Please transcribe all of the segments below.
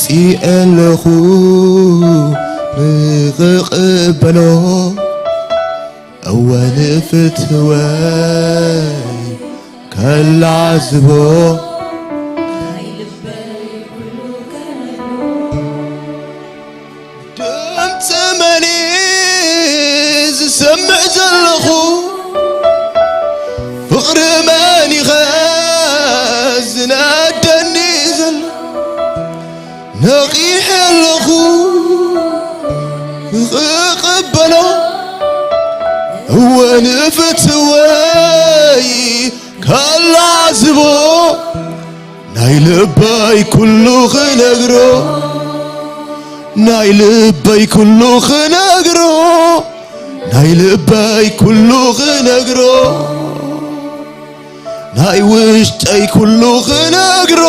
ኣለኹ ንኽቕበሎ፣ እወ ንፍትወይ ከላዝቦ። ድምፂ መን ዝሰምዕ ዘለኹ? ፍቕሪ መን ይኸ ዝነደኒ ዘሎ? ነቒሐ ኣለኹ ክቕበሎ፣ እወ ንፍትወይ ከላዝቦ። ናይ ልበይ ኩሉ ክነግሮ፣ ናይ ልበይ ኩሉ ክነግሮ፣ ናይ ልበይ ኩሉ ክነግሮ፣ ናይ ውሽጠይ ኩሉ ክነግሮ፣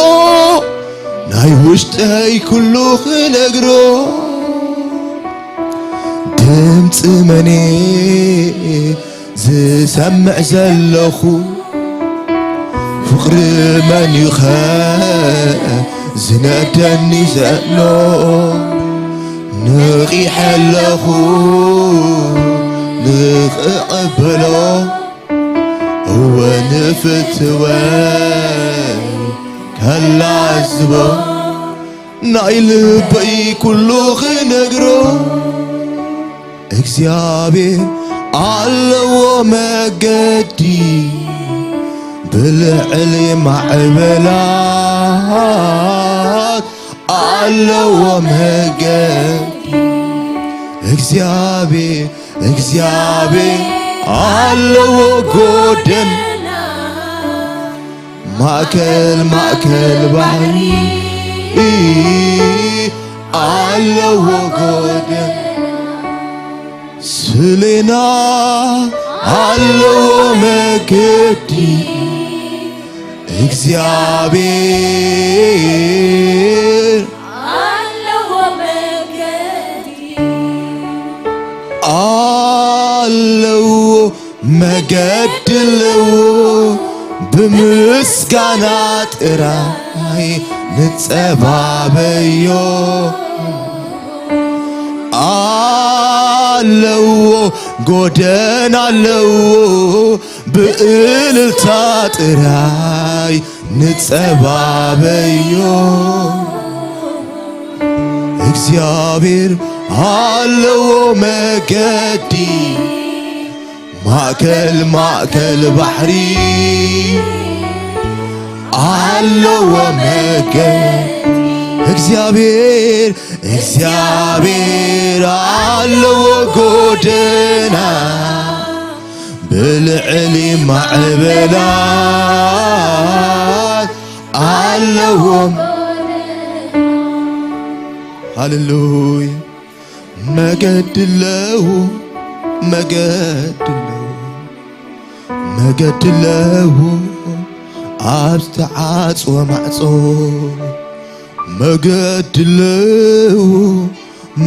ናይ ውሽጠይ ኩሉ ክነግሮ። ድምፂ መን ዝሰምዕ ዘለኹ? ፍቕሪ መን እዩ ኸ ዝነደኒ ዘሎ? ነቒሐ ኣለኹ ንኽቕበሎ፣ እወ ንፍትወይ ከላዝቦ። ናይ ልበይ ኩሉ ክነግሮ፣ እግዚኣብሔር ኣለዎ መገዲ ብልዕሊ ማዕበላት፣ ኣለዎ መገዲ። እግዚኣብሔር፣ እግዚኣብሔር ኣለዎ ጎደና፣ ማእከል ማእከል ባሕሪ ኣለዎ ጎደና። ስሌና ኣለዎ መገዲ፣ እግዚኣብሔር ኣለዎ መገዲ። ኣለዎ መገዲ ኣለዎ፣ ብምስጋና ጥራይ ንጸባበዮ። ኣለዎ ጎደና ኣለዎ፣ ብእልልታ ጥራይ ንጸባበዮ። እግዚኣብሔር ኣለዎ መገዲ፣ ማእከል ማእከል ባሕሪ ኣለዎ መገዲ። እግዚኣብሔር፣ እግዚኣብሔር ኣለዎ ጎደና፣ ብልዕሊ ማዕበላት ኣለዎም። ሃሌሉያ። መገዲ ኣለዎ፣ መገዲ ኣለዎ፣ መገዲ ኣለዎ ኣብ ዝተዓጽወ ማዕጾ። መገዲ ኣለዎ፣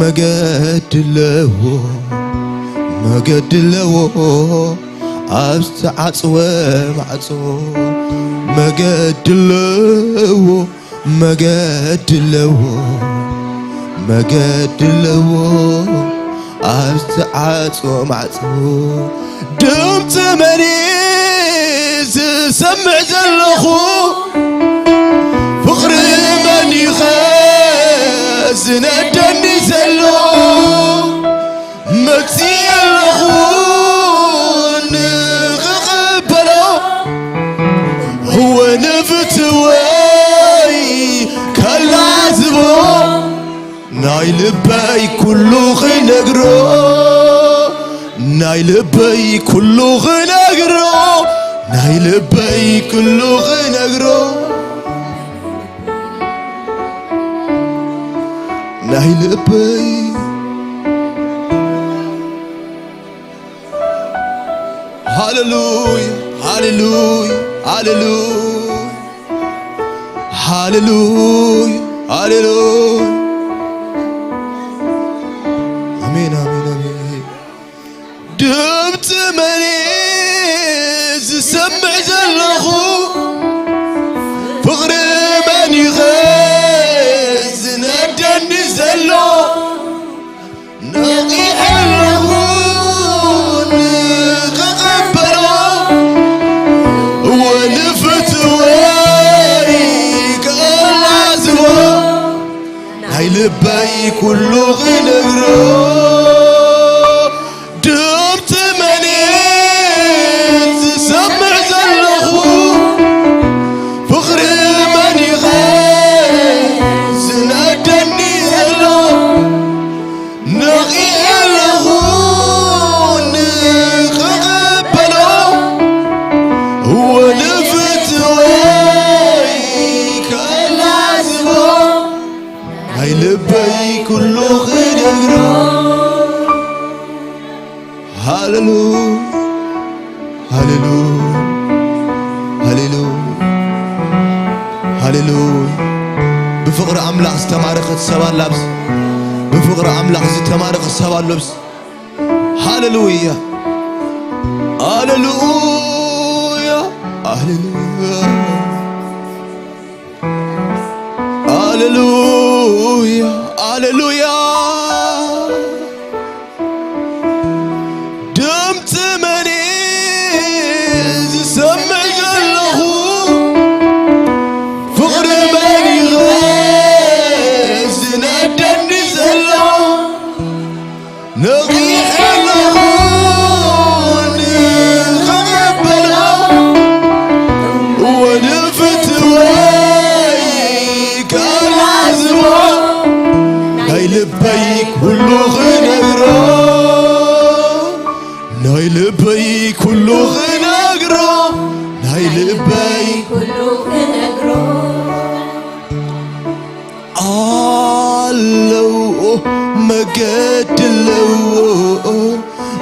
መገዲ ኣለዎ፣ መገዲ ኣለዎ ኣብ ዝተዓጽወ ማዕጾ። መገዲ ኣለዎ፣ መገዲ ኣለዎ፣ መገዲ ኣለዎ ኣብ ዝተዓጽወ ማዕጾ። ድምፂ መን ዝሰምዕ ዘለኹ? ፍቕሪ መን እዩ ኸ ዝነደኒ ዘሎ? መጺእ ኣለኹ ንኽቕበሎ፣ እወ ንፍትወይ ከላዝቦ። ናይ ልበይ ኩሉ ክነግሮ፣ ናይ ልበይ ኩሉ ክነግሮ፣ ናይ ልበይ ኩሉ ክነግሮ፣ ናይ ልበይ። ሃሌሉያ፣ ሃሌሉያ፣ ሃሌሉያ፣ ሃሌሉያ፣ ሃሌሉያ። ኣሜን፣ ኣሜን፣ ኣሜን። ድምፂ መን ዝሰምዕ ዘለኹ? ፍቕሪ መን እዩ ኸ ዝነ- ኩሉ ክነግሮ ድምፂ መን ዝሰምዕ ዘለኹ ፍቕሪ መን ይኸ ዝነደኒ ዘሎ ነቒሐ ኣለኹ ንኽቕበሎ ወደ ፍትወይ ከላዝቦ ናይ ልበይ ኩሉ ክነግሮ ሃሌሉ ሃሌሉ ሃሌሉ ሃሌሉ ብፍቕሪ ኣምላኽ ዝተማረኸት ሰብ ኣላ ኣብዚ ብፍቕሪ ኣምላኽ ዝተማረኸ ሰብ ኣሎ ኣብዚ ሃሌሉያ ሃሌሉያ ሃሌሉያ ሃሌሉያ ሃሌሉያ ድምፂ መን ዝሰምዕ ዘለኹ ፍቕሪ መን ዝነደኒ ዘሎ ነቒሐ ኣለኹ ንኽቕበሎ ወደ ፍትወይ ከላዝቦ ናይ ልበይ ኩሉ ክነግሮ ናይ ልበይ ኩሉ ክነግሮ ናይ ልበይ ኩሉ ክነግሮ ኣለዎ መገዲ ኣለዎ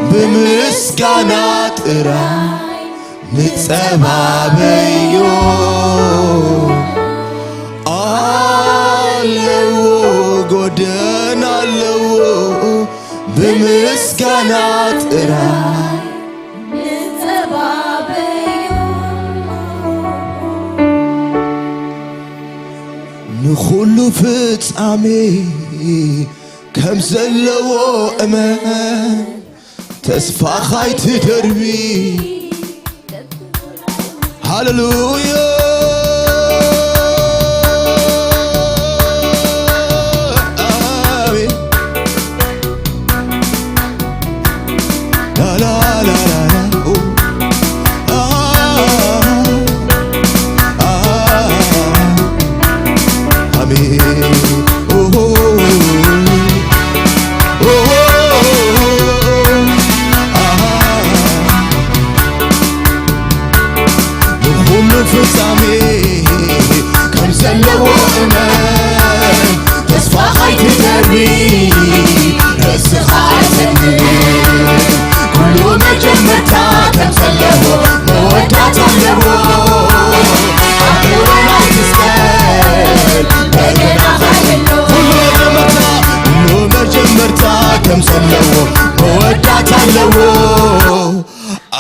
ብምስጋና ጥራይ ንጸባበዮ ኣለዎ ጎደና ኣለዎ ብምስጋና ጥራይ ንጸባበዮ ንኹሉ ፍጻሜ ከም ዘለዎ እመን ተስፋኻ ኣይትደርቢ ሃሌሉያ ኣሜን ላላላላላ ኣሜን ንኹሉ ፍጻሜ ከም ዘለዎ እመን ተስፋ ኻይትደርቢ ርእስኻ ኣይሰግድን ኩሉ መጀመርታ ከም ዘለዎ መወዳት ኣለዎ ኣሕዋን ኣይትስቀል በገና ኻይሎ ኩሉ መጀመርታ ኩሉ መጀመርታ ከም ዘለዎ መወዳት ኣለዎ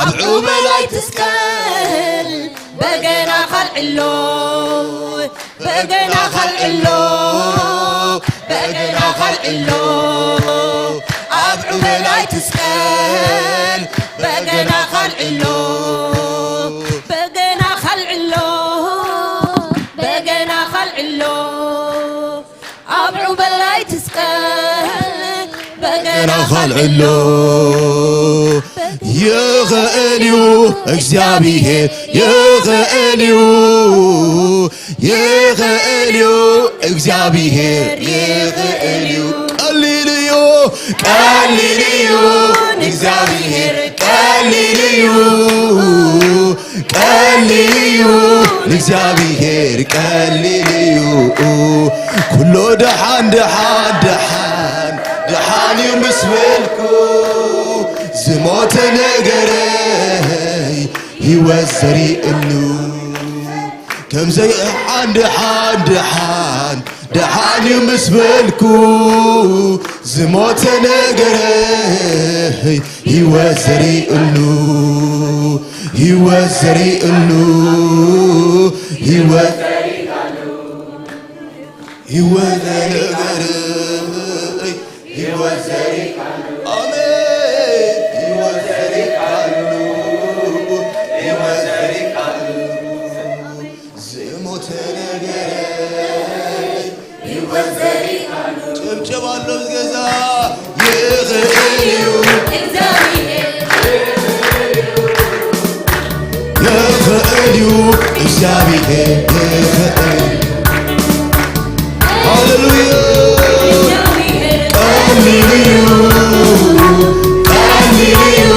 ኣብ ዑበል ኣይትስቀል በገና ኻልዕሎ በገና ኻልዕሎ በገና ኻልዕሎ ኣብ ዑበል ኣይትስቀል በገና ኻልዕሎ በገና ኻልዕሎ በገና ኻልዕሎ ኣብ ዑበል ኣይትስቀል በገና ኻልዕሎ ይኽእል እዩ እግዚኣብሔር ይኽእል እዩ ይኽእል እዩ እግዚኣብሔር ይኽእል እዩ ቀሊል እዩ ቀሊል እዩ እግዚኣብሔር ቀሊል እዩ ቀሊል እዩ ንእግዚኣብሔር ቀሊል እዩ ኩሎ ደሓን ደሓን ደሓን ደሓን እዩ ምስ በልኩ ዝሞተ ነገረይ ህይወት ዘሪእሉ ከምዘይ ደሓን ደሓን ደሓን ደሓን እዩ ምስ በልኩ ዝሞተ ነገረይ ህይወት ዘሪእሉ ህይወት ዘሪእሉ ህይወት ህይወት ነገረይ ህይወት ዘሪእሉ ኣሜን ህይወት ዘሪእሉ ህይወት ዘሪእሉ ዝሞተ ነገረይ ህይወት ዘሪእሉ ጭብጨባ ኣሎ እዩ እግዚኣብሔር ይኽእል። ሃሌሉያ። ቀሊል እዩ፣ ቀሊል እዩ፣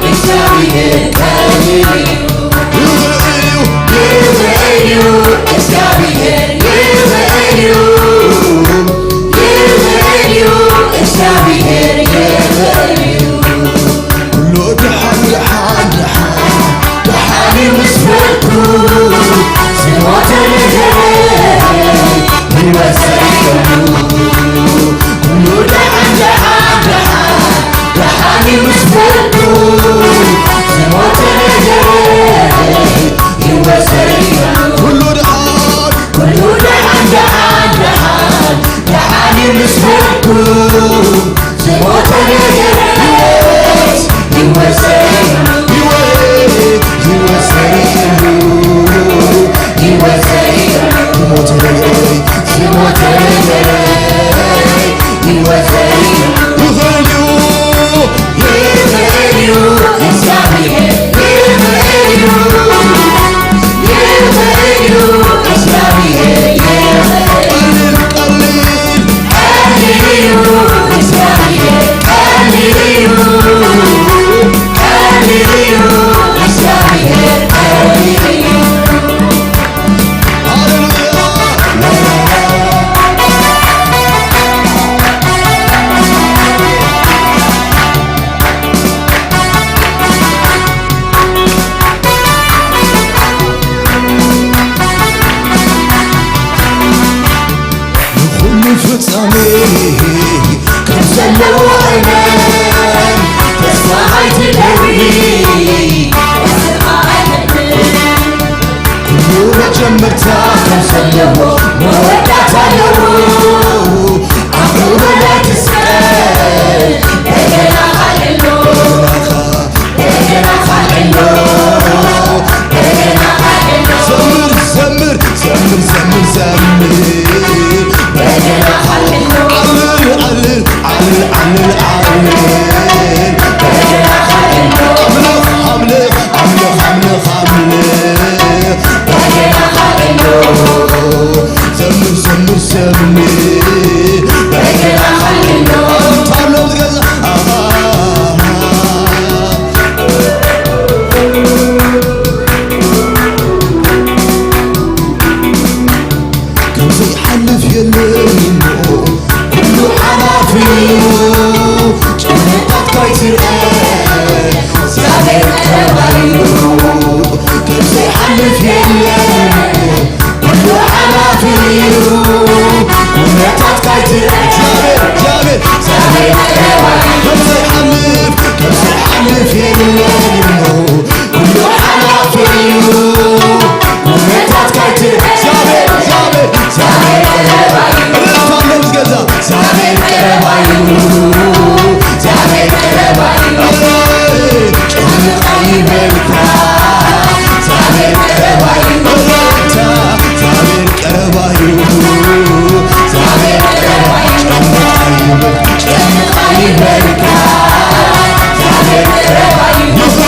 እግዚኣብሔር ቀሊል እዩ። ይኽእል እዩ፣ ይኽእል እዩ፣ እግዚኣብሔር ይኽእል እዩ። ይኽእል እዩ፣ እግዚኣብሔር ይኽእል እዩ። ኩሉ ደሓን፣ ደሓን፣ ደሓን፣ ደሓን እዩ ምስ በልኩ፣ ዝሞተ ነገረይ ህይወት ዘሪኡ። ኩሉ ደሓን፣ ደሓን፣ ደሓን፣ ደሓን እዩ ምስ በልኩ፣ ዝሞተ ነገረይ ህይወት ዘሪኡ። ኩሉ ደሓን፣ ኩሉ ደሓን፣ ደሓን፣ ደሓን፣ ደሓን እዩ ምስ በልኩ፣ ዝሞተ ነገር ህይወት፣ ህይወት ዘሪኡ፣ ህይወት፣ ህይወት ዘሪኡ፣ ህይወት ዘሪኡ። ዝሞተ ነገረይ፣ ዝሞተ ነገረይ ህይወት ዘሪኡ። ይኽእል እዩ፣ ይኽእል እዩ፣ እግዚኣብሔር ይኽእል እዩ። ንኹሉ ፍጻሜ ከም ዘለዎ እመን፣ ተስፋ ኣይትደርቢ፣ ተስፋ ኣይትደርቢ። ኩሉ መጀመርታ ከም ዘለዎ መወዳእታ ኣለዎ። ኣብ ሩባ ላይ ትስቀል በገናኻ ኣሎ። በገናኻ፣ በገናኻ ኣሎ። በገናኻ ኣሎ። ዘምር፣ ዘምር፣ ዘምር፣ ዘምር፣ ዘምር። በገናኻ ኣሎ። ኣልል፣ ኣልል፣ ኣልል፣ ኣልል፣ ኣልል። በገናኻ ኣሎ። ኣምልኽ፣ ኣምልኽ፣ ኣምልኽ፣ ኣምልኽ፣ ኣምልኽ። በገናኻ ኣሎ። ዘምር፣ ዘምር፣ ዘምር። በገናኻ ኣሎ። ኣንታ ኣብዚ ገዛ፣ ኣሃ። ከም ዘይሓልፍ የለን እሞ፣ ኩሉ ሓላፊ እዩ። ጨነቃትካ ኣይትርአ፣ እግዚኣብሔር ቀረባ እዩ። ከም ዘይሓልፍ የለን እሞ፣ ኩሉ ሓላፊ እዩ። ኩነታትካ ኣይትርአ፣ እግዚኣብሔር፣ እግዚኣብሔር፣ እግዚኣብሔር ቀረባ እዩ። ከም ዘይሓልፍ፣ ከም ዘይሓልፍ የለን እሞ፣ ኩሉ ሓላፊ እዩ። ኩነታትካ ኣይትርአ፣ እግዚኣብሔር፣ እግዚኣብሔር፣ እግዚኣብሔር ቀረባ እዩ። እልልታ ኣሎ ምስ ገዛ። እግዚኣብሔር ቀረባ እዩ፣ እግዚኣብሔር ቀረባ እዩ። ጨነቃ ይበልካ፣ እግዚኣብሔር ቀረባ እዩ። እልልታ፣ እግዚኣብሔር ቀረባ እዩ፣ እግዚኣብሔር ቀረባ እዩ። ጨነቃ ይበል፣ ጨነቃ ይበልካ፣ እግዚኣብሔር ቀረባ እዩ።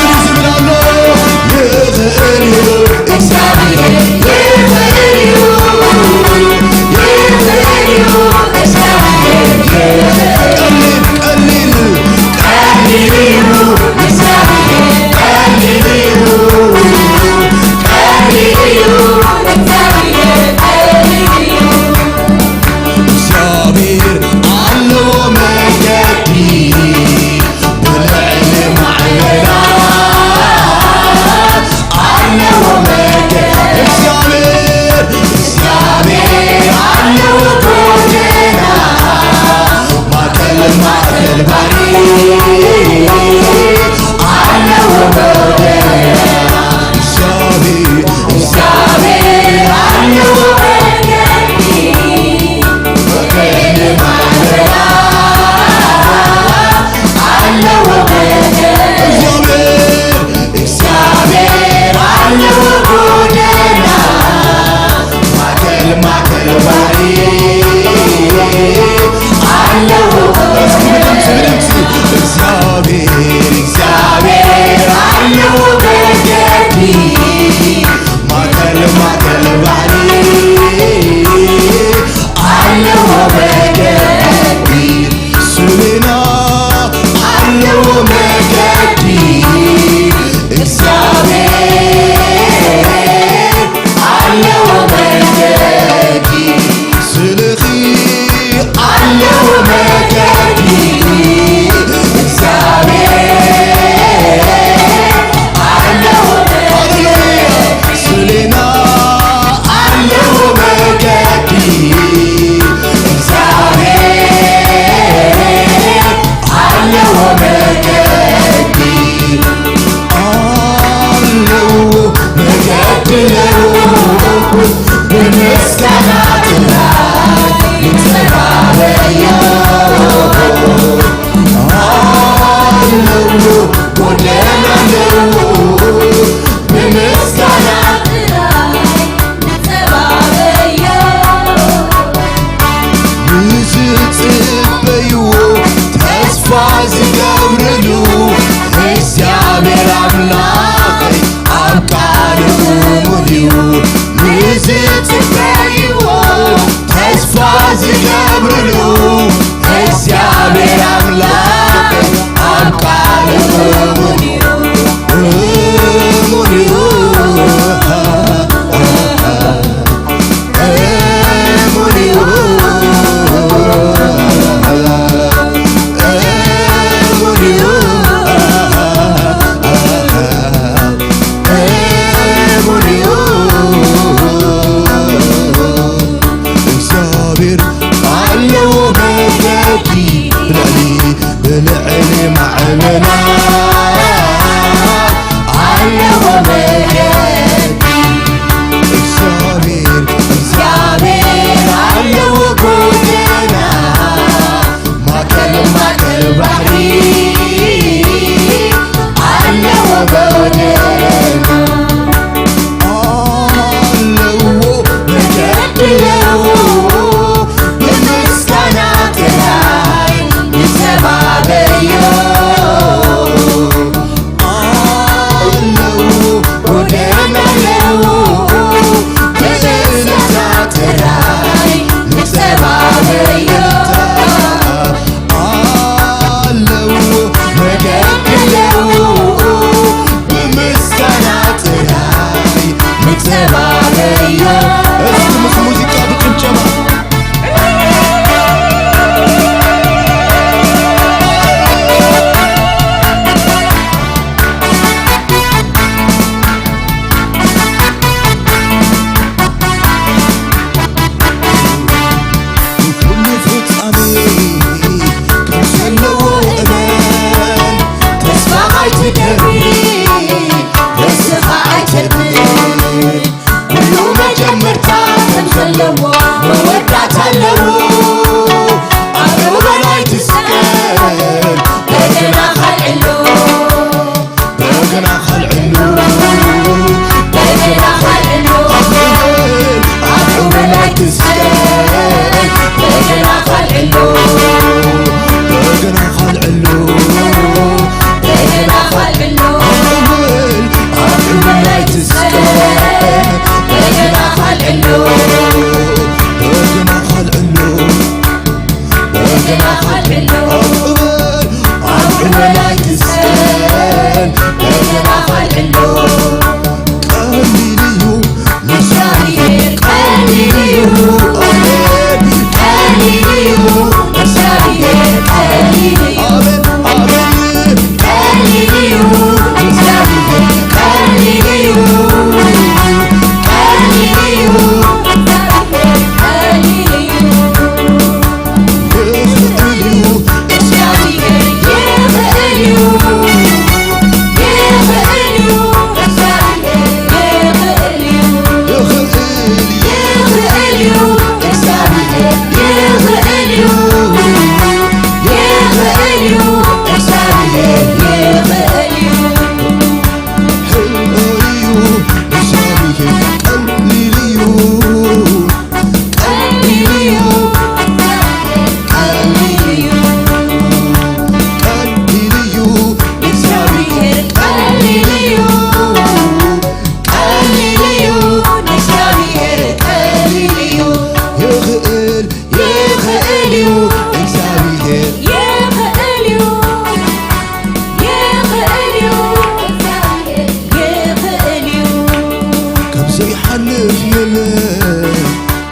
ልፍልፍ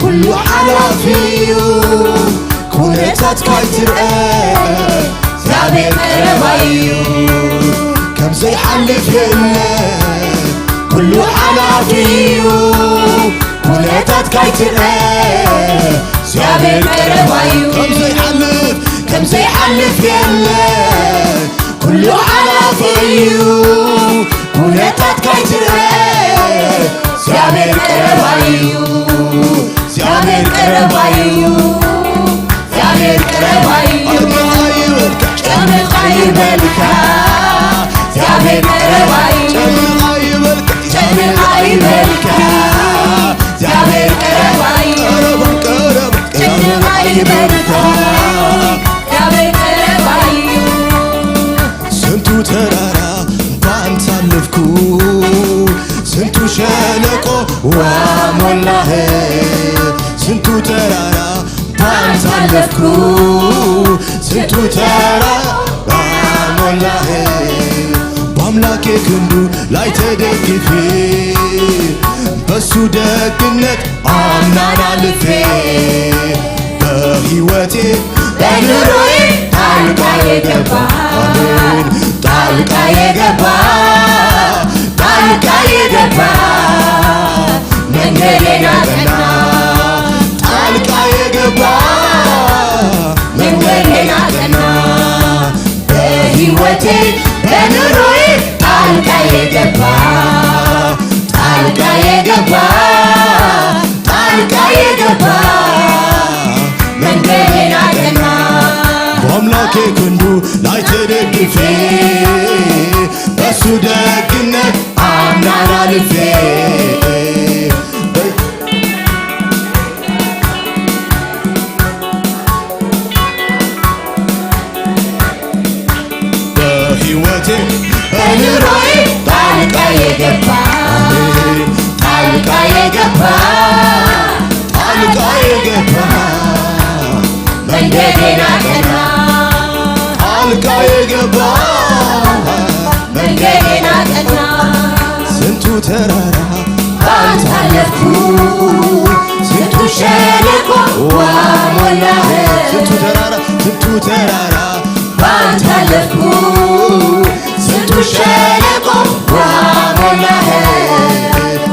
ኩሉ ሓላፊ እዩ፣ ኩነታት ካይትርአ እግዚኣብሔር ቀረባ እዩ። ከም ዘይሓልፍ የለ ኩሉ ሓላፊ እዩ፣ ኩነታት ካይትርአ እግዚኣብሔር ቀረባ እዩ። ከም ዘይሓልፍ ከም ዘይሓልፍ የለ ኩሉ ሓላፊ እዩ፣ ኩነታት ካይትርአ እግዚኣብሔር ቀረባ እዩ። እግዚኣብሔር ቀረባ እዩ። እግዚኣብሔር ቀረባ እዩ። ጨምቕ ኣይበልካ። እግዚኣብሔር ቀረባ እዩ። ጨምቕ ኣይበልካ። ጨምቕ ኣይበልካ። እግዚኣብሔር ቀረባ እዩ። ጨምቕ ኣይበልካ። እግዚኣብሔር ቀረባ እዩ። ስንቱ ተራራ ባንተ አለፍኩ፣ ስንቱ ሸለቆ ውሃ ሞላህ። ስንቱ ተራራ ባንተ አለፍኩ፣ ስንቱ ተራራ ሞላህ። በአምላኬ ክንዱ ላይ ተደግፌ፣ በሱ ደግነት አምናን አልፌ፣ በሕይወቴ በኑሮዬ ጣልቃ የገባ፣ አሜን፣ ጣልቃ የገባ፣ ጣልቃ የገባ፣ መንገዴን አቀና። ጣልቃ የገባ፣ መንገዴን አቀና። በሕይወቴ በኑሮዬ ጣልቃ የገባ፣ ጣልቃ የገባ፣ ጣልቃ የገባ፣ መንገዴን አቀና። በአምላኬ ክንዱ ላይ ተደግፌ፣ በሱ ደግነት አምናን አልፌ፣ በ- በሕይወቴ በኑሮዬ ጣልቃ የገባ፣ ጣልቃ የገባ፣ ጣልቃ የገባ፣ መንገዴን አቀና። ጣልቃ የገባ፣ መንገዴን አቀና። ስንቱ ተራራ ባንተ አለፍኩ፣ ስንቱ ሸለቆ ውሃ ሞላህ። ስንቱ ተራራ፣ ስንቱ ተራራ ባንተ አለፍኩ፣ ስንቱ ሸለቆ ውሃ ሞላህ።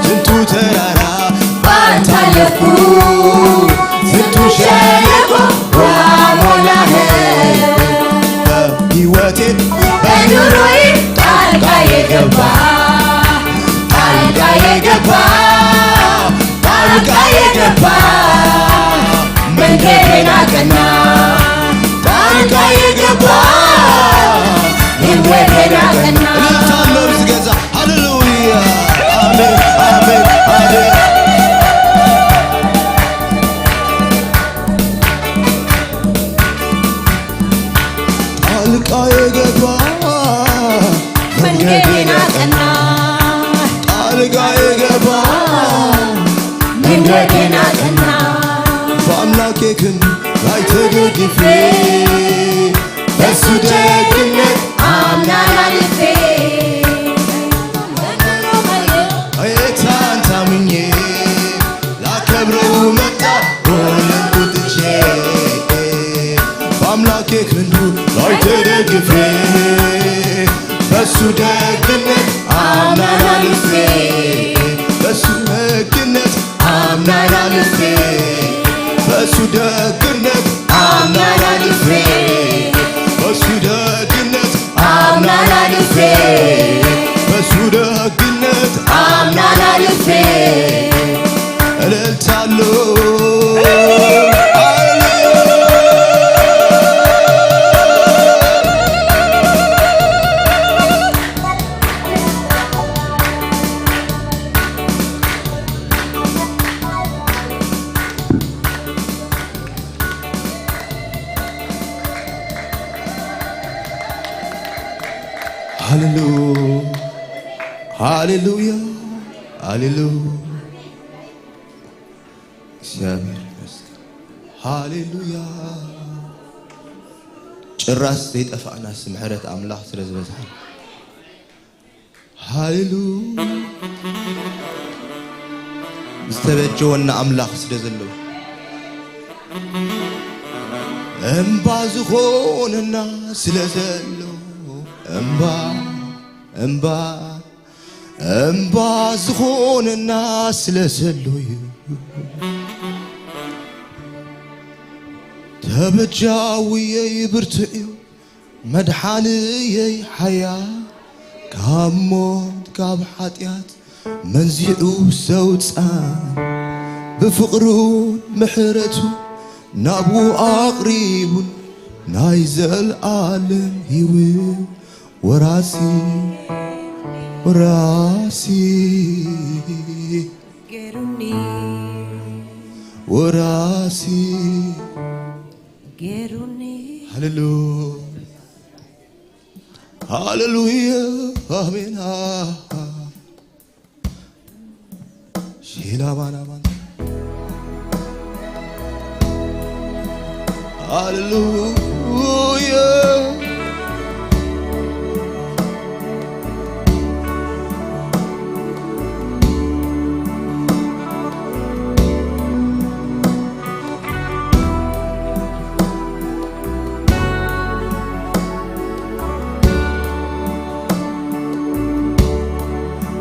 ስንቱ ተራራ ባንተ አለፍኩ፣ ስንቱ ሸለቆ ውሃ ሞላህ። በሕይወቴ በኑሮዬ ጣልቃ የገባ፣ ጣልቃ የገባ፣ ጣልቃ የገባ፣ መንገዴን አቀና። ጣልቃ የገባ፣ መንገዴን አቀና። እልልታ አለው እዚህ ገዛ። ሃሌሉያ። አሜን፣ አሜን፣ አሜን። ጣልቃ የገባ፣ መንገዴን አቀና። ጣልቃ የገባ፣ መንገዴን አቀና። በአምላኬ ክንድ ላይ ተደግፌ፣ በሱ ደግነት አምናን አልፌ፣ ጌታን ታምኜ ላከብረው መጣ ሁሉን ትቼ። በአምላኬ ክንዱ ላይ ተደግፌ፣ በሱ ደግነት አምናን አልፌ፣ በሱ ደግነት አምናን አልፌ፣ በሱ ደግነት አምናን አልፌ፣ በሱ ደግነት አምናን አልፌ፣ በሱ ደግነት አምናን አልፌ። እልልታ አለው። ሃሌሉ-፣ ሃሌሉያ፣ ሃሌሉ-፣ እግዚኣብሔር ይመስገን። ሃሌሉያ። ጭራስ ዘይጠፋእናስ ምሕረት ኣምላኽ ስለ ዝበዝሓ። ሃሌሉ-፣ ዝተበጀወና ኣምላኽ ስለ ዘለዉ፣ እምባ ዝኾነና ስለ ዘለዉ፣ እምባ፣ እምባ፣ እምባ ዝኾነና ስለ ዘለዉ እዩ። ተበጃውየይ ብርቱዕ እዩ፣ መድሓንየይ ሓያል፣ ካብ ሞት ካብ ሓጢኣት መንዚዑ ዘውፃን፣ ብፍቕሩን ምሕረቱ ናብኡ ኣቕሪቡን፣ ናይ ዘልኣለም ህይወት ወራሲ፣ ወራሲ፣ ገሩኒ፣ ወራሲ፣ ገሩኒ። ሃሌሉያ፣ ሃሌሉያ፣ ኣሜን። ሼላ ባና ባና። ሃሌሉያ።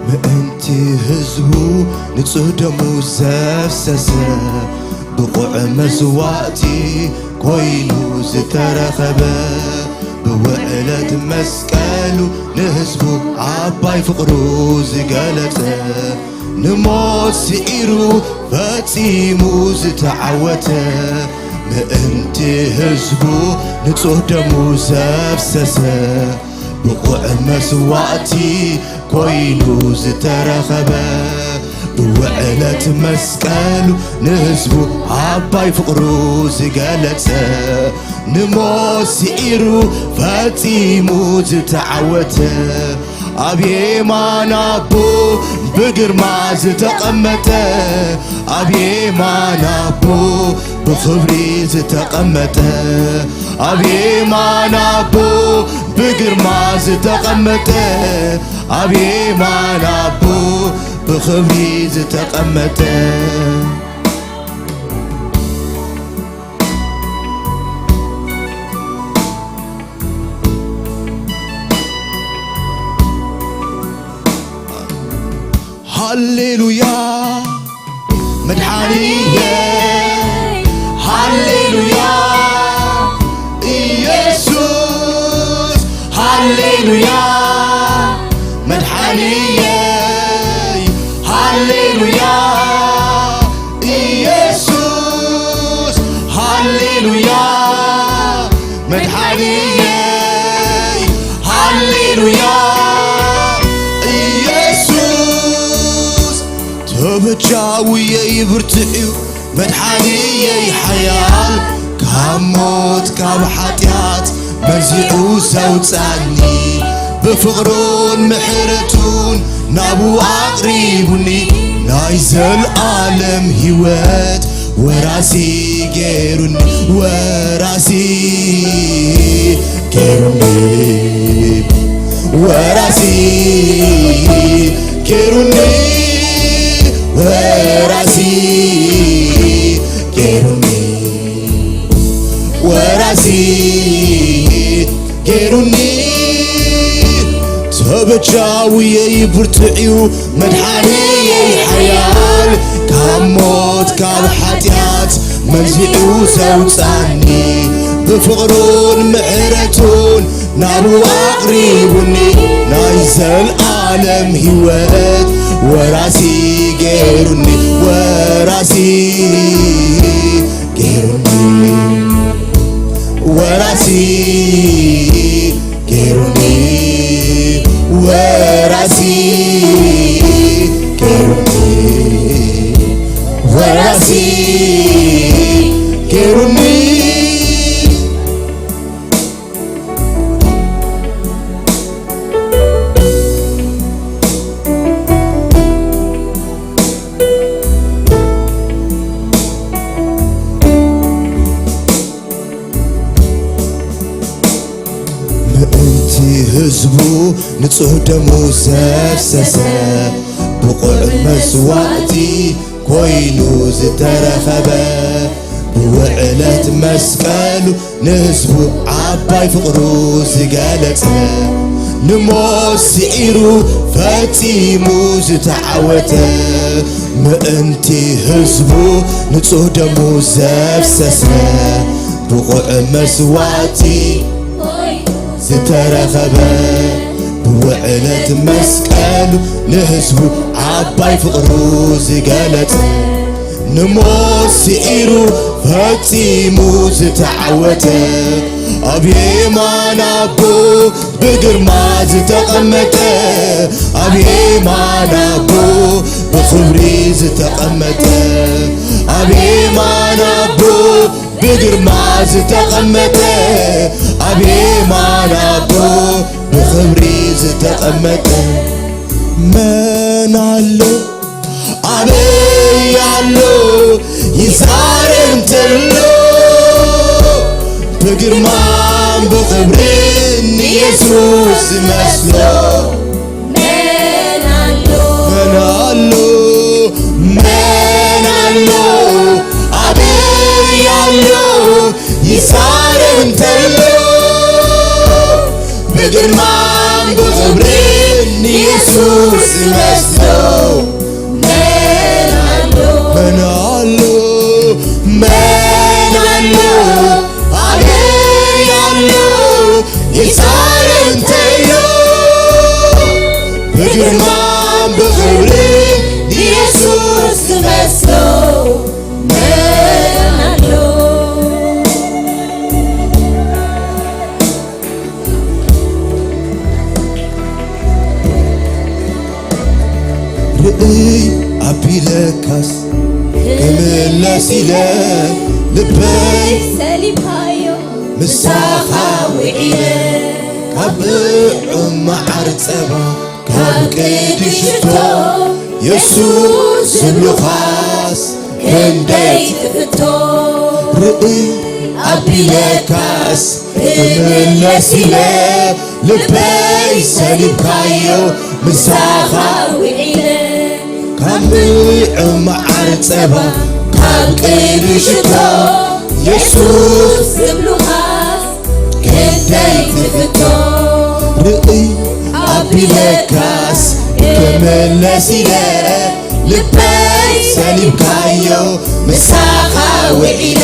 ምእንቲ ህዝቡ ንጹህ ደሙ ዘፍሰሰ፣ ብቑዕ መስዋእቲ ኮይኑ ዝተረኸበ፣ ብውዕለት መስቀሉ ንህዝቡ ዓባይ ፍቕሩ ዝገለጸ፣ ንሞት ስዒሩ ፈጺሙ ዝተዓወተ፣ ምእንቲ ህዝቡ ንጹህ ደሙ ዘፍሰሰ፣ ብቑዕ መስዋእቲ ኮይኑ ዝተረኸበ፣ ብውዕለት መስቀሉ ንህዝቡ ዓባይ ፍቕሩ ዝገለጸ፣ ንሞት ስዒሩ ፈጺሙ ዝተዓወተ፣ ኣብ የማን ኣቦ ብግርማ ዝተቐመጠ፣ ኣብ የማን ኣቦ ብኽብሪ ዝተቐመጠ፣ ኣብ የማን ኣቦ ብግርማ ዝተቐመጠ፣ ኣብ የማን ኣቦ ብኽብሪ ዝተቐመጠ። ሃሌሉያ መድሓኒየ፣ ሃሌሉያ ኢየሱስ፣ ሃሌሉያ መድሓኒየ፣ ሃሌሉያ ኢየሱስ፣ ሃሌሉያ መድሓኒየይ፣ ሃሌሉያ ኢየሱስ። ተበጃውየይ ብርቱዕ እዩ፣ መድሓኒየይ ሓያል፣ ካብ ሞት ካብ ሓጢኣት መዚዑ ዘውፃኒ፣ ብፍቕሩን ምሕረቱን ናብኡ ኣቕሪቡኒ፣ ናይ ዘልኣለም ህይወት ወራሲ ገይሩኒ፣ ወራሲ ገይሩኒ፣ ወራሲ ገይሩኒ፣ ወራሲ ገይሩኒ፣ ወራሲ ገይሩኒ። ተበጃውየይ ብርቱዕ እዩ፣ መድሓኒየይ ሓያል፣ ካብ ሞት ካብ ሓጢኣት መዚዑ ዘውፃኒ፣ ብፍቕሩን ምሕረቱን ናብኡ ኣቕሪቡኒ፣ ናይ ዘልኣለም ህይወት ወራሲ ገይሩኒ፣ ወራሲ ገይሩኒ፣ ወራሲ ገይሩኒ፣ ወራሲ ገይሩኒ፣ ወራሲ ገይሩኒ። ምእንቲ ህዝቡ ንጹህ ደሙ ዘፍሰሰ፣ ብቑዕ መስዋእቲ ኮይኑ ዝተረኸበ፣ ብውዕለት መስቀሉ ንህዝቡ ዓባይ ፍቕሩ ዝገለጸ፣ ንሞት ስዒሩ ፈጺሙ ዝተዓወተ፣ ምእንቲ ህዝቡ ንጹህ ደሙ ዘፍሰሰ፣ ብቑዕ መስዋዕቲ ዝተረኸበ፣ ብውዕለት መስቀሉ ንህዝቡ ዓባይ ፍቕሩ ዝገለጸ፣ ንሞት ስዒሩ ፈጺሙ ዝተዓወተ፣ ኣብ የማን ኣቦ ብግርማ ዝተቐመጠ፣ ኣብ የማን ኣቦ ብኽብሪ ዝተቐመጠ፣ ኣብ የማን ኣቦ ብግርማ ዝተቐመጠ፣ ኣብ የማን ኣቦ ብኽብሪ ዝተቐመጠ፣ መን ኣሎ ኣበይ ኣሎ ይዛረብ እንተሎ፣ ብግርማን ብኽብርን ንየሱስ ዝመስሎ። መን ኣሎ? መን ኣሎ? መን ኣሎ? ኣበይ ኣሎ? ይዛረብ እንተሎ፣ ብግርማን ብኽብርን ንየሱስ ዝመስሎ። መን ኣሎ? መን ኣሎ? መን ኣሎ? ኣበይ ኣሎ? ይዛረብ እንተሎ፣ ብግርማን ብኽብርን ንየሱስ ዝመስሎ። መን ኣሎ? ርእይ ኣቢለካስ ክምለስ ኢለ፣ ልበይ ሰሊምካዮ፣ ምሳኻ ውዒለ፣ ካብ ጥዑም መዓር ጸባ፣ ካብ ቅዲ ሽቶ፣ የሱስ ዝብሉኻስ ክንደይ ትፍቶ። ርእይ ኣቢለካስ ክምለስ ኢለ፣ ልበይ ሰሊምካዮ፣ ምሳኻ ውዒለ፣ ካብ ጥዑም መዓር ጸባ፣ ካብ ቅዲ ሽቶ፣ የሱስ ዝብሉኻስ ክንደይ ትፍቶ። ርእይ ኣቢለካስ ክምለስ ኢለ፣ ልበይ ሰሊምካዮ፣ ምሳኻ ውዒለ፣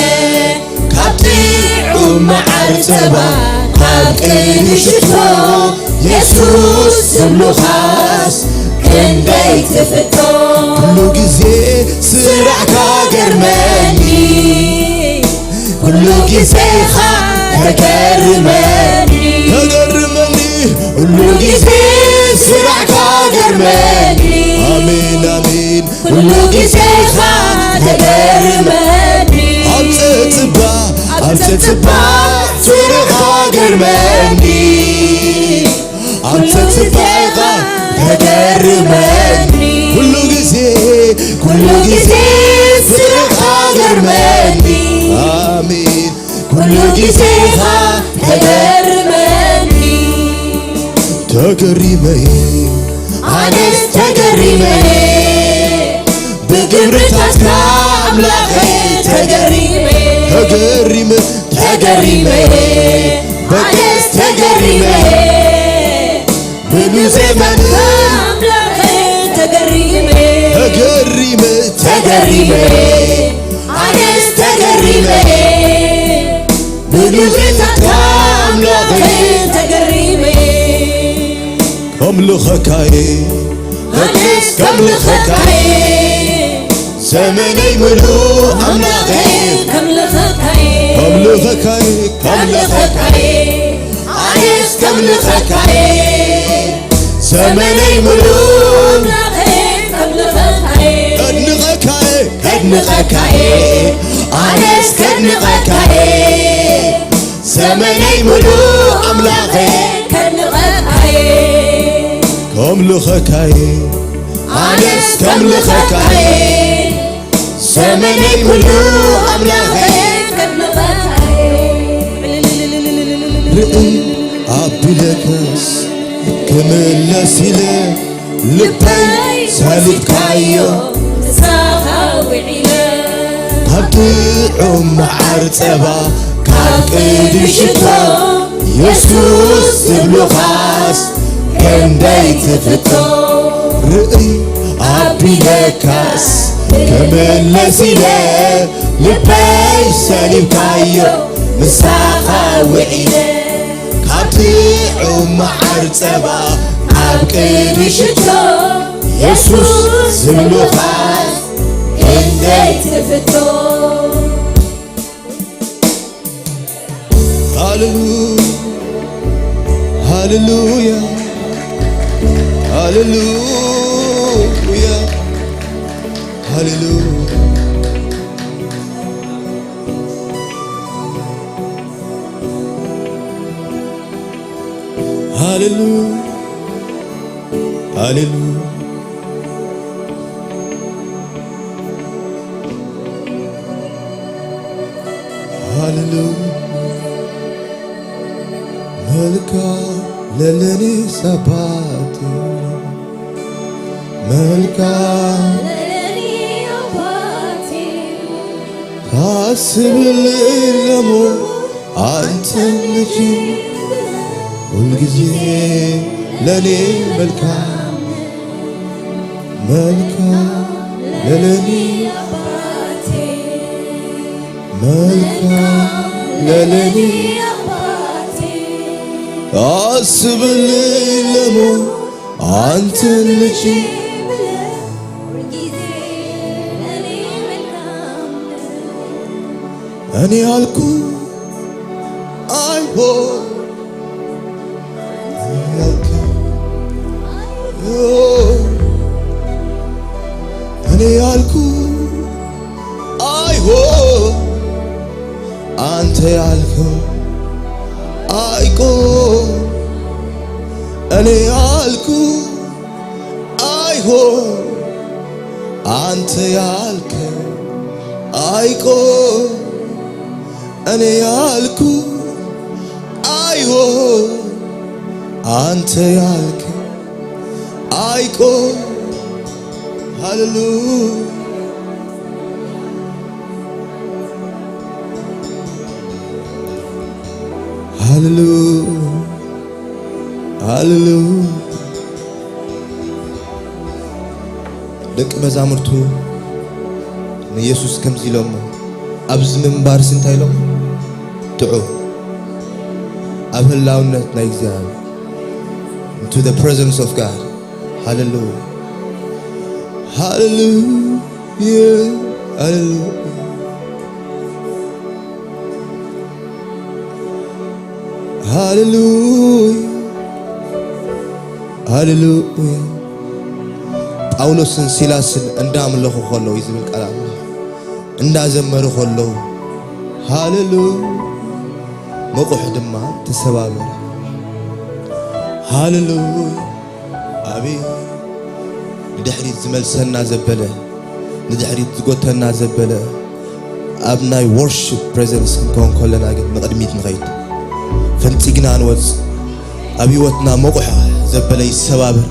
ካብ ጥዑም መዓር ጸባ፣ ካብ ቅዲ ሽቶ፣ የሱስ ዝብሉኻስ ክንደይ ትፍቶ። ኩሉ ግዜ ስራሕካ ገርመኒ፣ ኩሉ ግዜኻ ተገርመኒ፣ ተገርመኒ፣ ኩሉ ግዜ ስራሕካ ገርመኒ። ኣሜን፣ ኣሜን። ኩሉ ግዜኻ ተገርመኒ። ኣብ ጸጽባ፣ ኣብ ጸጽባ ስራሕካ ገርመኒ። ኣብ ጸጽባኻ ተገርመኒ። ኩሉ ግዜ፣ ኩሉ ግዜ ስራሕካ ገርመኒ። ኣሜን። ኩሉ ግዜኻ ተገርመኒ። ተገሪመ፣ ኣነስ ተገሪመ፣ ብግብርታትካ ኣምላኸ ተገሪመ፣ ተገሪመ፣ ተገሪመ፣ ኣነስ ተገሪመ፣ ብሉ ዜማን ኣምላኸ ተገሪመ፣ ተገሪመ፣ ተገሪመ፣ ኣነስ ተገሪመ፣ ብሉ ጌታካ ኣምላኸ ተገሪመ። ከምልኸካየ፣ ኣነስ ከምልኸካየ፣ ዘመነይ ምሉእ ኣምላኸ ከምልኸካየ፣ ከምልኸካየ፣ ከምልኸካየ፣ ኣነስ ከምልኸካየ፣ ዘመነይ ምሉእ ኣምላኸ ከምልኸካየ፣ ከድንቐካየ፣ ከድንቐካየ፣ ኣነስ ከድንቐካየ፣ ዘመነይ ምሉእ ኣምላኸ ከድንቐካየ፣ ከምልኸካየ፣ ኣነስ ከምልኸካየ፣ ዘመነይ ምሉእ ኣምላኸ ከድንቐካየ። ርእይ ኣቢለካስ ክምለስ ኢለ ልበይ ሰሊብካዮ፣ ምሳኻ ጥዑም መዓር ጸባ ካብ ቅዲ ሽቶ የሱስ ዝብሉኻስ ክንደይ ትፍቶ። ርእይ ኣቢለካስ ክምለስ ኢለ ልበይ ሰሊብካዮ ምሳኻ ውዒለ። ካብ ጥዑም መዓር ጸባ ኣብ ቅዲ ሽቶ የሱስ ዝብሉኻስ ክንደይ ትፍቶ። ሃሌሉ-፣ ሃሌሉያ፣ ሃሌሉያ፣ ሃሌሉያ። ሃሌሉ-፣ ሃሌሉ-፣ ሃሌሉ-፣ መልካ ለለኒ ሰባት መልካ ለለኒ ኣባቴ ታስብልኝ ለሞ አንተን ልጅ ሁልጊዜ ለኔ መልካም መልካም ለለኔ መልካም ለለኔ አስብልኝ ለሞ አንተን ልጅ እኔ አልኩ አይሆን ያልከው እኔ ያልኩ አይሆን አንተ ያልከው አይቆም እኔ ያልኩ አይሆን አንተ ያልከው አይቆም እኔ ያልኩ አይሆን አንተ ያልከው አይቆም። ሃሌሉያ ሃሌሉያ ሃሌሉያ። ደቂ መዛሙርቱ ንየሱስ ከምዚ ኢሎሞ፣ ኣብዚ ምንባርሲ እንታይ ኢሎም? ጥዑ ኣብ ህላውነት ናይ እግዚኣብሔር፣ into the presence of God። ሃሌሉያ ሃሌሉያ ሃሌሉያ። ሃሌሉያ ሃሌሉያ። ጳውሎስን ሲላስን እንዳምለኹ ከለዉ እዩ ዝብል ቃል ኣምላኽ። እንዳዘመሩ ከለዉ ሃሌሉያ፣ መቑሕ ድማ ተሰባበረ። ሃሌሉያ። ኣቤት ንድሕሪት ዝመልሰና ዘበለ፣ ንድሕሪት ዝጎተና ዘበለ፣ ኣብ ናይ ወርሺፕ ፕሬዘንስ ክንከውን ከለና ግን ንቕድሚት ንኸይድ፣ ፈንጺግና ንወጽእ፣ ኣብ ህይወትና መቑሕ ዘበለ ይሰባበር።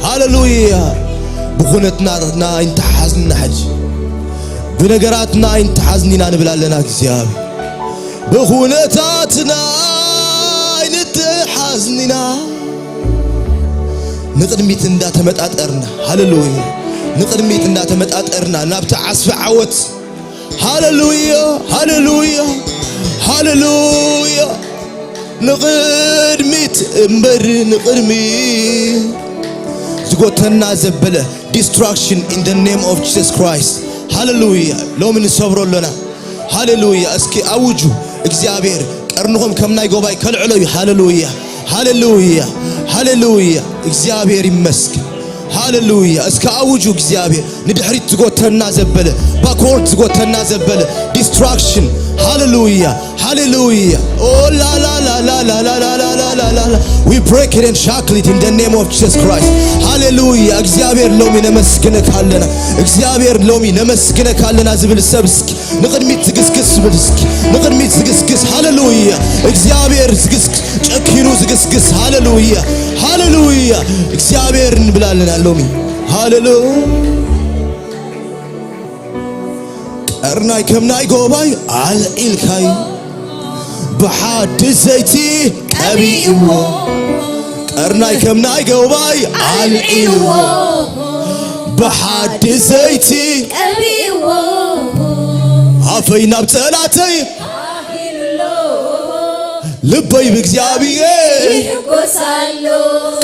ሃሌሉያ። ብኹነትና ኣይንተሓዝና ሕጂ፣ ብነገራትና ኣይንተሓዝኒና ንብል ኣለና እግዚኣብሔር። ብኹነታትና ኣይንተሓዝኒና ንቕድሚት እንዳተመጣጠርና፣ ሃሌሉያ፣ ንቕድሚት እንዳተመጣጠርና ናብቲ ዓስቢ ዓወት፣ ሃሌሉያ ሃሌሉያ ሃሌሉያ፣ ንቕድሚት እምበር ንቕድሚት ዝጎተና ዘበለ destruction in the name of Jesus Christ። ሃሌሉያ። ሎሚ ንሰብሮ ኣሎና። ሃሌሉያ። እስኪ ኣውጁ፣ እግዚኣብሔር ቀርንኹም ከም ናይ ጎባይ ከልዕሎ እዩ። ሃሌሉያ ሃሌሉያ ሃሌሉያ። እግዚኣብሔር ይመስገን። ሃሌሉያ። እስኪ ኣውጁ፣ እግዚኣብሔር ንድሕሪት ዝጎተና ዘበለ፣ ባክወርድ ዝጎተና ዘበለ destruction። ሃሌሉያ ሃሌሉያ። ኦ ላላላላላላላላላላላ። We break it and shackle it in the name of Jesus Christ። ሃሌሉያ። እግዚኣብሔር ሎሚ ነመስግነካ ኣለና። እግዚኣብሔር ሎሚ ነመስግነካ ኣለና ዝብል ሰብ እስኪ ንቕድሚት ዝግስግስ ዝብል እስኪ ንቕድሚት ዝግስግስ። ሃሌሉያ። እግዚኣብሔር ዝግስግስ፣ ጨኪኑ ዝግስግስ። ሃሌሉያ ሃሌሉያ። እግዚኣብሔር ንብል ኣለና ሎሚ። ሃሌሉያ። ቀርናይ ከም ናይ ጎባይ ኣልዒልካይ፣ ብሓድሽ ዘይቲ ቀቢእዎ። ቀርናይ ከም ናይ ጎባይ ኣልዒልዎ፣ ብሓድሽ ዘይቲ ቀቢእዎ። ኣፈይ ናብ ጸላተይ፣ ልበይ ብእግዚኣብሔር ይሕጎስ ኣሎ።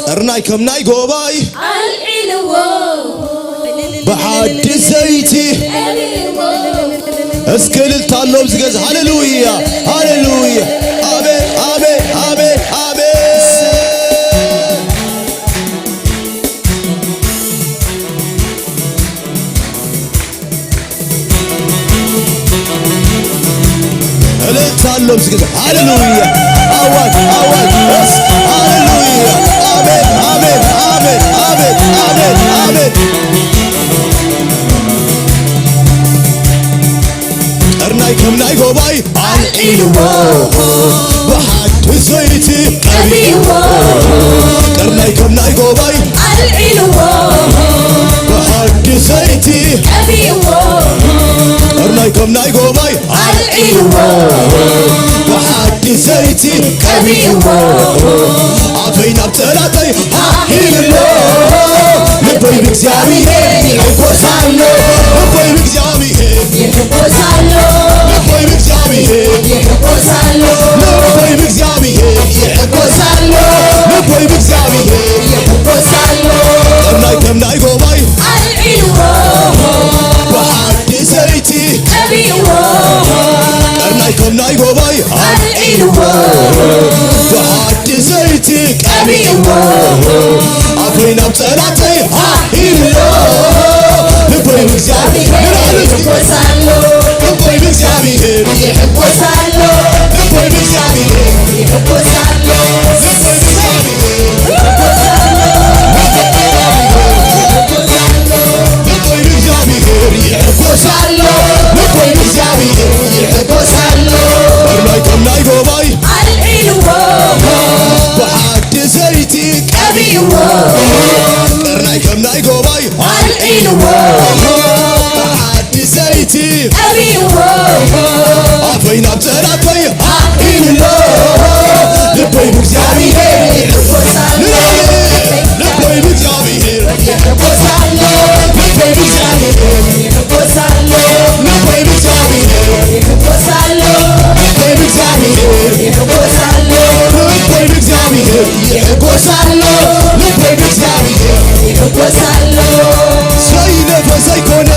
ቀርናይ ከም ናይ ጎባይ ኣልዒልዎ፣ ብሓድሽ ዘይቲ። እስኪ እልልታ ኣሎ ኣብዚ ገዛ። ሃሌሉያ፣ ሃሌሉያ። ኣሜን፣ ኣሜን፣ ኣሜን፣ ኣሜን። እልልታ ኣሎ ኣብዚ ገዛ። ሃሌሉያ። ኣዋጅ፣ ኣዋጅ። የስ። ሃሌሉያ። ኣሜን፣ ኣሜን፣ ኣሜን፣ ኣሜን፣ ኣሜን፣ ኣሜን። ቀርናይ ከም ናይ ጎባይ ኣልዒልዎ፣ ብሓድሽ ዘይቲ ቀቢእዎ። ቀርናይ ከም ናይ ጎባይ ኣልዒልዎ፣ ብሓድሽ ዘይቲ ቀቢእዎ። ቀርናይ ከም ናይ ጎባይ ኣልዒልዎ፣ ብሓድሽ ዘይቲ ቀቢእዎ። ኣፈይ ናብ ጸላተይ ሃሂልሎ፣ ልበይ ብእግዚኣብሔር ይሕጎስ ኣሎ። ልበይ ብእግዚኣብሔር ይሕጎስ ኣሎ። ልበይ ብእግዚኣብሔር ይሕጎስ ኣሎ። ልበይ ብእግዚኣብሔር ይሕጎስ ኣሎ። ልበይ ብእግዚኣብሔር ይሕጎስ ኣሎ። ቀርናይ ከም ናይ ጎባይ ኣልዒልዎ፣ ብሓድሽ ዘይቲ ቀቢእዎ። ቀርናይ ከም ናይ ጎባይ ኣልዒልዎ፣ ብሓድሽ ዘይቲ ቀቢእዎ። ኣፈይ ናብ ጸላተይ ሃሂልሎ፣ ልበይ ብእግዚኣብሔር ይሕጎስ ኣሎ። ልበይ ብእግዚኣብሔር ይሕጎስ ኣሎ። ልበይ ብእግዚኣብሔር ይሕጎስ ኣሎ። ልበይ ብእግዚኣብሔር ይሕጎስ ኣሎ። ልበይ ብእግዚኣብሔር ይሕጎስ ኣሎ። ልበይ ብእግዚኣብሔር ይሕጎስ ኣሎ። ቀርናይ ከም ናይ ጎባይ ኣልዒልዎ፣ ብሓድሽ ዘይቲ ቀቢእዎ። ቀርናይ ከም ናይ ጎባይ ኣልዒልዎ፣ ብሓድሽ ዘይቲ ቀቢእዎ። ኣፈይ ናብ ጸላተይ ሃሂልሎ፣ ልበይ ብእግዚኣብሔር ይሕጎስ ኣሎ። ልበይ ብእግዚኣብሔር ይሕጎስ ኣሎ። ልበይ ብእግዚኣብሔር ይሕጎስ ኣሎ። ልበይ ብእግዚኣብሔር ይሕጎስ ኣሎ። ልበይ ብእግዚኣብሔር ይሕጎስ ኣሎ። ልበይ ብእግዚኣብሔር ይሕጎስ ኣሎ። ልበይ ብእግዚኣብሔር ይሕጎስ ኣሎ። ዘይነፈ ዘይኮነ፣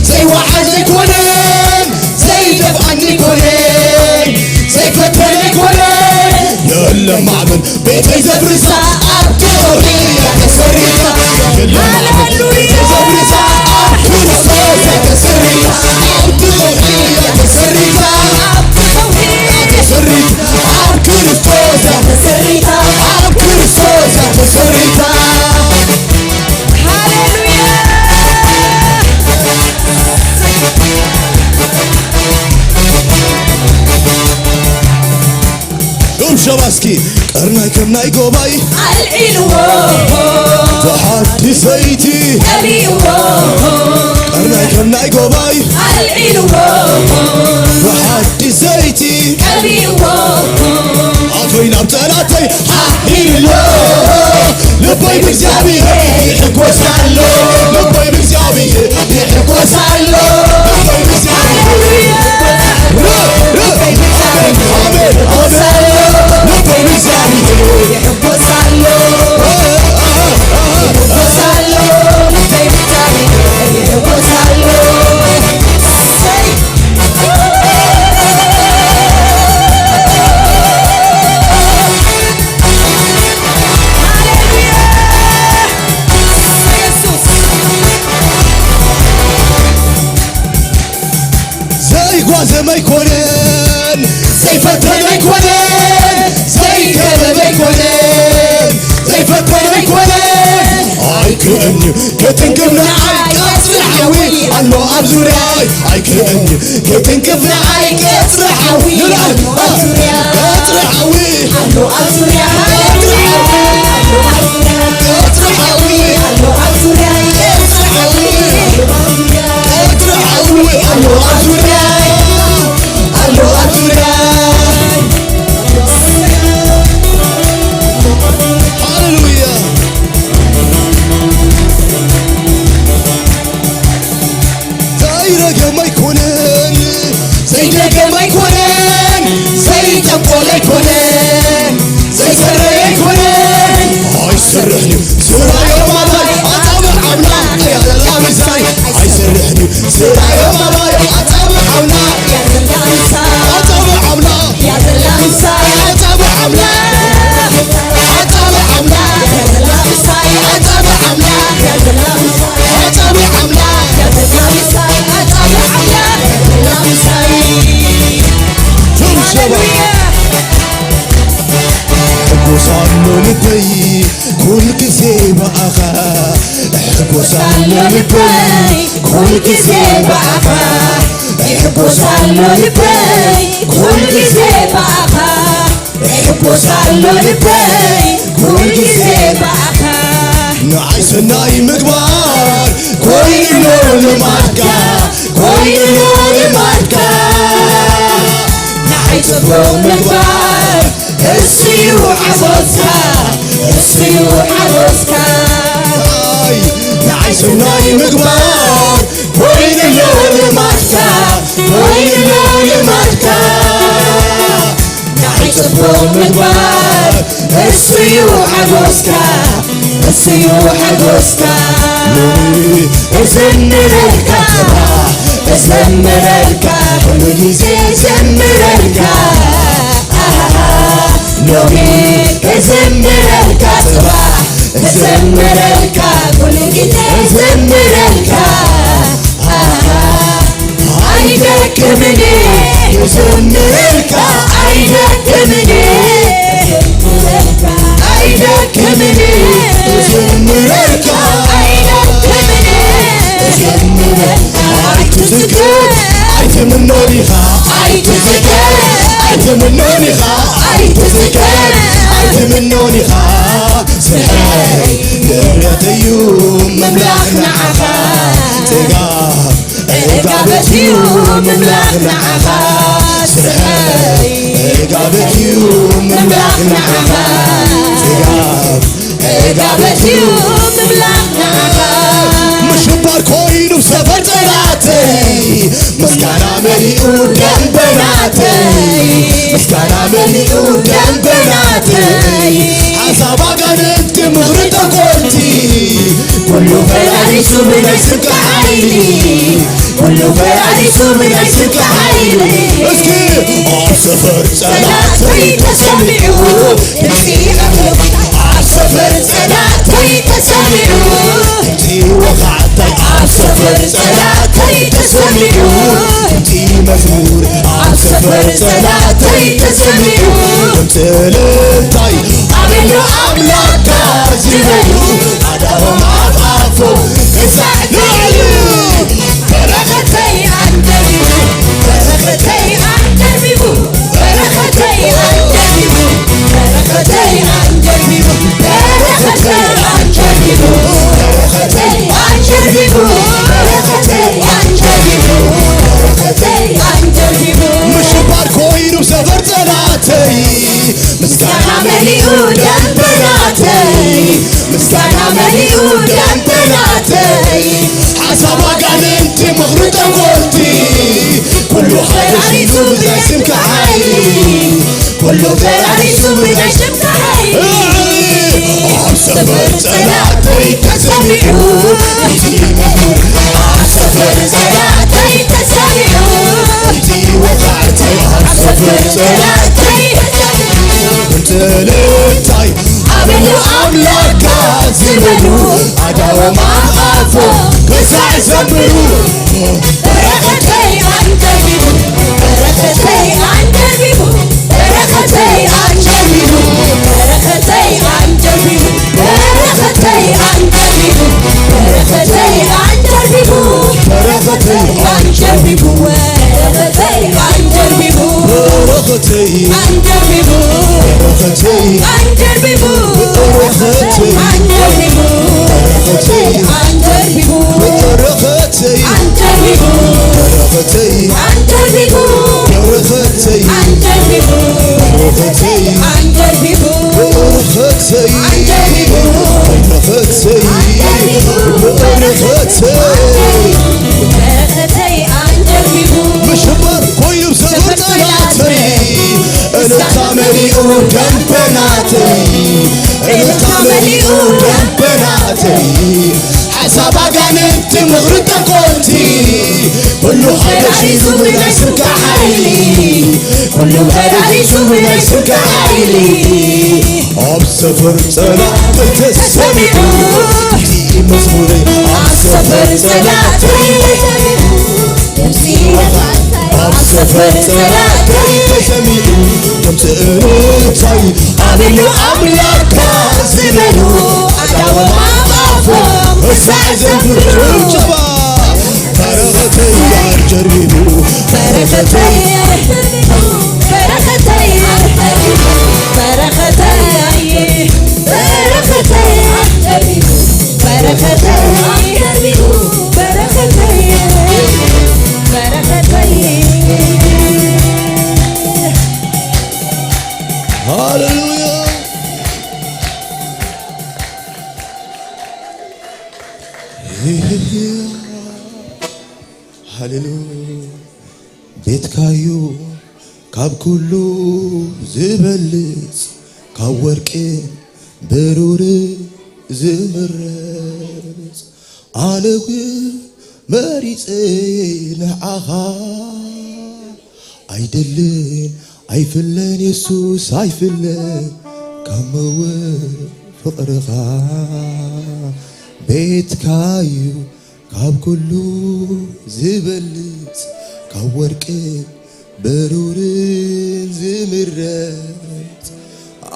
ዘይወሓ ዘይኮነ፣ ዘይደፍኣኒ ኮነ፣ ዘይፈተነ ኮነ። የለም ማዕበል ቤተይ ዘፍርሳ፣ ኣብ ጥበብ እያ ተሰሪታ። የለም ማዕበል ሃሌሉያ። ቤተይ ዘፍርሳ፣ ኣብ ክርስቶስ እያ ተሰሪታ። ኣብ ጥበብ እያ ተሰሪታ። ተሰሪታ። ኣብ ክርስቶስ እያ ተሰሪታ። ኣብ ክርስቶስ እያ ተሰሪታ። ሃሌሉያ። ሹም ሸባ እስኪ። ቀርናይ ከም ናይ ጎባይ ኣልዒልዎ፣ ብሓድሽ ዘይቲ ቀቢእዎ። ቀርናይ ከም ናይ ጎባይ ኣልዒልዎ፣ ብሓድሽ ዘይቲ ቀቢእዎ። ኣፈይ ናብ ጸላተይ ሃሂልሎ፣ ልበይ ብእግዚኣብሔር ይሕጎስ ኣሎ። ልበይ ብእግዚኣብሔር ይሕጎስ ኣሎ። ልበይ ብእግዚኣብሔር። ኣሜን፣ ኣሜን፣ ኣሜን። ልበይ ብእግዚኣብሔር ይሕጎስ ኣሎ። ይሕጎስ ኣሎ። ልበይ ብእግዚኣብሔር ይሕጎስ ኣሎ። ዘይጓዘመ ኣይኮነን፣ ዘይፈተነ ኣይኮነን፣ ዘይከበበ ኣይኮነን፣ ዘይፈተነ ኣይኮነን። ኣይክእልን'ዩ ክትንክፍ ንዓይ ቀጽሪ ሓዊ ኣሎ ኣብ ዙርያይ። ኣይክእልን'ዩ ክትንክፍ ንዓይ ቀጽሪ ሓዊ ኣሎ ኣብ ዙርያይ። ቀጽሪ ሓዊ ኣሎ ኣብ ዙርያይ። ቀጽሪ ሓዊ ኣሎ ኣብ ዙርያይ። ቀጽሪ ሓዊ ኣሎ ኣብ ዙርያይ። ቀጽሪ ሓዊ ኣሎ ኣብ ዙርያይ፣ ኣሎ ኣብ ዙርያይ። ሃሌሉያ። ዘይረገም ኣይኮነን፣ ዘይደገም ኣይኮነን፣ ዘይጠንቆል ኣይኮነን፣ ዘይሰረይ ኣይኮነን። ኣይሰርሕን እዩ ስራዮም ኣባይ ኣጻብዕ ኣምላኽ እያ ዘላ ምሳይ። ኣይሰርሕን እዩ ስራዮም ኣባይ ኣጻብዕ ኣምላኽ እያ ዘላ ምሳይ። ኣጻብዕ ኣምላኽ እያ ዘላ ምሳይ። ኣጻብዕ ኣምላኽ፣ ኣጻብዕ ኣምላኽ እያ ዘላ ምሳይ። ኣጻብዕ ኣምላኽ እያ ዘላ ምሳይ። ኣጻብዕ ኣምላኽ እያ ዘላ ምሳይ። ኣጻብዕ ኣምላኽ እያ ዘላ ምሳይ። ሃሌሉያ። ሕጎስ ኣሎ ልበይ ኩል ግዜ ብኣኻ። ሕጎስ ኣሎ ልበይ ኩል ግዜ ብኣኻ። ሕጎስ ኣሎ ልበይ ኩል ግዜ ብኣኻ። ሕጎስ ኣሎ ልበይ ኩል ግዜ ብኣኻ። ንዓይ ሰናይ ምግባር ኮይኑሎ ልማድካ፣ ኮይኑሎ ልማድካ። ንዓይ ጽቡቕ ምግባር እሱዩ ሓጎስካ፣ እሱዩ ሓጎስካ። ኣይ፣ ንዓይ ሰናይ ምግባር ኮይኑሎ ልማድካ፣ ኮይኑሎ ልማድካ። ንዓይ ጽቡቕ ምግባር እሱዩ ሓጎስካ፣ እሱዩ ሓጎስካ። ሎሚ እዘምረልካ ጽባሕ፣ እዘምረልካ ኩሉ ግዜ እዘምረልካ። ኣሃ፣ ሎሚ እዘምረልካ ጽባሕ፣ እዘምረልካ ኩሉ ግዜ እዘምረልካ። ኣሃ፣ ኣይደክምን እየ ክዝምረልካ፣ ኣይደክምን እየ፣ ኣይደክምን እየ ክዝምረልካ፣ ኣይደክምን እየ ክዝምረልካ። ኣይትዝከር ኣይትምኖን ኢኻ፣ ኣይትዝከር ኣይትምኖን ኢኻ፣ ኣይትዝከር ኣይትምኖን ኢኻ። ስርሐይ ንብረተዩ ምምላኽ ንዓኻ። ጽጋብ ዕጋበትዩ ምምላኽ ንዓኻ። ስርሐይ ዕጋበትዩ ምምላኽ ንዓኻ። ጽጋብ ዕጋበትዩ ምምላኽ ንዓኻ። ምሽባር ኮይኑ ሰፈር ጸላተይ፣ ምስጋና መሊኡ ደንበናተይ፣ ምስጋና መሊኡ ደንበናተይ። ሓሳብ ኣጋንንቲ ምኽሪ ተንኮልቲ፣ ኩሉ ፈራሪሱ ብናይ ስምካ ሓይሊ፣ ኩሉ ፈራሪሱ ብናይ ስምካ ሓይሊ። እስኪ ኣብ ሰፈር ጸላተይ ተሰሚዑ፣ ድምጺ ኣብ ሰፈር ጸላተይ ተሰሚዑ፣ ድምጺ ወኻዕታይ ኣብ ሰፈር ጸላተይ ተሰሚዑ፣ ድምጺ መዝሙር ኣብ ሰፈር ጸላተይ ተሰሚዑ፣ ድምጺ እልልታይ ኣበሎ ኣምላኽካ ዝበሉ ኣዳሆም ኣፍ ኣፎም ክሳዕ ልዕሉ በረኸተይ ኣንደርቢቡ፣ በረኸተይ ኣንደርቢቡ፣ በረኸተይ ኣንደርቢቡ፣ በረኸተይ ኣንደርቢቡ፣ በረኸተይ ኣንደርቢቡ፣ በረኸተይ ኣንደርቢቡ፣ በረኸተይ ኣንደርቢቡ፣ በረኸተይ ኣንደርቢቡ። ምሽባር ኮይኑ ሰፈር ጸላተይ፣ ምስጋና መሊኡ ደንበናተይ፣ ምስጋና መሊኡ ደንበናተይ። ሓሳብ ኣጋንንቲ ምኽሪ ተንኮልቲ፣ ኩሉ ፈራሪሱ ብናይ ስምካ ሓይሊ፣ ኩሉ ፈራሪሱ ብናይ ስምካ ሓይሊ። ኣብ ሰፈር ጸላተይ ተሰሚዑ፣ ኣብ ሰፈር ጸላተይ ተሰሚዑ፣ ወጻዕተይ ኣብ ሰፈር ጸላተይ ተሰሚዑ፣ እልልታይ ኣበሉ ኣምላኽካ ዝበሉ ኣዳዎም ኣፎም ክሳዕ ዘብሉ። በረኸተይ ኣንደርቢቡ፣ በረኸተይ ኣንደርቢቡ፣ በረኸተይ ኣንደርቢቡ፣ በረኸተይ ኣንደርቢቡ፣ በረኸተይ ኣንደርቢቡ፣ በረኸተይ ኣንደርቢቡ፣ በረኸተይ ኣንደርቢቡ፣ በረኸተይ ኣንደርቢቡ፣ በረኸተይ ኣንደርቢቡ፣ በረኸተይ ኣንደርቢቡ፣ በረኸተይ ኣንደርቢቡ፣ በረኸተይ ኣንደርቢቡ፣ በረኸተይ ኣንደርቢቡ፣ ሒዙ ብናይ ስምካ ሓይሊ፣ ኩሉ ፈራሪሱ ብናይ ስምካ ሓይሊ። ኣብ ሰፈር ጸላእተይ ተሰሚዑ፣ ድምጺ መዝሙረይ ኣብ ሰፈር ጸላእተይ ተሰሚዑ። ድምጺ ኣብ ሰፈር ጸላእተይ ተሰሚዑ፣ ድምጺ እልልታይ ኣቤሉ ኣምላኽካ ዝበሉ ኣዳዎም ኣፋፎም እሳዕ ዘንብሩ ጭብጨባ። በረኸተይ ኣጀርቢቡ፣ በረኸተይ፣ በረኸተይ፣ በረኸተይ፣ በረኸተይ፣ በረኸተይ፣ በረኸተይ፣ በረኸተይ። ሃሌሉያ። ሃሌሉያ። ቤትካዩ ካብ ኩሉ ዝበልጽ፣ ካብ ወርቅን ብሩር ዝምረጽ፣ ኣነ እውን መሪጸ ንዓኻ። ኣይደልን ኣይፍለን የሱስ ኣይፍለን፣ ካብ ምውቕ ፍቕርኻ። ቤትካዩ ካብ ኩሉ ዝበልጽ፣ ካብ ወርቅን ብሩርን ዝምረጽ፣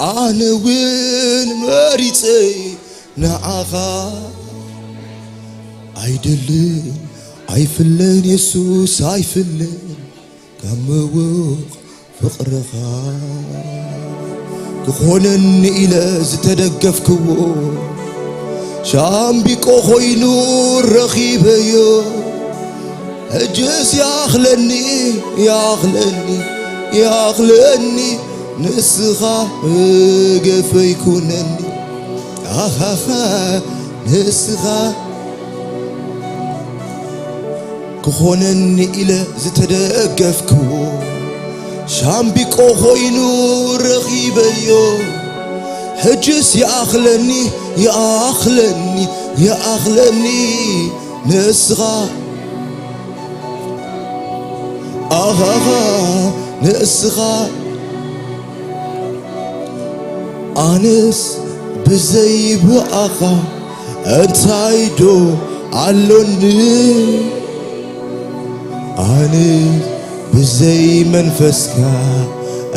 ኣነ እውን መሪጸ ንዓኻ። ኣይደልን ኣይፍለን የሱስ ኣይፍለን፣ ካብ ምውቕ ፍቕርኻ። ክኾነኒ ኢለ ዝተደገፍክዎ፣ ሻምቢቆ ኾይኑ ረኺበዮ። ሕጅስ ይኣኽለኒ፣ ይኣኽለኒ፣ ይኣኽለኒ፣ ንስኻ ገፈይ ኩነኒ። ኣኻኻ ንስኻ ክኾነኒ ኢለ ዝተደገፍክዎ፣ ሻምቢቆ ኾይኑ ረኺበዮ። ሕጅስ ይኣኽለኒ፣ ይኣኽለኒ፣ ይኣኽለኒ፣ ንስኻ፣ ኣኻኻ፣ ንስኻ። ኣነስ ብዘይ ብኣኻ እንታይ ዶ ኣሎኒ? ኣነስ ብዘይ መንፈስካ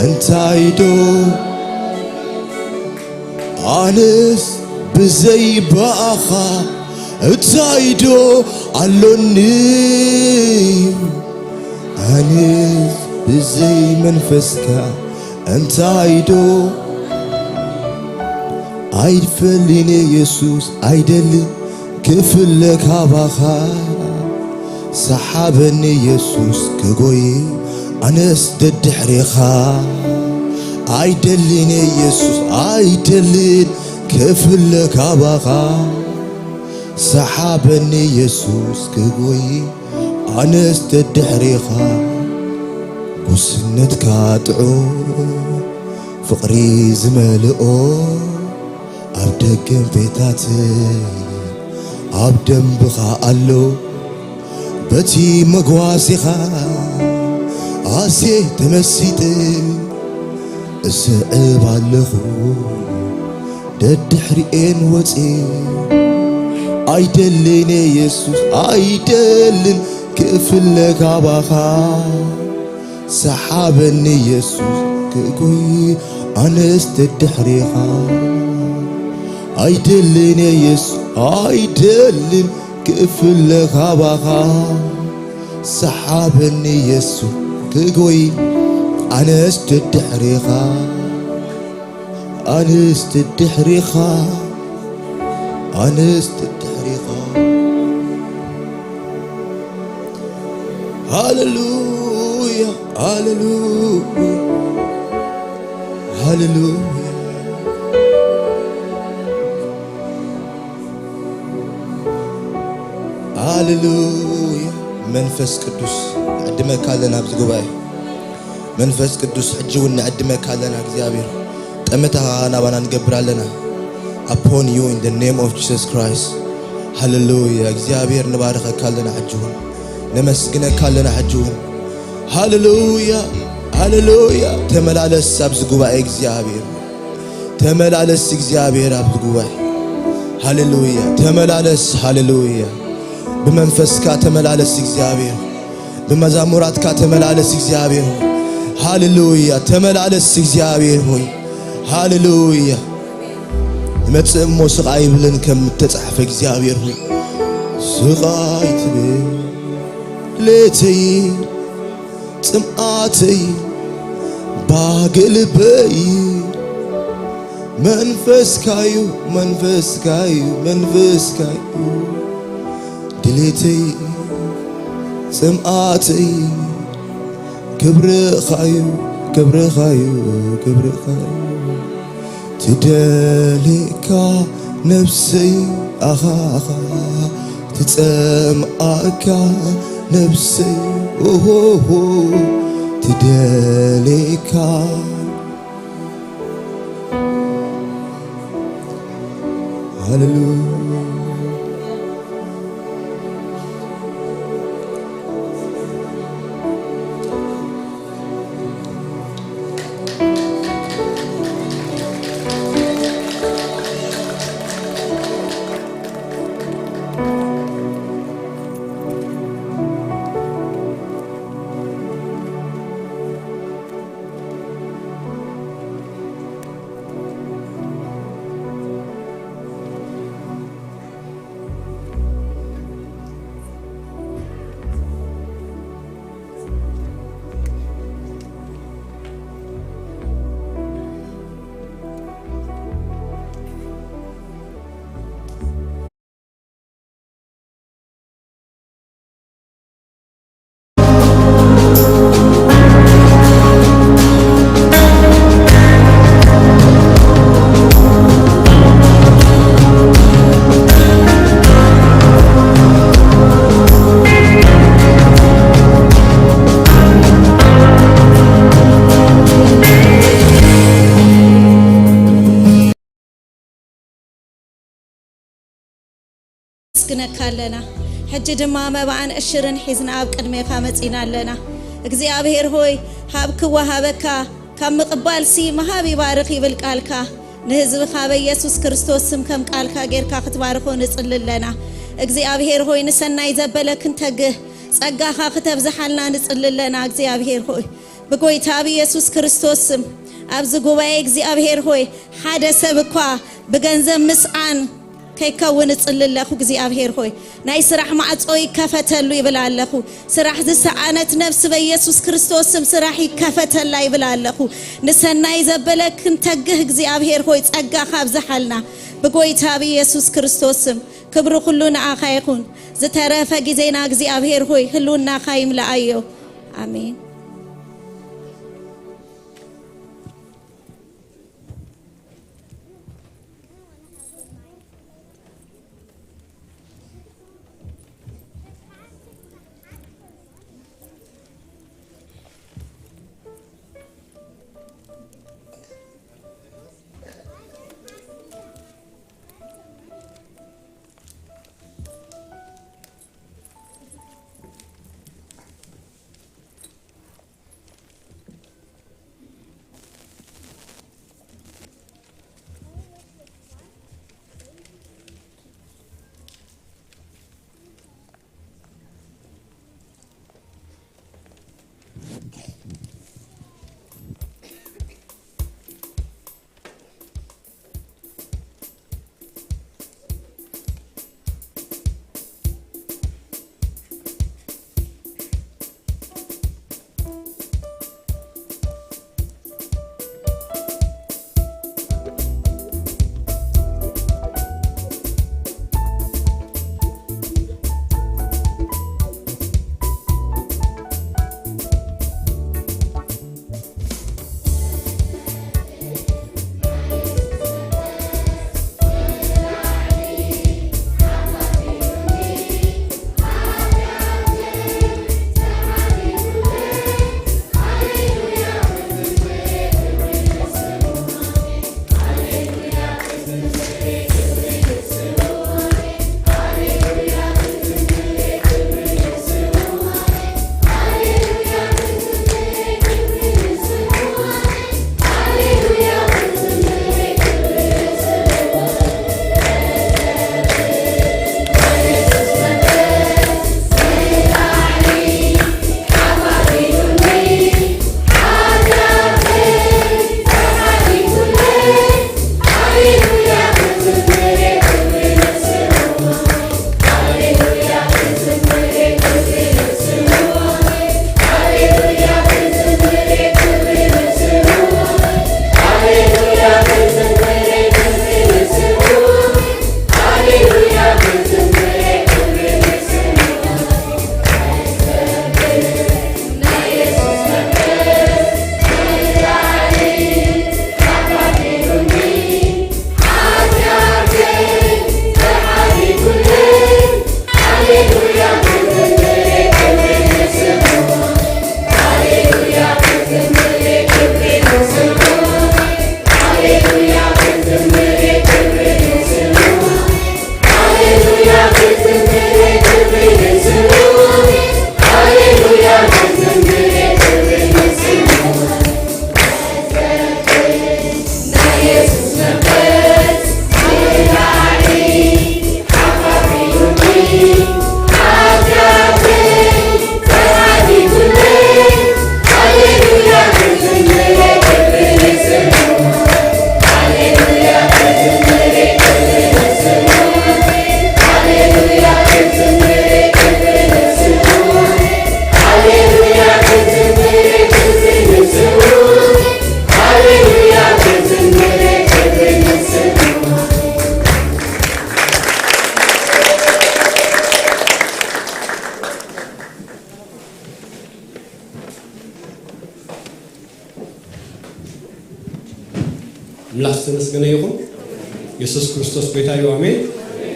እንታይ ዶ? ኣነስ ብዘይ ብኣኻ እንታይ ዶ ኣሎኒ? ኣነስ ብዘይ መንፈስካ እንታይ ዶ? ኣይፈልን የሱስ ኣይደልን ክፍለ ካባኻ። ሰሓበኒ የሱስ ክጎይ ኣነስ ደድሕሬኻ። ኣይደልን የሱስ ኣይደልን ክፍለ ካባኻ። ሰሓበኒ የሱስ ክጎይ ኣነስ ደድሕሬኻ። ጉስነትካ ጥዑም ፍቕሪ ዝመልኦ ኣብ ደገን ቤታትን ኣብ ደንብኻ ኣሎ። በቲ መጓሲኻ ኣዝየ ተመሲጠ እስዕብ ኣለኹ ደድሕሪኤን ወፅየ። ኣይደልን የሱስ ኣይደልን ክእፍለ ካባኻ። ሰሓበኒ የሱስ ክእጎይ ኣነስ ደድሕሬኻ። ኣይደልን የሱስ ኣይደልን ክእፍለ ካባኻ። ሰሓበኒ የሱስ ክእጎይ ኣነስ ደድሕሬኻ። ኣነስ ደድሕሬኻ። ኣነስ ደድሕሬኻ። ሃሌሉያ፣ ሃሌሉያ፣ ሃሌሉያ፣ ሃሌሉያ። መንፈስ ቅዱስ ንዕድመካ ኣለና ኣብዚ ጉባኤ። መንፈስ ቅዱስ ሕጂ እውን ንዕድመካ ኣለና። እግዚኣብሔር ጠመታ ናባና ንገብር ኣለና። Upon you in the name of Jesus Christ. ሃሌሉያ። እግዚኣብሔር ንባረኸካ ኣለና። ሕጂ እውን ነመስግነካ ኣለና። ሕጂ እውን ሃሌሉያ፣ ሃሌሉያ። ተመላለስ ኣብዚ ጉባኤ እግዚኣብሔር፣ ተመላለስ እግዚኣብሔር ኣብዚ ጉባኤ። ሃሌሉያ፣ ተመላለስ። ሃሌሉያ። ብመንፈስካ ተመላለስ እግዚኣብሔር፣ ብመዛሙራትካ ተመላለስ እግዚኣብሔር። ሃሌሉያ፣ ተመላለስ እግዚኣብሔር ሆይ። ሃሌሉያ። ይመጽእ እሞ ስቕ ኣይብልን ከም እተጻሕፈ እግዚኣብሔር ሆይ። ስቕ ኣይትብል ድሌተይ ጽምኣተይ ባግልበይ መንፈስካዩ መንፈስካዩ መንፈስካዩ ድሌተይ ጽምኣተይ ክብርኻዩ ክብርኻዩ ክብርኻዩ ትደልየካ ነፍሰይ ኣኻኻ ትጸምኣካ ነፍሰይ ኦሆሆ ትደልየካ ሃሌሉያ። ነመስግነካ ኣለና። ሕጂ ድማ መባኣን ዕሽርን ሒዝና ኣብ ቅድሜኻ መጺና ኣለና። እግዚኣብሔር ሆይ፣ ሃብ ክወሃበካ፣ ካብ ምቕባልሲ ምሃብ ይባርኽ ይብል ቃልካ። ንህዝብኻ በኢየሱስ ክርስቶስ ስም ከም ቃልካ ጌርካ ክትባርኾ ንጽሊ ኣለና። እግዚኣብሔር ሆይ፣ ንሰናይ ዘበለ ክንተግህ ጸጋኻ ክተብዝሓልና ንጽሊ ኣለና። እግዚኣብሔር ሆይ፣ ብጎይታ ብኢየሱስ ክርስቶስ ስም ኣብዚ ጉባኤ እግዚኣብሔር ሆይ፣ ሓደ ሰብ እኳ ብገንዘብ ምስኣን ከይከውን እጽሊ ኣለኹ። እግዚኣብሔር ሆይ፣ ናይ ስራሕ ማዕጾ ይከፈተሉ ይብል ኣለኹ። ስራሕ ዝሰኣነት ነፍሲ በኢየሱስ ክርስቶስ ስም ስራሕ ይከፈተላ ይብል ኣለኹ። ንሰናይ ዘበለ ክንተግህ እግዚኣብሔር ሆይ፣ ጸጋኻ ኣብዝሓልና። ብጎይታ ብኢየሱስ ክርስቶስ ስም ክብሪ ኩሉ ንኣኻ ይኹን። ዝተረፈ ግዜና እግዚኣብሔር ሆይ፣ ህልውናኻ ይምልኣዮ። ኣሜን። ኣምላኽ ዝተመስገነ ይኹን። የሱስ ክርስቶስ ጎይታ እዩ። ኣሜን።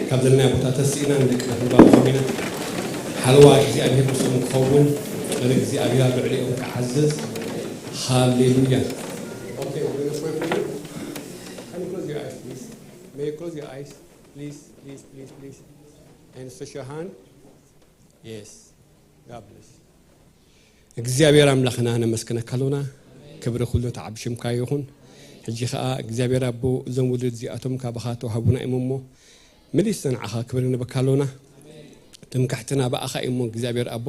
ካብ ዘለናዮ ቦታ ተስኢና ንደቅና ክንባርኾም ኢና። ሓለዋ እግዚኣብሔር ምስኦም ክኸውን፣ ፍቕሪ እግዚኣብሔር ኣብ ልዕሊኦም ክዓዝዝ። ሃሌሉያ። Okay, we're gonna pray for you. Can you close your eyes, please? May you close your eyes, please, please, please, please. And stretch your hand. Yes. God bless. እግዚኣብሔር ኣምላኽና ነመስግነካ ኣሎና። ክብሪ ኩሉ ተዓብ ሽምካ ይኹን። ሕጂ ኸኣ እግዚኣብሔር ኣቦ፣ እዞም ውሉድ እዚኣቶም ካባኻ ተዋህቡና እዮም እሞ፣ መሊስና ንዓኻ ክብሪ ንበካ ኣሎና። ትምክሕትና ብኣኻ እዩ እሞ እግዚኣብሔር ኣቦ፣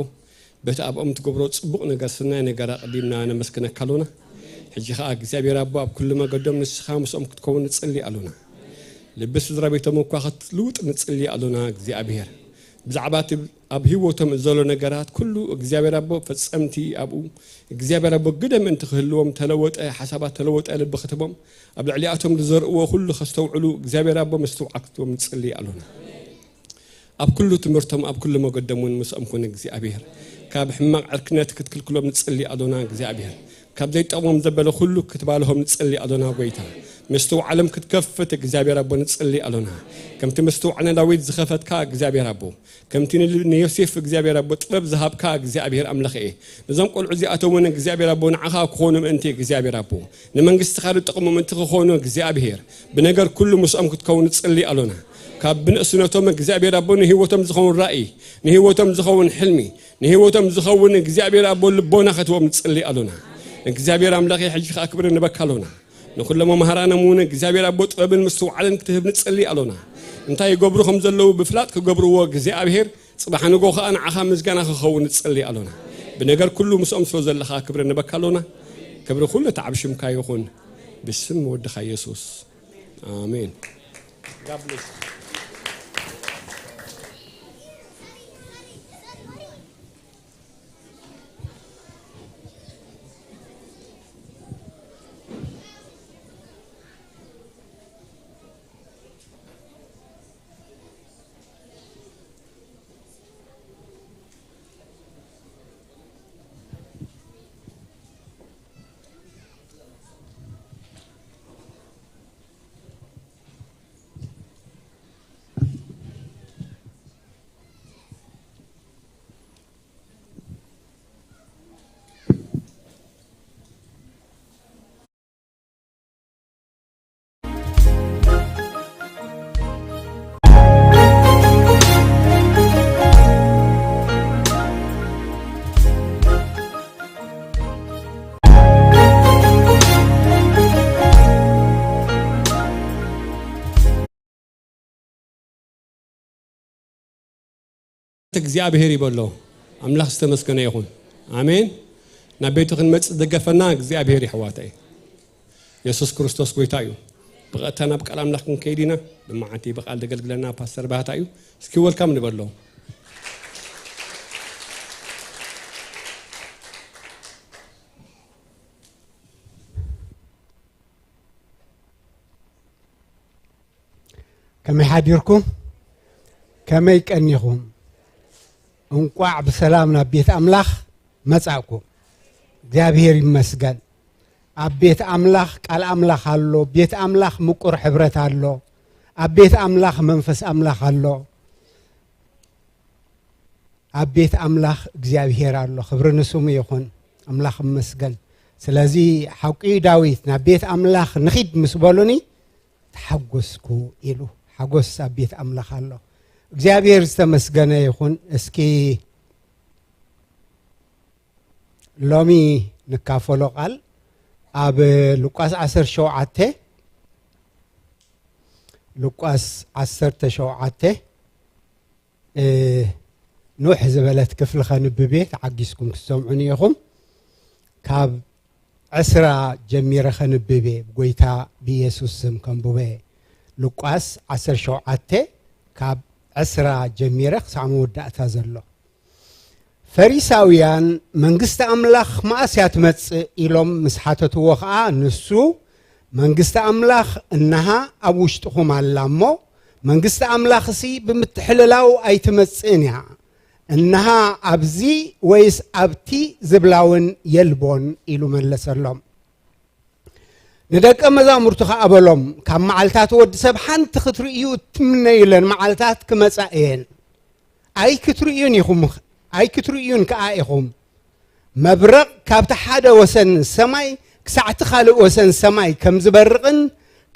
በቲ ኣብኦም ትገብሮ ጽቡቕ ነገር፣ ስናይ ነገር ኣቐዲምና ነመስግነካ ኣሎና። ሕጂ ኸኣ እግዚኣብሔር ኣቦ፣ ኣብ ኩሉ መገዶም ንስኻ ምስኦም ክትከውን ንጽሊ ኣሎና። ልቢ ስድራ ቤቶም እኳ ክትልውጥ ንጽሊ ኣሎና እግዚኣብሔር። ብዛዕባ እቲ ኣብ ህይወቶም ዘሎ ነገራት ኩሉ እግዚኣብሔር ኣቦ ፈጸምቲ ኣብኡ እግዚኣብሔር ኣቦ ግደ ምእንቲ ክህልዎም ተለወጠ ሓሳባት፣ ተለወጠ ልቢ ክትቦም፣ ኣብ ልዕሊኣቶም ዝዘርእዎ ኩሉ ከስተውዕሉ እግዚኣብሔር ኣቦ ምስትውዓል ክትቦም ንጽሊ ኣሎና። ኣብ ኩሉ ትምህርቶም፣ ኣብ ኩሉ መገዶም እውን ምስኦም ኩን እግዚኣብሔር። ካብ ሕማቕ ዕርክነት ክትክልክሎም ንጽሊ ኣሎና እግዚኣብሔር። ካብ ዘይጠቕሞም ዘበለ ኩሉ ክትባልሆም ንጽሊ ኣሎና ጎይታ። ምስትውዓሎም ክትከፍት እግዚኣብሔር ኣቦ ንጽሊ ኣሎና። ከምቲ ምስትውዓል ንዳዊት ዝኸፈትካ እግዚኣብሔር ኣቦ፣ ከምቲ ን-፣ ንዮሴፍ እግዚኣብሔር ኣቦ ጥበብ ዝሃብካ እግዚኣብሔር ኣምላኽ እየ። ነዞም ቆልዑ እዚኣቶም እውን እግዚኣብሔር ኣቦ ንዓኻ ክኾኑ ምእንቲ እግዚኣብሔር ኣቦ፣ ንመንግስትኻ ዝጠቕሙ ምእንቲ ክኾኑ እግዚኣብሔር ብነገር ኩሉ ምስኦም ክትከውን ንጽሊ ኣሎና። ካብ ብንእስነቶም እግዚኣብሔር ኣቦ ንህይወቶም ዝኸውን ራእይ፣ ንህይወቶም ዝኸውን ሕልሚ፣ ንህይወቶም ዝኸውን እግዚኣብሔር ኣቦ ልቦና ክትቦም ንጽሊ ኣሎና። እግዚኣብሔር ኣምላኽ ሕጂ ከኣ ክብሪ ንበካ ኣሎና። ንኹሎም መምሃራኖም እውን እግዚኣብሔር ኣቦ ጥበብን ምስትውዓልን ክትህብ ንጽሊ ኣሎና። እንታይ ይገብሩ ከም ዘለዉ ብፍላጥ ክገብርዎ እግዚኣብሔር ጽባሕ ንጎ ከኣ ንዓኻ ምስጋና ክኸውን ንጽሊ ኣሎና። ብነገር ኩሉ ምስኦም ስለ ዘለኻ ክብሪ ንበካ ኣሎና። ክብሪ ኩሉ ተዓብ ሽምካ ይኹን። ብስም ወድኻ የሱስ። ኣሜን። God bless you. እግዚኣብሔር ይበሎ። ኣምላኽ ዝተመስገነ ይኹን። ኣሜን። ናብ ቤቱ ክንመጽእ ዝደገፈና እግዚኣብሔር፣ የሕዋተይ፣ የሱስ ክርስቶስ ጎይታ እዩ። ብቐጥታ ናብ ቃል ኣምላኽ ክንከይድ ኢና። ብመዓልቲ ብቓል ዘገልግለና ፓስተር ባህታ እዩ። እስኪ ወልካም ንበሎ። ከመይ ሓዲርኩም? ከመይ ቀኒኹም? እንቋዕ ብሰላም ናብ ቤት ኣምላኽ መጻእኩም። እግዚኣብሔር ይመስገን። ኣብ ቤት ኣምላኽ ቃል ኣምላኽ ኣሎ። ቤት ኣምላኽ ምቁር ሕብረት ኣሎ። ኣብ ቤት ኣምላኽ መንፈስ ኣምላኽ ኣሎ። ኣብ ቤት ኣምላኽ እግዚኣብሔር ኣሎ። ክብሪ ንስሙ ይኹን። ኣምላኽ ይመስገን። ስለዚ ሓቂ እዩ ዳዊት፣ ናብ ቤት ኣምላኽ ንኺድ ምስ በሉኒ ተሓጎስኩ ኢሉ። ሓጎስ ኣብ ቤት ኣምላኽ ኣሎ። እግዚኣብሔር ዝተመስገነ ይኹን። እስኪ ሎሚ ንካፈሎ ቃል ኣብ ሉቃስ ዓሰርተ ሸውዓተ፣ ሉቃስ ዓሰርተ ሸውዓተ፣ እ፣ ንውሕ ዝበለት ክፍሊ ኸንብብ እየ፣ ተዓጊስኩም ክትሰምዑኒ ኢኹም። ካብ ዕስራ ጀሚረ ኸንብብ እየ፣ ብጎይታ ብኢየሱስ ስም ከንብቦ እየ። ሉቃስ ዓሰርተ ሸውዓተ ካብ ዕስራ ጀሚረ ክሳዕ መወዳእታ ዘሎ። ፈሪሳውያን፣ "መንግስቲ ኣምላኽ መኣስ እያ ትመጽእ?" ኢሎም ምስ ሓተትዎ ኸኣ፣ ንሱ፣ "መንግስቲ ኣምላኽ እንሃ ኣብ ውሽጥኹም ኣላ እሞ፣ መንግስቲ ኣምላኽሲ ብምትሕልላው ኣይትመጽእን እያ። እንሃ ኣብዚ ወይስ ኣብቲ ዝብላ እውን የልቦን" ኢሉ መለሰሎም። ንደቀ መዛሙርቱ ከኣ በሎም፣ ካብ መዓልታት ወዲ ሰብ ሓንቲ ክትርእዩ እትምነዩለን መዓልታት ክመጻ እየን። ኣይክትርእዩን ኢኹም፣ ኣይክትርእዩን ከኣ ኢኹም። መብረቕ ካብቲ ሓደ ወሰን ሰማይ ክሳዕቲ ካልእ ወሰን ሰማይ ከም ዝበርቕን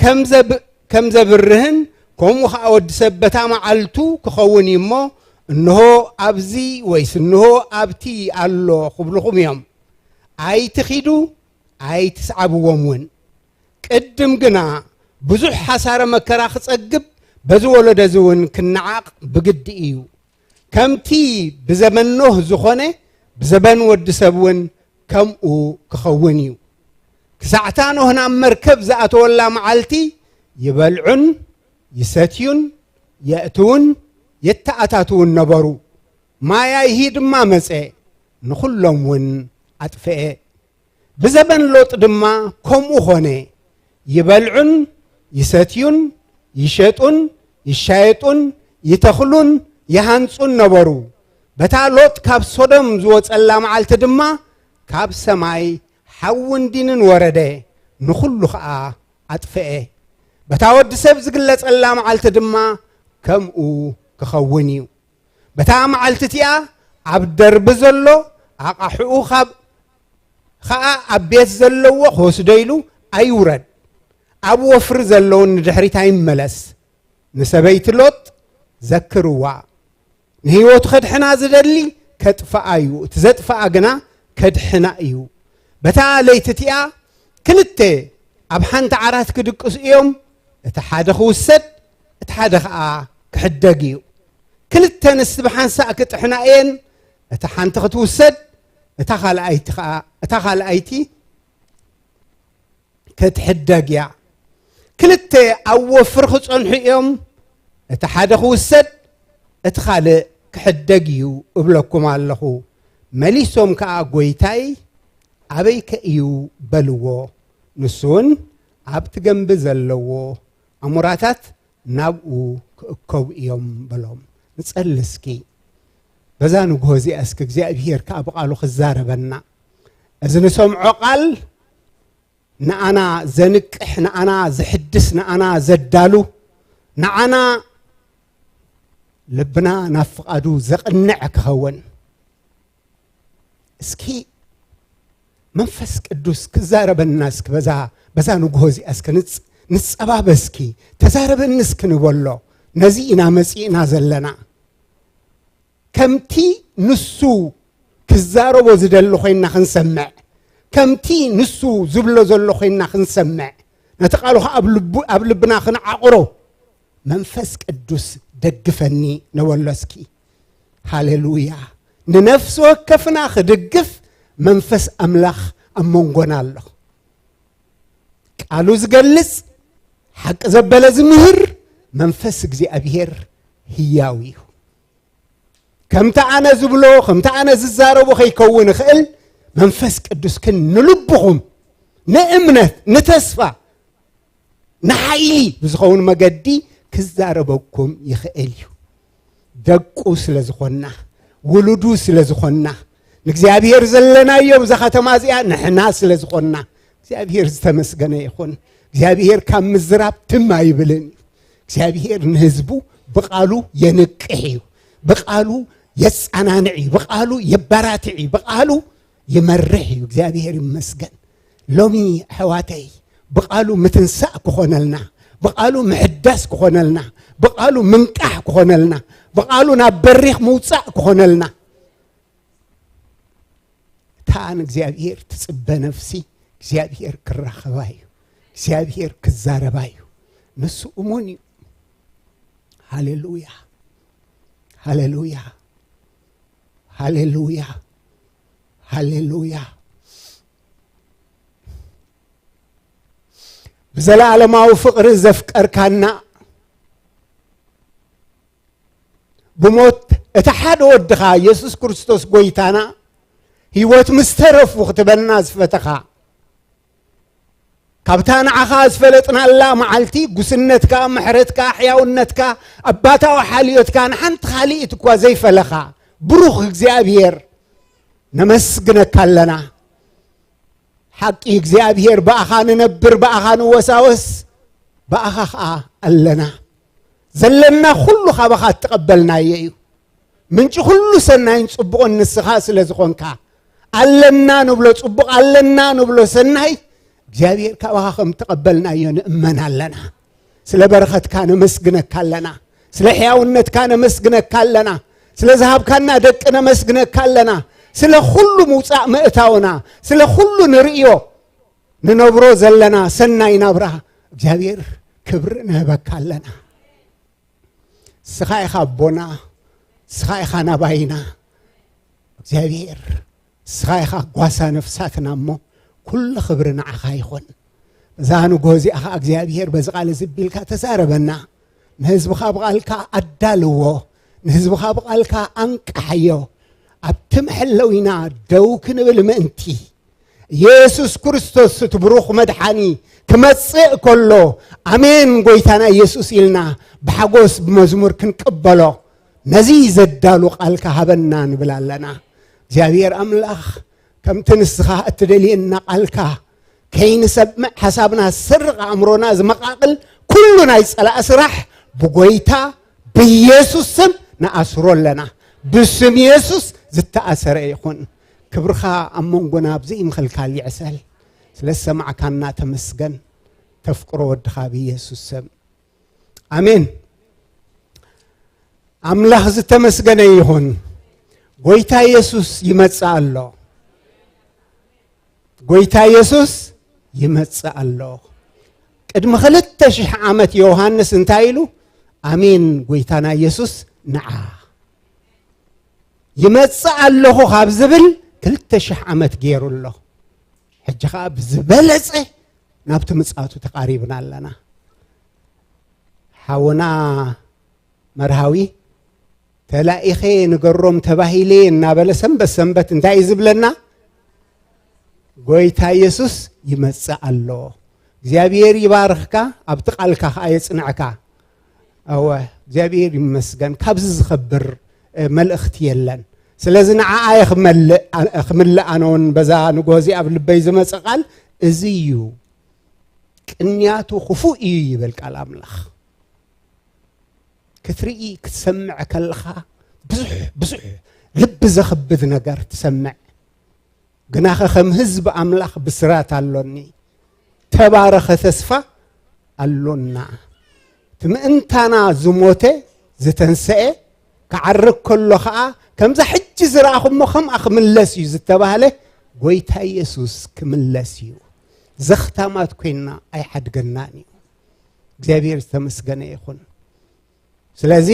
ከም ዘብ-፣ ከም ዘብርህን፣ ከምኡ ኸኣ ወዲ ሰብ በታ መዓልቱ ክኸውን እዩ እሞ፣ እንሆ ኣብዚ ወይስ እንሆ ኣብቲ ኣሎ ክብልኹም እዮም። ኣይትኺዱ፣ ኣይትስዓብዎም እውን። ቅድም ግና ብዙሕ ሓሳረ መከራ ክጸግብ፣ በዚ ወለዶ እዚ እውን ክነዓቕ ብግዲ እዩ። ከምቲ ብዘበን ኖህ ዝኾነ፣ ብዘበን ወዲ ሰብ እውን ከምኡ ክኸውን እዩ። ክሳዕታ ኖህ ናብ መርከብ ዝኣተወላ መዓልቲ፣ ይበልዑን ይሰትዩን፣ የእትውን የተኣታትውን ነበሩ። ማይ ኣይሂ ድማ መጸ፣ ንኹሎም እውን ኣጥፍኤ። ብዘበን ሎጥ ድማ ከምኡ ኾነ። ይበልዑን ይሰትዩን፣ ይሸጡን ይሻየጡን፣ ይተኽሉን ይሃንጹን ነበሩ። በታ ሎጥ ካብ ሶዶም ዝወጸላ መዓልቲ ድማ፣ ካብ ሰማይ ሓውን ዲንን ወረደ፣ ንኹሉ ኸኣ ኣጥፍኤ። በታ ወዲ ሰብ ዝግለጸላ መዓልቲ ድማ ከምኡ ክኸውን እዩ። በታ መዓልቲ እቲኣ ኣብ ደርቢ ዘሎ ኣቓሕኡ ካብ፣ ኸኣ ኣብ ቤት ዘለዎ ክወስዶ ኢሉ ኣይውረድ። ኣብ ወፍሪ ዘለውን ንድሕሪት ኣይመለስ። ንሰበይቲ ሎጥ ዘክርዋ። ንህይወቱ ከድሕና ዝደሊ ከጥፍኣ እዩ፣ እቲ ዘጥፍኣ ግና ከድሕና እዩ። በታ ለይቲ እቲኣ ክልተ ኣብ ሓንቲ ዓራት ክድቅሱ እዮም፣ እቲ ሓደ ክውሰድ፣ እቲ ሓደ ኸኣ ክሕደግ እዩ። ክልተ ኣንስቲ ብሓንሳእ ክጥሕና እየን፣ እታ ሓንቲ ክትውሰድ፣ እታ ካልኣይቲ ኸኣ፣ እታ ካልኣይቲ ክትሕደግ እያ። ክልተ ኣብ ወፍሪ ክጸንሑ እዮም፣ እቲ ሓደ ክውሰድ፣ እቲ ካልእ ክሕደግ እዩ እብለኩም ኣለኹ። መሊሶም ከኣ፣ ጐይታይ፣ ኣበይከ እዩ? በልዎ። ንሱ እውን፣ ኣብቲ ገምቢ ዘለዎ ኣሞራታት ናብኡ ክእከቡ እዮም በሎም። ንጸሊ እስኪ። በዛ ንግሆ እዚኣ እስኪ እግዚኣብሄር ከኣ ብቓሉ ክዛረበና። እዚ ንሰምዖ ቃል ንኣና ዘንቅሕ፣ ንኣና ዘሕድስ፣ ንኣና ዘዳሉ፣ ንኣና ልብና ናብ ፍቓዱ ዘቕንዕ ክኸውን። እስኪ መንፈስ ቅዱስ ክዛረበና እስኪ በዛ፣ በዛ ንግሆ እዚኣ እስኪ ንጽ-፣ ንጸባበ እስኪ፣ ተዛረበኒ እስኪ ንበሎ። ነዚ ኢና መጺእና ዘለና። ከምቲ ንሱ ክዛረቦ ዝደሊ ኮይንና ክንሰምዕ፣ ከምቲ ንሱ ዝብሎ ዘሎ ኮይንና ክንሰምዕ፣ ነቲ ቃሉ ኸዓ ኣብ ልቡ-፣ ኣብ ልብና ክንዓቕሮ፣ መንፈስ ቅዱስ ደግፈኒ ነበሎ እስኪ። ሃሌሉያ። ንነፍሲ ወከፍና ክድግፍ መንፈስ ኣምላኽ ኣብ መንጎና ኣሎ። ቃሉ ዝገልጽ፣ ሓቂ ዘበለ ዝምህር መንፈስ እግዚኣብሔር ህያው እዩ። ከምቲ ኣነ ዝብሎ፣ ከምቲ ኣነ ዝዛረቦ ከይከውን ይኽእል፣ መንፈስ ቅዱስ ግን ንልብኹም ንእምነት፣ ንተስፋ፣ ንሓይሊ ብዝኸውን መገዲ ክዛረበኩም ይኽእል እዩ። ደቁ ስለ ዝኾንና፣ ውሉዱ ስለ ዝኾንና፣ ንእግዚኣብሔር ዘለናዮ ብዛ ከተማ እዚኣ ንሕና ስለ ዝኾንና፣ እግዚኣብሔር ዝተመስገነ ይኹን። እግዚኣብሔር ካብ ምዝራብ ትም ኣይብልን እዩ። እግዚኣብሔር ንህዝቡ ብቓሉ የንቅሕ እዩ፣ ብቓሉ የጻናንዕ እዩ፣ ብቓሉ የባራትዕ እዩ፣ ብቓሉ ይመርሕ እዩ። እግዚኣብሔር ይመስገን። ሎሚ ኣሕዋተይ ብቓሉ ምትንሳእ ክኾነልና፣ ብቓሉ ምሕዳስ ክኾነልና፣ ብቓሉ ምንቃሕ ክኾነልና፣ ብቓሉ ናብ በሪኽ ምውጻእ ክኾነልና። እታ ንእግዚኣብሔር ትጽበ ነፍሲ እግዚኣብሔር ክራኸባ እዩ፣ እግዚኣብሔር ክዛረባ እዩ። ንሱ እሙን እዩ። ሃሌሉያ፣ ሃሌሉያ፣ ሃሌሉያ፣ ሃሌሉያ። ብዘለዓለማዊ ፍቕሪ ዘፍቀርካና፣ ብሞት እቲ ሓደ ወድኻ የሱስ ክርስቶስ ጐይታና፣ ህይወት ምስ ተረፉ ክትበና ዝፈተኻ፣ ካብታ ንዓኻ ዝፈለጥናላ መዓልቲ፣ ጉስነትካ፣ ምሕረትካ፣ ሕያውነትካ፣ ኣባታዊ ሓልዮትካ፣ ንሓንቲ ካልኢት እኳ ዘይፈለኻ፣ ብሩኽ እግዚኣብሔር፣ ነመስግነካ ኣለና። ሓቂ እግዚኣብሔር፣ ብኣኻ ንነብር፣ ብኣኻ ንወሳወስ፣ ብኣኻ ኸኣ ኣለና። ዘለና ኩሉ ካባኻ እተቐበልናዮ እዩ። ምንጪ ኩሉ ሰናይን ጽቡቕን ንስኻ ስለ ዝኾንካ፣ ኣለና ንብሎ ጽቡቕ፣ ኣለና ንብሎ ሰናይ እግዚኣብሔር ካባኻ ከም እተቐበልናዮ ንእመን ኣለና። ስለ በረኸትካ ነመስግነካ ኣለና። ስለ ሕያውነትካ ነመስግነካ ኣለና። ስለ ዝሃብካና ደቂ ነመስግነካ ኣለና። ስለ ኩሉ ምውጻእ ምእታውና፣ ስለ ኩሉ ንርእዮ ንነብሮ ዘለና ሰናይ ናብራ እግዚኣብሔር ክብሪ ንህበካ ኣለና። ንስኻ ኢኻ ኣቦና፣ ንስኻ ኢኻ ናባይና እግዚኣብሔር፣ ንስኻ ኢኻ ጓሳ ነፍሳትና እሞ ኩሉ ክብሪ ንዓኻ ይኹን። በዛ ንግሆ እዚኣ ኸዓ እግዚኣብሔር በዚ ቃል እዚ ቢልካ ተዛረበና። ንህዝብኻ ብቓልካ ኣዳልዎ፣ ንህዝብኻ ብቓልካ ኣንቃሓዮ። ኣብቲ መሐለዊና ደው ክንብል ምእንቲ ኢየሱስ ክርስቶስ እቲ ብሩኽ መድሓኒ ክመጽእ ከሎ፣ ኣሜን ጎይታና ኢየሱስ ኢልና ብሓጎስ ብመዝሙር ክንቅበሎ ነዚ ዘዳሉ ቃልካ ሃበና ንብል ኣለና። እግዚኣብሔር ኣምላኽ ከምቲ ንስኻ እትደልየና ቃልካ ከይንሰምዕ ሓሳብና ዝሰርቕ ኣእምሮና ዝመቓቕል ኩሉ ናይ ጸላኢ ስራሕ ብጎይታ ብኢየሱስ ስም ንኣስሮ ኣለና። ብስም ኢየሱስ ዝተኣሰረ ይኹን። ክብርኻ ኣብ መንጎና ብዘይ ምኽልካል ይዕሰል። ስለ ዝሰማዕካና ተመስገን። ተፍቅሮ ወድኻ ብኢየሱስ ስም። ኣሜን። ኣምላኽ ዝተመስገነ ይኹን። ጎይታ ኢየሱስ ይመጽእ ኣሎ። ጎይታ ኢየሱስ ይመጽእ ኣሎ። ቅድሚ ክልተ ሽሕ ዓመት ዮሃንስ እንታይ ኢሉ? ኣሜን፣ ጎይታና ኢየሱስ ንዓ። ይመጽእ ኣለኹ ካብ ዝብል ክልተ ሽሕ ዓመት ገይሩ ኣሎ። ሕጂ ኸኣ ብዝበለጸ ናብቲ ምጽኣቱ ተቓሪብና ኣለና። ሓውና መርሃዊ፣ "ተላኢኸ ንገሮም ተባሂለ" እናበለ ሰንበት ሰንበት እንታይ እዩ ዝብለና? ጎይታ ኢየሱስ ይመጽእ ኣሎ። እግዚኣብሔር ይባርኽካ፣ ኣብቲ ቃልካ ኸኣ የጽንዕካ። እወ፣ እግዚኣብሔር ይመስገን። ካብዚ ዝኸብር፣ እ፣ መልእኽቲ የለን። ስለዚ ንዓኣ እየ ክመልእ፣ ኣ-፣ ክምልእ ኣነ እውን በዛ ንግሆ እዚኣ ኣብ ልበይ ዝመጸ ቃል እዚ እዩ። ቅንያቱ ክፉእ እዩ ይብል ቃል ኣምላኽ። ክትርኢ፣ ክትሰምዕ ከለኻ ብዙሕ፣ ብዙሕ ልቢ ዘኽብድ ነገር ትሰምዕ። ግናኸ ከም ህዝቢ ኣምላኽ ብስራት ኣሎኒ። ተባረኸ ተስፋ ኣሎና። እቲ ምእንታና ዝሞተ፣ ዝተንሰኤ፣ ክዓርግ ከሎ ኸኣ ከምዛ ሕጂ ዝረኣኹሞ ከምኣ ክምለስ እዩ ዝተባህለ ጎይታ ኢየሱስ ክምለስ እዩ። ዘኽታማት ኮይንና ኣይሓድገናን እዩ። እግዚኣብሔር ዝተመስገነ ይኹን። ስለዚ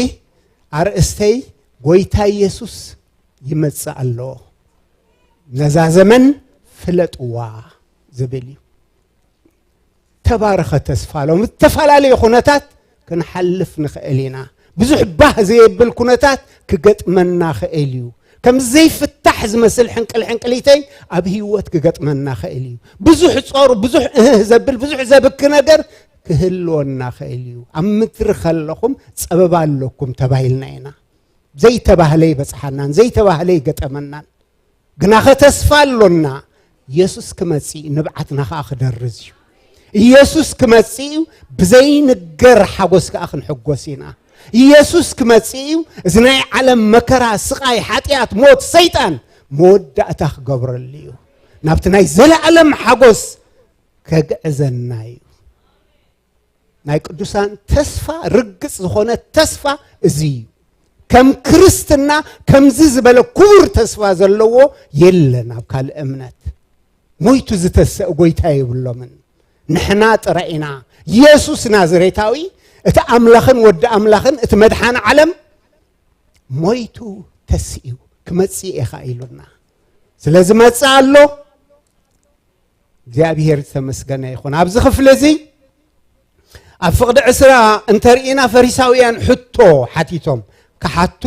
ኣርእስተይ ጎይታ ኢየሱስ ይመጽእ ኣሎ፣ ነዛ ዘመን ፍለጥዋ ዝብል እዩ። ተባረኸ ተስፋ ሎም ዝተፈላለዩ ኩነታት ክንሓልፍ ንኽእል ኢና። ብዙሕ ባህ ዘየብል ኩነታት ክገጥመና ኽእል እዩ። ከም ዘይፍታሕ ዝመስል ሕንቅል ሕንቅሊተይ ኣብ ህይወት ክገጥመና ኽእል እዩ። ብዙሕ ጾር፣ ብዙሕ እህህ ዘብል፣ ብዙሕ ዘብኪ ነገር ክህልወና ኽእል እዩ። ኣብ ምድሪ ከለኹም ጸበባ ኣለኩም ተባሂልና ኢና። ዘይተባህለ ይበጽሓናን ዘይተባህለ ይገጠመናን። ግናኸ ተስፋ ኣሎና። ኢየሱስ ክመጽእ እዩ፣ ንብዓትና ኸኣ ክደርዝ እዩ። ኢየሱስ ክመጽእ እዩ፣ ብዘይንገር ሓጎስ ከኣ ክንሕጎስ ኢና። ኢየሱስ ክመጽእ እዩ፣ እዚ ናይ ዓለም መከራ፣ ስቓይ፣ ሓጢኣት፣ ሞት፣ ሰይጣን መወዳእታ ክገብረሉ እዩ። ናብቲ ናይ ዘለኣለም ሓጎስ ከግዕዘና እዩ። ናይ ቅዱሳን ተስፋ፣ ርግጽ ዝኾነ ተስፋ እዚ እዩ። ከም ክርስትና ከምዚ ዝበለ ክቡር ተስፋ ዘለዎ የለን ኣብ ካልእ እምነት። ሞይቱ ዝተሰእ ጎይታ የብሎምን። ንሕና ጥራይ ኢና። ኢየሱስ ናዝሬታዊ፣ እቲ ኣምላኽን ወዲ ኣምላኽን፣ እቲ መድሓን ዓለም፣ ሞይቱ ተሲኡ፣ "ክመጽእ እየ" ኸኣ ኢሉና። ስለዚ መጽእ ኣሎ። እግዚኣብሔር ዝተመስገነ ይኹን። ኣብዚ ክፍሊ እዚ ኣብ ፍቕዲ ዕስራ እንተርኢና፣ ፈሪሳውያን ሕቶ ሓቲቶም ክሓቱ፣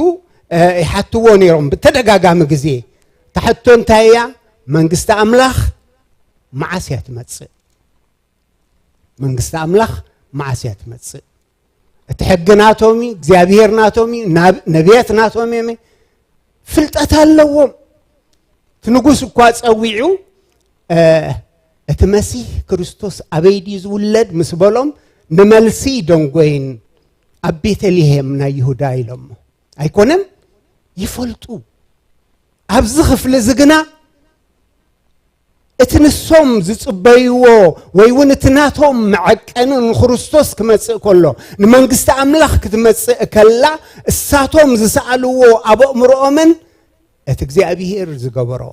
እ፣ ይሓትዎ ነይሮም ብተደጋጋሚ ግዜ። እታ ሕቶ እንታይ እያ? መንግስቲ ኣምላኽ መዓስ እያ ትመጽእ? መንግስቲ ኣምላኽ መዓስ እያ ትመጽእ? እቲ ሕጊ ናቶም እዩ፣ እግዚኣብሔር ናቶም እዩ፣ ናብ-፣ ነቢያት ናቶም እዮም፣ ፍልጠት ኣለዎም። እቲ ንጉስ እኳ ጸዊዑ፣ እ፣ እቲ መሲህ ክርስቶስ ኣበይ ድዩ ዝውለድ ምስ በሎም፣ ንመልሲ ደንጎይን ኣብ ቤተልሔም ናይ ይሁዳ ኢሎሞ። ኣይኮነን? ይፈልጡ። ኣብዚ ክፍሊ እዚ ግና እቲ ንሶም ዝጽበይዎ ወይ እውን እቲ ናቶም መዐቀኒ ንክርስቶስ ክመጽእ ከሎ፣ ንመንግስቲ ኣምላኽ ክትመጽእ ከላ፣ እሳቶም ዝሰኣልዎ ኣብ ኣእምሮኦምን እቲ እግዚኣብሔር ዝገበሮ፣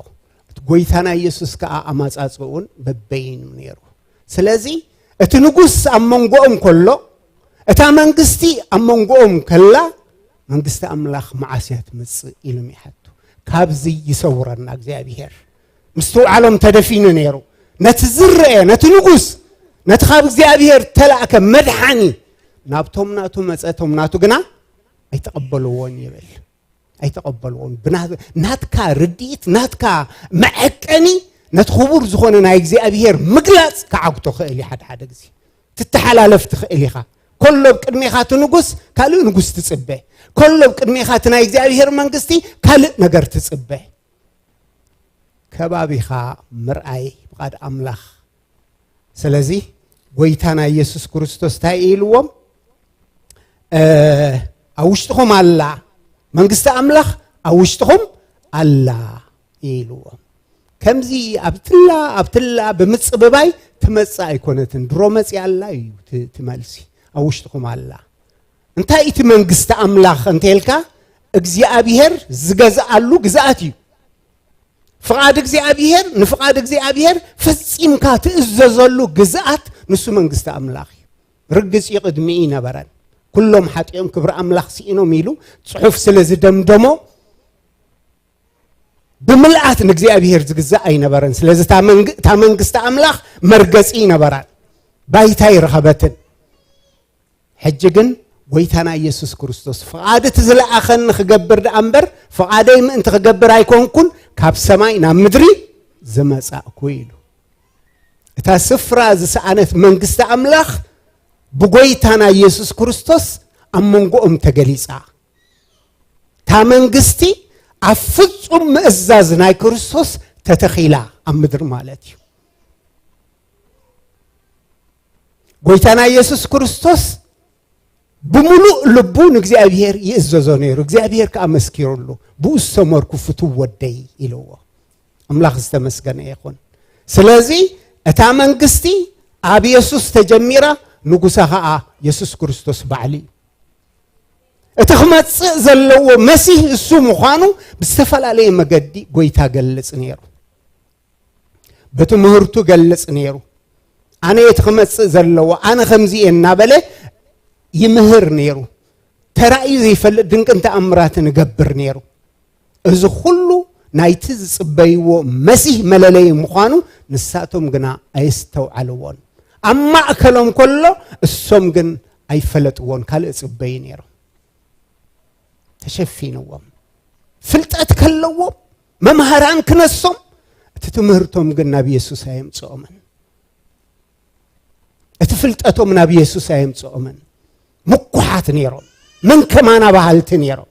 እቲ ጎይታና ኢየሱስ ከኣ ኣማጻጽእውን በበይኑ ነይሩ። ስለዚ እቲ ንጉስ ኣብ መንጎኦም ከሎ፣ እታ መንግስቲ ኣብ መንጎኦም ከላ፣ መንግስቲ ኣምላኽ መዓስ እያ ትመጽእ ኢሎም ይሓቱ። ካብዚ ይሰውረና እግዚኣብሔር። ምስትውዓሎም ተደፊኑ ነይሩ። ነቲ ዝረአ፣ ነቲ ንጉስ፣ ነቲ ካብ እግዚኣብሔር ተላእከ መድሓኒ ናብቶም ናቱ መጸ፣ እቶም ናቱ ግና ኣይተቐበልዎን ይብል። ኣይተቐበልዎን። ብና-፣ ናትካ ርድኢት፣ ናትካ መዐቀኒ ነቲ ክቡር ዝኾነ ናይ እግዚኣብሔር ምግላጽ ክዓግቶ ክእል እዩ። ሓደ ሓደ ግዜ ትተሓላለፍ ትኽእል ኢኻ። ከሎ ኣብ ቅድሜኻ እቲ ንጉስ ካልእ ንጉስ ትጽበ። ከሎ ኣብ ቅድሜኻ እቲ ናይ እግዚኣብሔር መንግስቲ ካልእ ነገር ትጽበ። ከባቢኻ ምርኣይ ፍቓድ ኣምላኽ። ስለዚ ጎይታና ኢየሱስ ክርስቶስ እንታይ ኢልዎም? እ፣ ኣብ ውሽጥኹም ኣላ፣ መንግስቲ ኣምላኽ ኣብ ውሽጥኹም ኣላ ኢልዎም። ከምዚ ኣብትላ ኣብትላ ብምጽብባይ ትመጽእ ኣይኮነትን። ድሮ መጺኣ ኣላ እዩ እቲ፣ እቲ መልሲ። ኣብ ውሽጥኹም ኣላ። እንታይ እቲ መንግስቲ ኣምላኽ እንተልካ፣ እግዚኣብሔር ዝገዝኣሉ ግዝኣት እዩ። ፍቓድ እግዚኣብሔር፣ ንፍቓድ እግዚኣብሔር ፈጺምካ ትእዘዘሉ ግዝኣት ንሱ መንግስቲ ኣምላኽ እዩ። ርግጽ እዩ፣ ቅድሚ ይነበረን። ኩሎም ሓጢኦም ክብሪ ኣምላኽ ስኢኖም ኢሉ ጽሑፍ ስለ ዝደምደሞ፣ ብምልኣት ንእግዚኣብሔር ዝግዛእ ኣይነበረን። ስለዚ እታ መንግ-፣ እታ መንግስቲ ኣምላኽ መርገጺ ይነበራን። ባይታ ይረኸበትን። ሕጂ ግን ጎይታና ኢየሱስ ክርስቶስ፣ "ፍቓድ እቲ ዝለኣኸኒ ክገብር ደኣ እምበር፣ ፍቓደይ ምእንቲ ክገብር ኣይኮንኩን፣ ካብ ሰማይ ናብ ምድሪ ዝመጻእኩ" ኢሉ። እታ ስፍራ ዝሰኣነት መንግስቲ ኣምላኽ ብጎይታና ኢየሱስ ክርስቶስ ኣብ መንጎኦም ተገሊጻ። እታ መንግስቲ ኣብ ፍጹም ምእዛዝ ናይ ክርስቶስ ተተኺላ ኣብ ምድሪ ማለት እዩ። ጎይታና ኢየሱስ ክርስቶስ ብምሉእ ልቡ ንእግዚኣብሔር ይእዘዞ ነይሩ። እግዚኣብሔር ከኣ መስኪሩሉ፣ "ብኡ ዝተመርኩ ፍቱው ወደይ" ኢልዎ። ኣምላኽ ዝተመስገነ ይኹን። ስለዚ እታ መንግስቲ ኣብ የሱስ ተጀሚራ፣ ንጉሳ ከኣ የሱስ ክርስቶስ ባዕሉ እዩ። እቲ ክመጽእ ዘለዎ መሲህ እሱ ምዃኑ ብዝተፈላለየ መገዲ ጎይታ ገልጽ ነይሩ። ብትምህርቱ ገልጽ ነይሩ። "ኣነ እቲ ክመጽእ ዘለዎ፣ ኣነ ከምዚ እየ" እናበለ ይምህር ነይሩ። ተራእዩ ዘይፈልጥ ድንቅን ተኣምራትን ይገብር ነይሩ። እዚ ኩሉ ናይቲ ዝጽበይዎ መሲህ መለለዪ ምዃኑ ንሳቶም ግና ኣየስተውዓልዎን። ኣብ ማእከሎም ከሎ እሶም ግን ኣይፈለጥዎን፣ ካልእ ጽበዩ ነይሮም። ተሸፊንዎም። ፍልጠት ከለዎም፣ መምሃራን ክነሶም፣ እቲ ትምህርቶም ግን ናብ የሱስ ኣየምጽኦምን። እቲ ፍልጠቶም ናብ የሱስ ኣየምጽኦምን። ምኩሓት ነይሮም። መን ከማና በሃልቲ ነይሮም።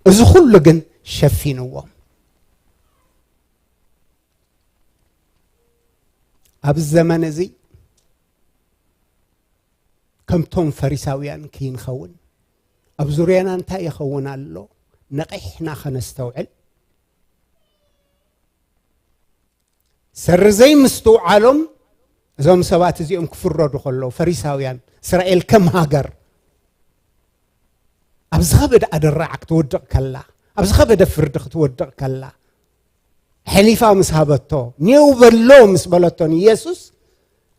እዚ ኩሉ ግን ሸፊንዎም። ኣብዚ ዘመን እዚ ከምቶም ፈሪሳውያን ከይንኸውን፣ ኣብ ዙርያና እንታይ ይኸውን ኣሎ? ነቒሕና ከነስተውዕል። ሰሪ ዘይምስትውዓሎም እዞም ሰባት እዚኦም ክፍረዱ ከለዉ፣ ፈሪሳውያን፣ እስራኤል ከም ሃገር ኣብ ዝኸበደ ኣደራዕ ክትወድቕ ከላ፣ ኣብ ዝኸበደ ፍርዲ ክትወድቕ ከላ፣ ሕሊፋ ምስ ሃበቶ፣ ኔው በሎ ምስ በለቶ ንኢየሱስ፣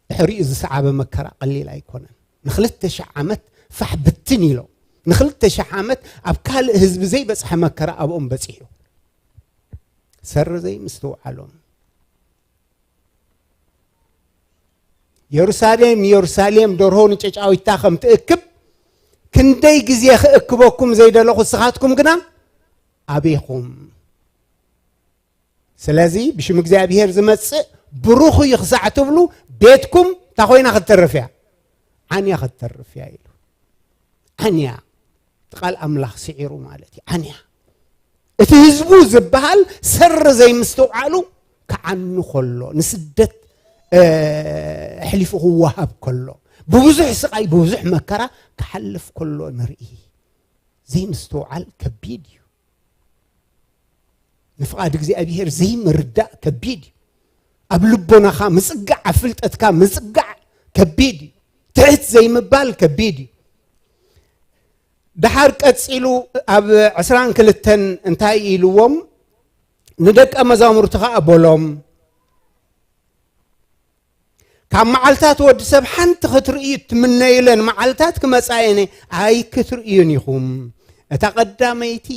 ድሕሪኡ ዝሰዓበ መከራ ቀሊል ኣይኮነን። ንኽልተ ሽሕ ዓመት ፋሕ ብትን ኢሎ፣ ንኽልተ ሽሕ ዓመት ኣብ ካልእ ህዝቢ ዘይበጽሐ መከራ ኣብኦም በጺሑ። ሰሪ ዘይምስትውዓሎም። "የሩሳሌም፣ የሩሳሌም፣ ደርሆ ንጨጫዊታ ከም ትእክብ፣ ክንደይ ግዜ ክእክበኩም ዘይደለኹ፣ ንስኻትኩም ግና ኣቤኹም። ስለዚ ብሽም እግዚኣብሔር ዝመጽእ ብሩኽ እዩ ክሳዕ ትብሉ፣ ቤትኩም እንታይ ኮይና ክትተርፍ እያ? ዓንያ ክትተርፍ እያ" ኢሉ። ዓንያ፣ እቲ ቃል ኣምላኽ ስዒሩ ማለት እዩ። ዓንያ። እቲ ህዝቡ ዝበሃል ሰሪ ዘይምስትውዓሉ ክዓኑ ከሎ፣ ንስደት እ፣ ኣሕሊፉ ክወሃብ ከሎ፣ ብብዙሕ ስቓይ፣ ብብዙሕ መከራ ክሓልፍ ከሎ ንርኢ። ዘይምስትውዓል ከቢድ እዩ። ንፍቓድ እግዚኣብሔር ዘይምርዳእ ከቢድ እዩ። ኣብ ልቦናኻ ምጽጋዕ፣ ኣብ ፍልጠትካ ምጽጋዕ ከቢድ እዩ። ትሕት ዘይምባል ከቢድ እዩ። ደሓር ቀጺሉ ኣብ ዕስራን ክልተን እንታይ ኢልዎም? ንደቀ መዛሙርቲ ኸኣ በሎም፣ ካብ መዓልታት ወዲ ሰብ ሓንቲ ክትርእዩ እትምነዩለን መዓልታት ክመጻ እየን፣ ኣይክትርእዩን ኢኹም። እታ ቀዳመይቲ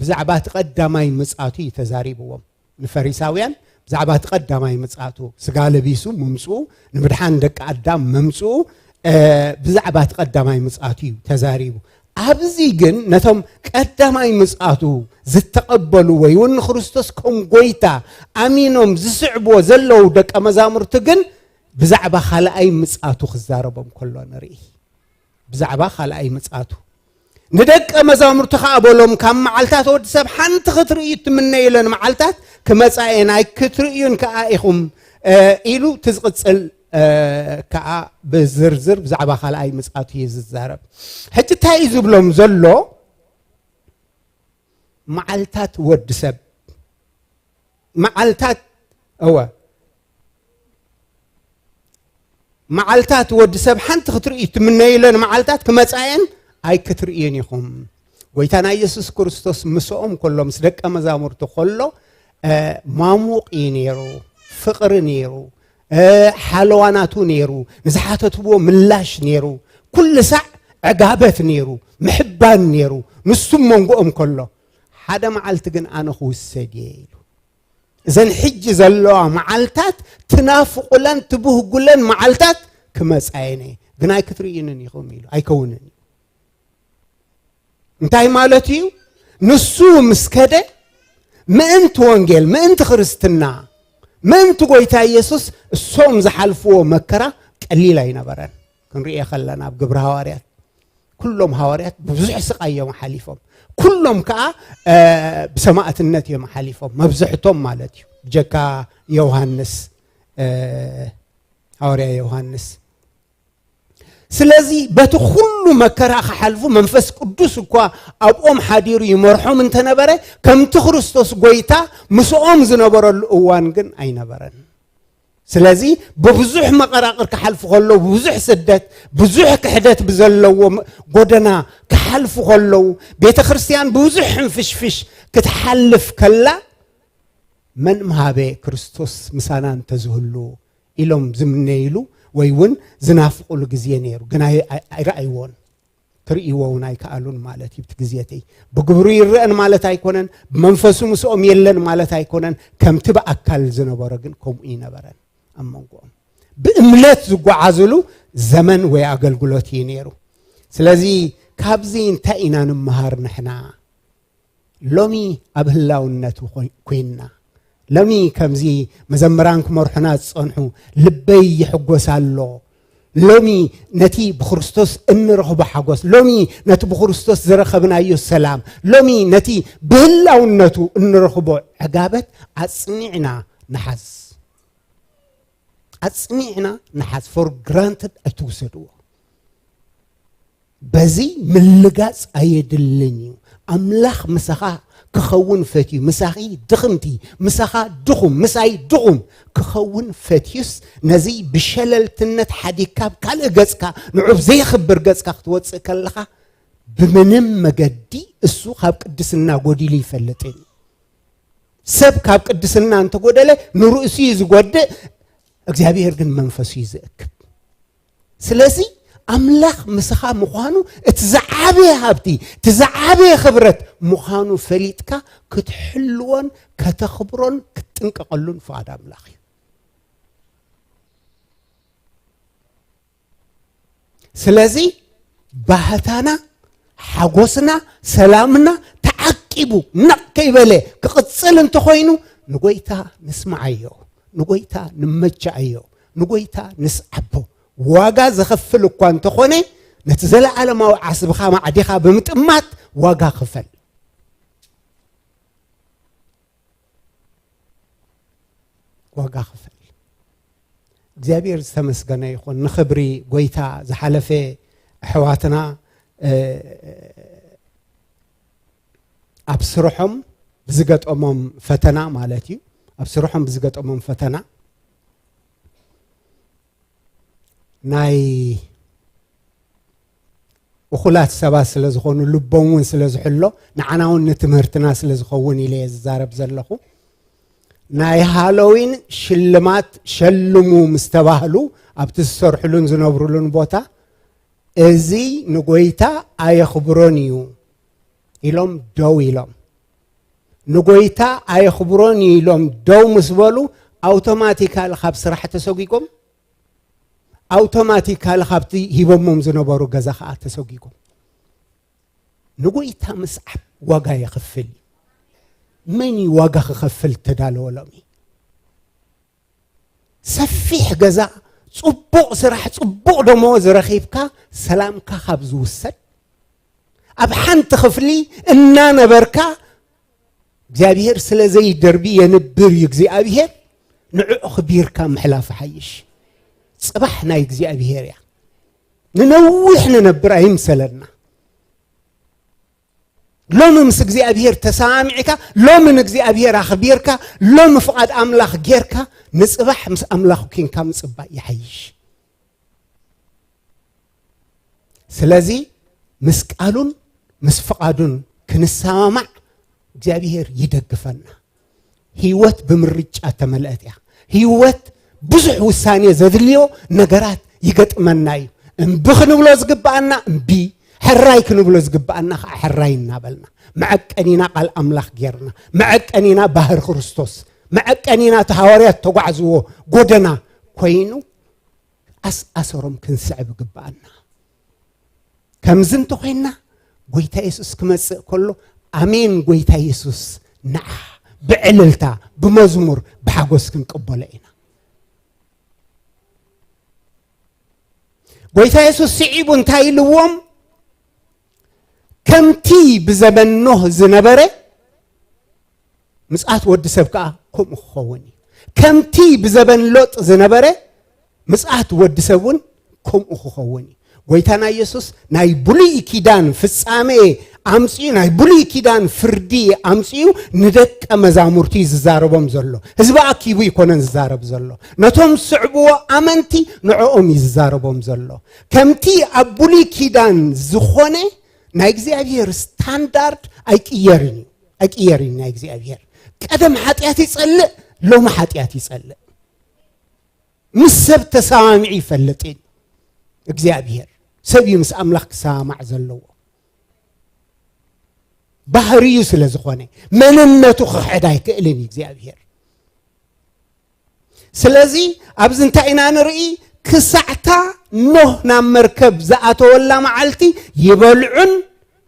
ብዛዕባ እቲ ቀዳማይ ምጽኣቱ እዩ ተዛሪብዎም። ንፈሪሳውያን ብዛዕባ እቲ ቀዳማይ ምጽኣቱ፣ ስጋ ለቢሱ ምምጽኡ፣ ንምድሓን ደቂ ኣዳም ምምጽኡ፣ እ፣ ብዛዕባ እቲ ቀዳማይ ምጽኣቱ እዩ ተዛሪቡ። ኣብዚ ግን ነቶም ቀዳማይ ምጽኣቱ ዝተቐበሉ ወይ እውን ንክርስቶስ ከም ጎይታ ኣሚኖም ዝስዕብዎ ዘለዉ ደቀ መዛሙርቲ ግን ብዛዕባ ካልኣይ ምጽኣቱ ክዛረቦም ከሎ ንርኢ። ብዛዕባ ካልኣይ ምጽኣቱ። ንደቀ መዛሙርቱ ኸኣ በሎም፣ ካብ መዓልታት ወዲ ሰብ ሓንቲ ክትርእዩ እትምነዩለን መዓልታት ክመጻ እየን፣ ኣይክትርእዩን ከኣ ኢኹም፣ እ፣ ኢሉ እቲ ዝቕጽል፣ እ፣ ከኣ ብዝርዝር ብዛዕባ ካልኣይ ምጽኣቱ እዩ ዝዛረብ። ሕጂ እንታይ እዩ ዝብሎም ዘሎ? መዓልታት ወዲ ሰብ፣ መዓልታት፣ እወ፣ መዓልታት ወዲ ሰብ ሓንቲ ክትርእዩ ትምነዩለን መዓልታት ክመጻ እየን፣ ኣይክትርእዩን ኢኹም። ጎይታና ኢየሱስ ክርስቶስ ምስኦም ከሎ፣ ምስ ደቀ መዛሙርቱ ከሎ፣ እ፣ ማሙቕ እዩ ነይሩ፣ ፍቕሪ ነይሩ፣ እ፣ ሓለዋ ናቱ ነይሩ፣ ንዝሓተትዎ ምላሽ ነይሩ፣ ኩሉ ሳዕ ዕጋበት ነይሩ፣ ምሕባን ነይሩ። ንሱ መንጎኦም ከሎ፣ ሓደ መዓልቲ ግን ኣነ ክውሰድ እየ ኢሉ። እዘን ሕጂ ዘለዋ መዓልታት ትናፍቑለን ትብህጉለን መዓልታት ክመጻ እየን፣ ግን ኣይክትርእዩንን ኢኹም ኢሉ። ኣይከውንን እዩ። እንታይ ማለት እዩ? ንሱ ምስ ከደ ምእንቲ ወንጌል፣ ምእንቲ ክርስትና፣ ምእንቲ ጎይታ ኢየሱስ እሶም ዝሓልፍዎ መከራ ቀሊል ኣይነበረን። ክንርእዮ ከለና ኣብ ግብሪ ሃዋርያት ኩሎም ሃዋርያት ብብዙሕ ስቓይ እዮም ሓሊፎም። ኩሎም ከኣ፣ እ፣ ብሰማእትነት እዮም ሓሊፎም፣ መብዝሕቶም ማለት እዩ። ብጀካ ዮሃንስ፣ እ፣ ሃዋርያ ዮሃንስ። ስለዚ በቲ ኩሉ መከራ ክሓልፉ መንፈስ ቅዱስ እኳ ኣብኦም ሓዲሩ ይመርሖም እንተነበረ፣ ከምቲ ክርስቶስ ጎይታ ምስኦም ዝነበረሉ እዋን ግን ኣይነበረን። ስለዚ ብብዙሕ መቐራቕር ክሓልፉ ከለዉ፣ ብብዙሕ ስደት፣ ብዙሕ ክሕደት ብዘለዎ ም-፣ ጎደና ክሓልፉ ከለዉ፣ ቤተ ክርስቲያን ብብዙሕ ሕንፍሽፍሽ ክትሓልፍ ከላ፣ "መን ምሃበ ክርስቶስ ምሳና እንተዝህሉ?" ኢሎም ዝምነይሉ ወይ እውን ዝናፍቑሉ ግዜ ነይሩ። ግን ኣይ-፣ ኣይ-፣ ኣይረኣይዎን። ክርእይዎ እውን ኣይከኣሉን ማለት እዩ። እቲ ግዜ እቲ ብግብሩ ይረአን ማለት ኣይኮነን፣ ብመንፈሱ ምስኦም የለን ማለት ኣይኮነን። ከምቲ ብኣካል ዝነበረ ግን ከምኡ ይነበረን ኣብ መንጎኦም። ብእምነት ዝጓዓዝሉ ዘመን ወይ ኣገልግሎት እዩ ነይሩ። ስለዚ ካብዚ እንታይ ኢና ንምሃር ንሕና? ሎሚ ኣብ ህላውነቱ ኮይ-፣ ኮይንና፣ ሎሚ ከምዚ መዘምራን ክመርሑና ዝጸንሑ፣ "ልበይ ይሕጎስ ኣሎ"፣ ሎሚ ነቲ ብክርስቶስ እንረኽቦ ሓጎስ፣ ሎሚ ነቲ ብክርስቶስ ዝረኸብናዮ ሰላም፣ ሎሚ ነቲ ብህላውነቱ እንረኽቦ ዕጋበት ኣጽኒዕና ንሓዝ። ኣጽኒዕና ንሓዝ። For granted ኣይትውሰድዎ። በዚ ምልጋጽ ኣየድልን እዩ። ኣምላኽ ምሳኻ ክኸውን ፈትዩ፣ ምሳኺ ድኽምቲ፣ ምሳኻ ድኹም፣ ምሳይ ድኹም ክኸውን ፈትዩስ፣ ነዚ ብሸለልትነት ሓዲግካ፣ ኣብ ካልእ ገጽካ፣ ንዑብ ዘየኽብር ገጽካ ክትወጽእ ከለኻ፣ ብምንም መገዲ እሱ ካብ ቅድስና ጎዲሉ ይፈልጥን እዩ። ሰብ ካብ ቅድስና እንተጎደለ፣ ንርእሱ እዩ ዝጎድእ፣ እግዚኣብሔር ግን መንፈሱ እዩ ዝእክብ። ስለዚ ኣምላኽ ምሳኻ ምዃኑ እቲ ዝዓበየ ሃብቲ፣ እቲ ዝዓበየ ክብረት ምዃኑ ፈሊጥካ ክትሕልዎን ከተኽብሮን ክትጥንቀቐሉን ፍቓድ ኣምላኽ እዩ። ስለዚ ባህታና፣ ሓጎስና፣ ሰላምና ተዓቂቡ ነቕ ከይበለ ክቕጽል እንተኾይኑ፣ ንጎይታ ንስምዓዮ፣ ንጎይታ ንመችኣዮ፣ ንጎይታ ንስዓቦ። ዋጋ ዘኸፍል እኳ እንተኾነ፣ ነቲ ዘለዓለማዊ ዓስብኻ ማዕዲኻ ብምጥማት ዋጋ ክፈል። ዋጋ ክፈል። እግዚኣብሔር ዝተመስገነ ይኹን። ንኽብሪ ጎይታ ዝሓለፈ ኣሕዋትና፣ እ፣ ኣብ ስርሖም ብዝገጠሞም ፈተና ማለት እዩ። ኣብ ስርሖም ብዝገጠሞም ፈተና ናይ እኹላት ሰባት ስለ ዝኾኑ፣ ልቦም እውን ስለ ዝሕሎ፣ ንዓና እውን ንትምህርትና ስለ ዝኸውን ኢለ እየ ዝዛረብ ዘለኹ። ናይ ሃሎዊን ሽልማት ሸልሙ ምስ ተባህሉ፣ ኣብቲ ዝሰርሕሉን ዝነብሩሉን ቦታ፣ "እዚ ንጎይታ ኣየኽብሮን እዩ" ኢሎም ደው ኢሎም። ንጎይታ ኣየኽብሮን እዩ ኢሎም ደው ምስ በሉ፣ ኣውቶማቲካሊ ካብ ስራሕ ተሰጒጎም፣ ኣውቶማቲካሊ ካብቲ ሂቦሞም ዝነበሩ ገዛ ኸዓ ተሰጒጎም። ንጎይታ ምስዓብ ዋጋ የኽፍል እዩ። መን እዩ ዋጋ ክኸፍል ተዳለወ ሎሚ? ሰፊሕ ገዛ፣ ጽቡቕ ስራሕ፣ ጽቡቕ ደመወዝ ረኺብካ፣ ሰላምካ ካብ ዝውሰድ፣ ኣብ ሓንቲ ክፍሊ እናነበርካ፣ እግዚኣብሔር ስለ ዘይደርቢ የንብር እዩ እግዚኣብሔር፣ ንዕኡ ክቢርካ ምሕላፍ ሓይሽ። ጽባሕ ናይ እግዚኣብሔር እያ። ንነዊሕ ንነብር ኣይምሰለና። ሎሚ ምስ እግዚኣብሔር ተሰማሚዕካ፣ ሎሚ ንእግዚኣብሔር ኣኽቢርካ፣ ሎሚ ፍቓድ ኣምላኽ ጌርካ፣ ንጽባሕ ምስ ኣምላኽ ኲንካ ምጽባይ ይሓይሽ። ስለዚ ምስ ቃሉን ምስ ፍቓዱን ክንሰማማዕ እግዚኣብሔር ይደግፈና። ህይወት ብምርጫ ተመልአት እያ። ህይወት ብዙሕ ውሳኔ ዘድልዮ ነገራት ይገጥመና እዩ። እምቢ ክንብሎ ዝግብኣና እምቢ፣ ሕራይ ክንብሎ ዝግብኣና ከዓ ሕራይ እናበልና፣ መዐቀኒና ቃል ኣምላኽ ጌርና፣ መዐቀኒና ባህር ክርስቶስ፣ መዐቀኒና እቲ ሃዋርያት ተጓዕዝዎ ጎደና ኮይኑ፣ ኣስ-፣ ኣሰሮም ክንስዕብ ይግብኣና። ከምዚ እንተኾይንና፣ ጎይታ የሱስ ክመጽእ ከሎ፣ "ኣሜን፣ ጎይታ የሱስ፣ ንዓ ብዕልልታ፣ ብመዝሙር፣ ብሓጎስ ክንቅበሎ ኢና።" ጎይታ የሱስ ስዒቡ እንታይ ኢልዎም? "ከምቲ ብዘበን ኖህ ዝነበረ፣ ምጽኣት ወዲ ሰብ ከኣ ከምኡ ክኸውን እዩ። ከምቲ ብዘበን ሎጥ ዝነበረ፣ ምጽኣት ወዲ ሰብ እውን ከምኡ ክኸውን እዩ።" ጎይታና ኢየሱስ ናይ ብሉይ ኪዳን ፍጻሜ ኣምጺኡ፣ ናይ ብሉይ ኪዳን ፍርዲ ኣምጺኡ፣ ንደቀ መዛሙርቲ እዩ ዝዛረቦም ዘሎ። ህዝቢ ኣኪቡ ኣይኮነን ዝዛረብ ዘሎ። ነቶም ዝስዕብዎ ኣመንቲ ንዕኦም እዩ ዝዛረቦም ዘሎ። ከምቲ ኣብ ብሉይ ኪዳን ዝኾነ፣ ናይ እግዚኣብሔር ስታንዳርድ ኣይቅየርን እዩ። ኣይቅየርን እዩ ናይ እግዚኣብሔር። ቀደም ሓጢኣት ይጸልእ፣ ሎሚ ሓጢኣት ይጸልእ። ምስ ሰብ ተሰማሚዑ ይፈልጥ እዩ እግዚኣብሔር። ሰብ እዩ ምስ ኣምላኽ ክሰማማዕ ዘለዎ። ባህሪዩ ስለ ዝኾነ፣ መንነቱ ክኽሕድ ኣይክእልን እዩ እግዚኣብሔር። ስለዚ ኣብዚ እንታይ ኢና ንርኢ? ክሳዕታ ኖህ ናብ መርከብ ዝኣተወላ መዓልቲ ይበልዑን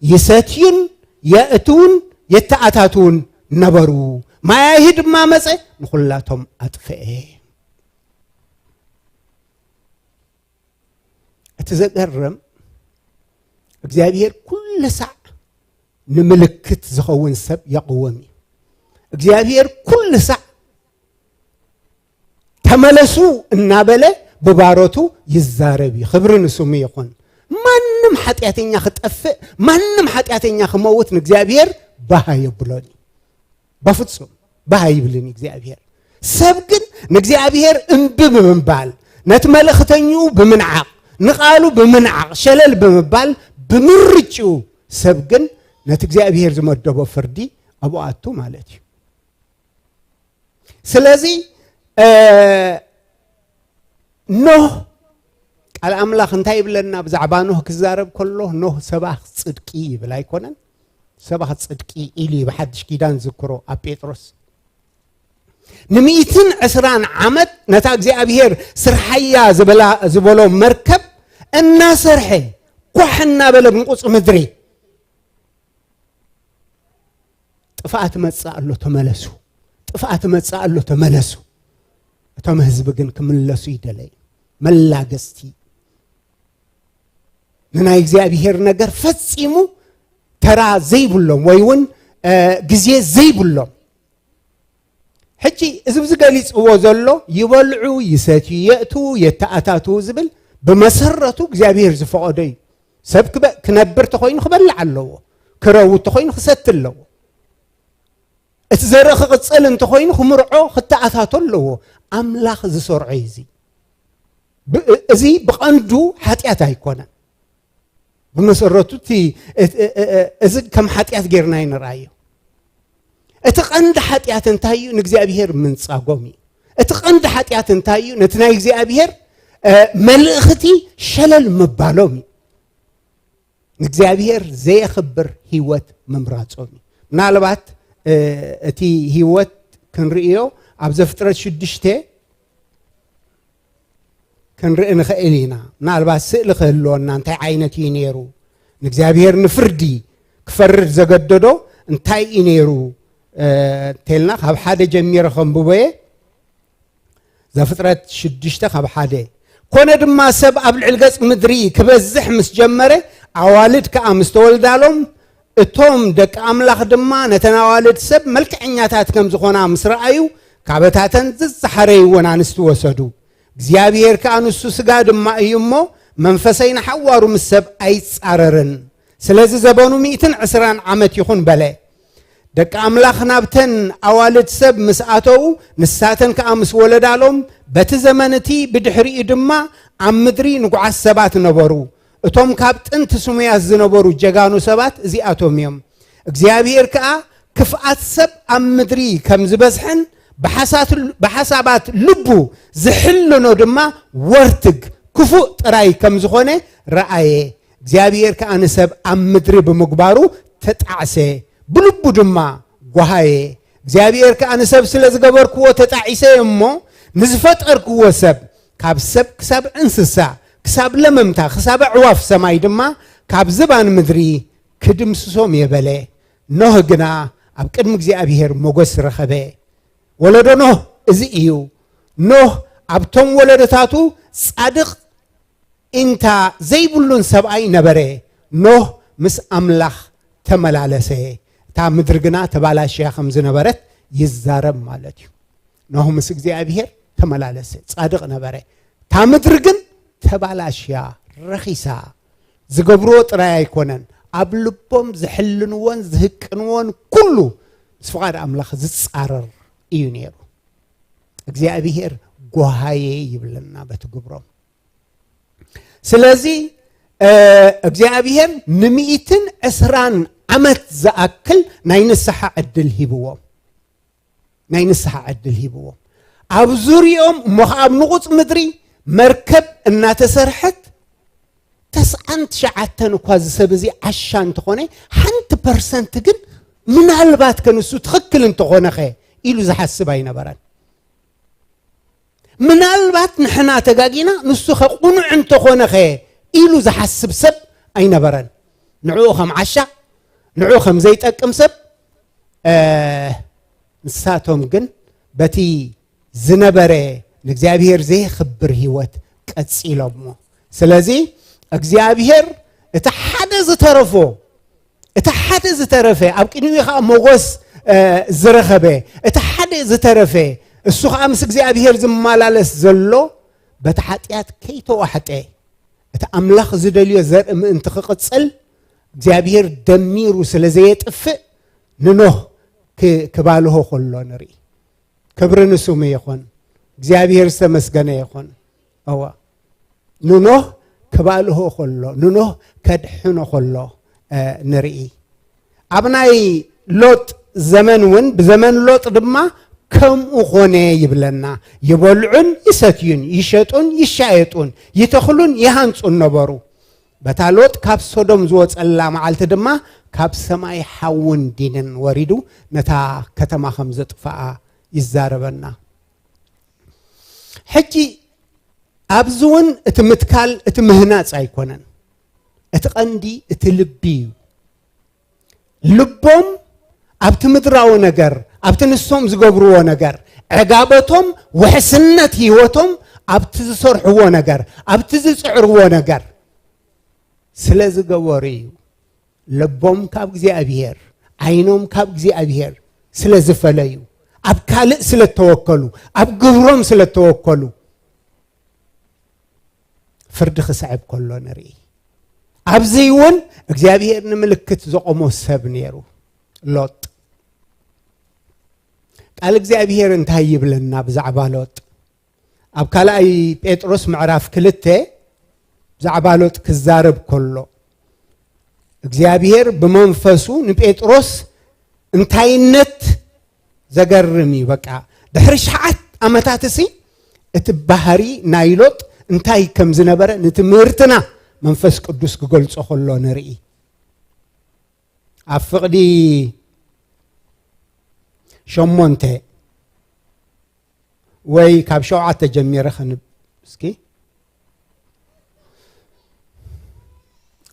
ይሰትዩን የእትውን የተኣታትውን ነበሩ። ማያይሂ ድማ መጸ፣ ንኹላቶም ኣጥፍኤ። እቲ ዘገርም፣ እግዚኣብሔር ኩሉ ሳዕ ንምልክት ዝኸውን ሰብ የቕውም እዩ። እግዚኣብሔር ኩሉ ሳዕ "ተመለሱ" እናበለ ብባሮቱ ይዛረብ እዩ። ክብሪ ንስሙ ይኹን። ማንም ሓጢኣተኛ ክጠፍእ፣ ማንም ሓጢኣተኛ ክመውት ንእግዚኣብሔር ባህ የብሎን እዩ። በፍጹም ባህ ኣይብልን እግዚኣብሔር። ሰብ ግን ንእግዚኣብሔር እምቢ ብምባል፣ ነቲ መልእኽተኛኡ ብምንዓቕ፣ ንቓሉ ብምንዓቕ፣ ሸለል ብምባል፣ ብምርጭኡ ሰብ ግን ነቲ እግዚኣብሔር ዝመደቦ ፍርዲ ኣብኡ ኣቱ ማለት እዩ። ስለዚ፣ እ፣ ኖህ፣ ቃል ኣምላኽ እንታይ ይብለና? ብዛዕባ ኖህ ክዛረብ ከሎ፣ "ኖህ ሰባኽ ጽድቂ" ይብል ኣይኮነን? "ሰባኽ ጽድቂ" ኢሉ እዩ ብሓድሽ ኪዳን ዝክሮ ኣብ ጴጥሮስ። ንሚእትን ዕስራን ዓመት ነታ እግዚኣብሔር ስርሓያ ዝበላ-፣ ዝበሎ መርከብ እናሰርሐ፣ ኳሕ እናበለ ምንቁጽ ምድሪ፣ "ጥፍኣት መጽእ ኣሎ፣ ተመለሱ። ጥፍኣት መጽእ ኣሎ፣ ተመለሱ።" እቶም ህዝቢ ግን ክምለሱ ይደለዩ። መላገስቲ፣ ንናይ እግዚኣብሔር ነገር ፈጺሙ ተራ ዘይብሎም ወይ እውን፣ እ፣ ግዜ ዘይብሎም። ሕጂ እዚ ብዚ ገሊጽዎ ዘሎ ይበልዑ፣ ይሰትዩ፣ የእትዉ፣ የተኣታትዉ ዝብል ብመሰረቱ እግዚኣብሔር ዝፈቐዶ እዩ። ሰብ ክበ-፣ ክነብር ተኾይኑ ክበልዕ ኣለዎ፣ ክረውት ተኾይኑ ክሰቲ ኣለዎ። እቲ ዘርኢ ክቕጽል እንተኾይኑ ክምርዖ ክተኣታቶ ኣለዎ። ኣምላኽ ዝሰርዖ እዩ እዚ። ብ-፣ እዚ ብቐንዱ ሓጢኣት ኣይኮነን። ብመሰረቱ እቲ፣ እቲ፣ እ-፣ እ-፣ እ-፣ እዚ ከም ሓጢኣት ጌርና ኣይንርኣዮ። እቲ ቀንዲ ሓጢኣት እንታይ እዩ? ንእግዚኣብሔር ምንጻጎም እዩ። እቲ ቀንዲ ሓጢኣት እንታይ እዩ? ነቲ ናይ እግዚኣብሔር፣ እ፣ መልእኽቲ ሸለል ምባሎም እዩ። ንእግዚኣብሔር ዘየኽብር ህይወት ምምራጾም እዩ። ምናልባት፣ እ፣ እቲ ህይወት ክንርእዮ ኣብ ዘፍጥረት ሽዱሽተ ክንርኢ ንኽእል ኢና። ምናልባት ስእሊ ክህልወና እንታይ ዓይነት እዩ ነይሩ? ንእግዚኣብሔር ንፍርዲ ክፈርድ ዘገደዶ እንታይ እዩ ነይሩ? እ፣ እንተልና ካብ ሓደ ጀሚረ ከንብቦ እየ። ዘፍጥረት ሽዱሽተ ካብ ሓደ። ኮነ ድማ ሰብ ኣብ ልዕሊ ገጽ ምድሪ ክበዝሕ ምስ ጀመረ፣ ኣዋልድ ከኣ ምስ ተወልዳሎም፣ እቶም ደቂ ኣምላኽ ድማ ነተን ኣዋልድ ሰብ መልክዐኛታት ከም ዝኾና ምስ ረኣዩ፣ ካበታተን ዝዘሓረይወን ኣንስቲ ወሰዱ። እግዚኣብሔር ከኣ ንሱ ስጋ ድማ እዩ እሞ፣ መንፈሰይ ንሓዋሩ ምስ ሰብ ኣይጻረርን። ስለዚ ዘበኑ ሚእትን ዕስራን ዓመት ይኹን በለ። ደቂ ኣምላኽ ናብተን ኣዋልድ ሰብ ምስ ኣተዉ፣ ንሳተን ከኣ ምስ ወለዳሎም፣ በቲ ዘመን እቲ ብድሕሪኡ ድማ ኣብ ምድሪ ንጉዓት ሰባት ነበሩ። እቶም ካብ ጥንቲ ስሙያት ዝነበሩ ጀጋኑ ሰባት እዚኣቶም እዮም። እግዚኣብሔር ከኣ ክፍኣት ሰብ ኣብ ምድሪ ከም ዝበዝሐን ብሓሳት-፣ ብሓሳባት ልቡ ዝሕልኖ ድማ ወርትግ ክፉእ ጥራይ ከም ዝኾነ ረኣየ። እግዚኣብሔር ከኣ ንሰብ ኣብ ምድሪ ብምግባሩ ተጣዕሰ፣ ብልቡ ድማ ጓሃየ። እግዚኣብሔር ከኣ ንሰብ ስለ ዝገበርክዎ ተጣዒሰ እሞ፣ ንዝፈጠርክዎ ሰብ፣ ካብ ሰብ ክሳብ እንስሳ፣ ክሳብ ለመምታ፣ ክሳብ ኣዕዋፍ ሰማይ ድማ፣ ካብ ዝባን ምድሪ ክድምስሶም እየ በለ። ኖህ ግና ኣብ ቅድሚ እግዚኣብሔር ሞገስ ረኸበ። ወለዶ ኖህ እዚ እዩ። ኖህ ኣብቶም ወለዶታቱ ጻድቕ ኢንታ ዘይብሉን ሰብኣይ ነበረ። ኖህ ምስ ኣምላኽ ተመላለሰ። እታ ምድሪ ግና ተባላሽያ ከም ዝነበረት ይዛረብ ማለት እዩ። ኖህ ምስ እግዚኣብሔር ተመላለሰ፣ ጻድቕ ነበረ። እታ ምድሪ ግን ተባላሽያ፣ ረኺሳ። ዝገብርዎ ጥራይ ኣይኮነን፣ ኣብ ልቦም ዝሕልንዎን ዝህቅንዎን ኩሉ ምስ ፍቓድ ኣምላኽ ዝጻረር እዩ ነይሩ። እግዚኣብሔር ጓሃየ ይብለና በቲ ግብሮም። ስለዚ፣ እ፣ እግዚኣብሔር ንሚእትን ዕስራን ዓመት ዝኣክል ናይ ንስሓ ዕድል ሂብዎም። ናይ ንስሓ ዕድል ሂብዎም። ኣብ ዙሪኦም እሞ ኸዓ ኣብ ንቑጽ ምድሪ መርከብ እናተሰርሐት፣ ተስዓን ትሽዓተን እኳ እዚ ሰብ እዚ ዓሻ እንተኾነ፣ ሓንቲ ፐርሰንት ግን ምናልባት ከ ንሱ ትኽክል እንተኾነ ኸ ኢሉ ዝሓስብ ኣይነበረን። ምናልባት ንሕና ተጋጊና፣ ንሱ ኸ ቁኑዕ እንተኾነ ኸ ኢሉ ዝሓስብ ሰብ ኣይነበረን። ንዕኡ ከም ዓሻ፣ ንዕኡ ከም ዘይጠቅም ሰብ፣ እ፣ ንሳቶም ግን በቲ ዝነበረ ንእግዚኣብሔር ዘየኽብር ህይወት ቀጺሎሞ። ስለዚ እግዚኣብሔር እቲ ሓደ ዝተረፎ፣ እቲ ሓደ ዝተረፈ፣ ኣብ ቅድሚኡ ኸዓ ሞገስ፣ እ፣ ዝረኸበ፣ እቲ ሓደ ዝተረፈ፣ እሱ ኸዓ ምስ እግዚኣብሔር ዝመላለስ ዘሎ፣ በቲ ሓጢኣት ከይተዋሕጠ፣ እቲ ኣምላኽ ዝደልዮ ዘርኢ ምእንቲ ክቕጽል፣ እግዚኣብሔር ደሚሩ ስለ ዘየጥፍእ፣ ንኖህ ክ-፣ ክባልሆ ከሎ ንርኢ። ክብሪ ንስሙ ይኹን። እግዚኣብሔር ዝተመስገነ ይኹን። እዋ፣ ንኖህ ክባልሆ ከሎ፣ ንኖህ ከድሕኖ ከሎ፣ እ፣ ንርኢ። ኣብ ናይ ሎጥ ዘመን እውን፣ ብዘመን ሎጥ ድማ ከምኡ ኾነ ይብለና። ይበልዑን ይሰትዩን፣ ይሸጡን ይሻየጡን፣ ይተኽሉን ይሃንጹን ነበሩ። በታ ሎጥ ካብ ሶዶም ዝወጸላ መዓልቲ ድማ ካብ ሰማይ ሓውን ዲንን ወሪዱ ነታ ከተማ ከም ዘጥፍኣ ይዛረበና። ሕጂ ኣብዚ እውን እቲ ምትካል፣ እቲ ምህናጽ ኣይኮነን። እቲ ቀንዲ እቲ ልቢ እዩ። ልቦም ኣብቲ ምድራዊ ነገር፣ ኣብቲ ንሶም ዝገብርዎ ነገር፣ ዕጋበቶም፣ ውሕስነት ህይወቶም ኣብቲ ዝሰርሕዎ ነገር፣ ኣብቲ ዝጽዕርዎ ነገር ስለ ዝገበሩ እዩ። ልቦም ካብ እግዚኣብሔር፣ ዓይኖም ካብ እግዚኣብሔር ስለ ዝፈለዩ፣ ኣብ ካልእ ስለ እተወከሉ፣ ኣብ ግብሮም ስለ እተወከሉ፣ ፍርዲ ክስዕብ ከሎ ንርኢ። ኣብዚ እውን እግዚኣብሔር ንምልክት ዘቆሞ ሰብ ነይሩ፣ ሎጥ። ቃል እግዚኣብሔር እንታይ ይብለና ብዛዕባ ሎጥ? ኣብ ካልኣይ ጴጥሮስ ምዕራፍ ክልተ ብዛዕባ ሎጥ ክዛረብ ከሎ፣ እግዚኣብሔር ብመንፈሱ ንጴጥሮስ እንታይነት፣ ዘገርም እዩ። በቃ፣ ድሕሪ ሸዓት ዓመታት እሲ እቲ ባህሪ ናይ ሎጥ እንታይ ከም ዝነበረ ንትምህርትና መንፈስ ቅዱስ ክገልጾ ከሎ ንርኢ። ኣብ ፍቕዲ ሸሞንተ ወይ ካብ ሸውዓተ ጀሚረ ከንብ-፣ እስኪ፣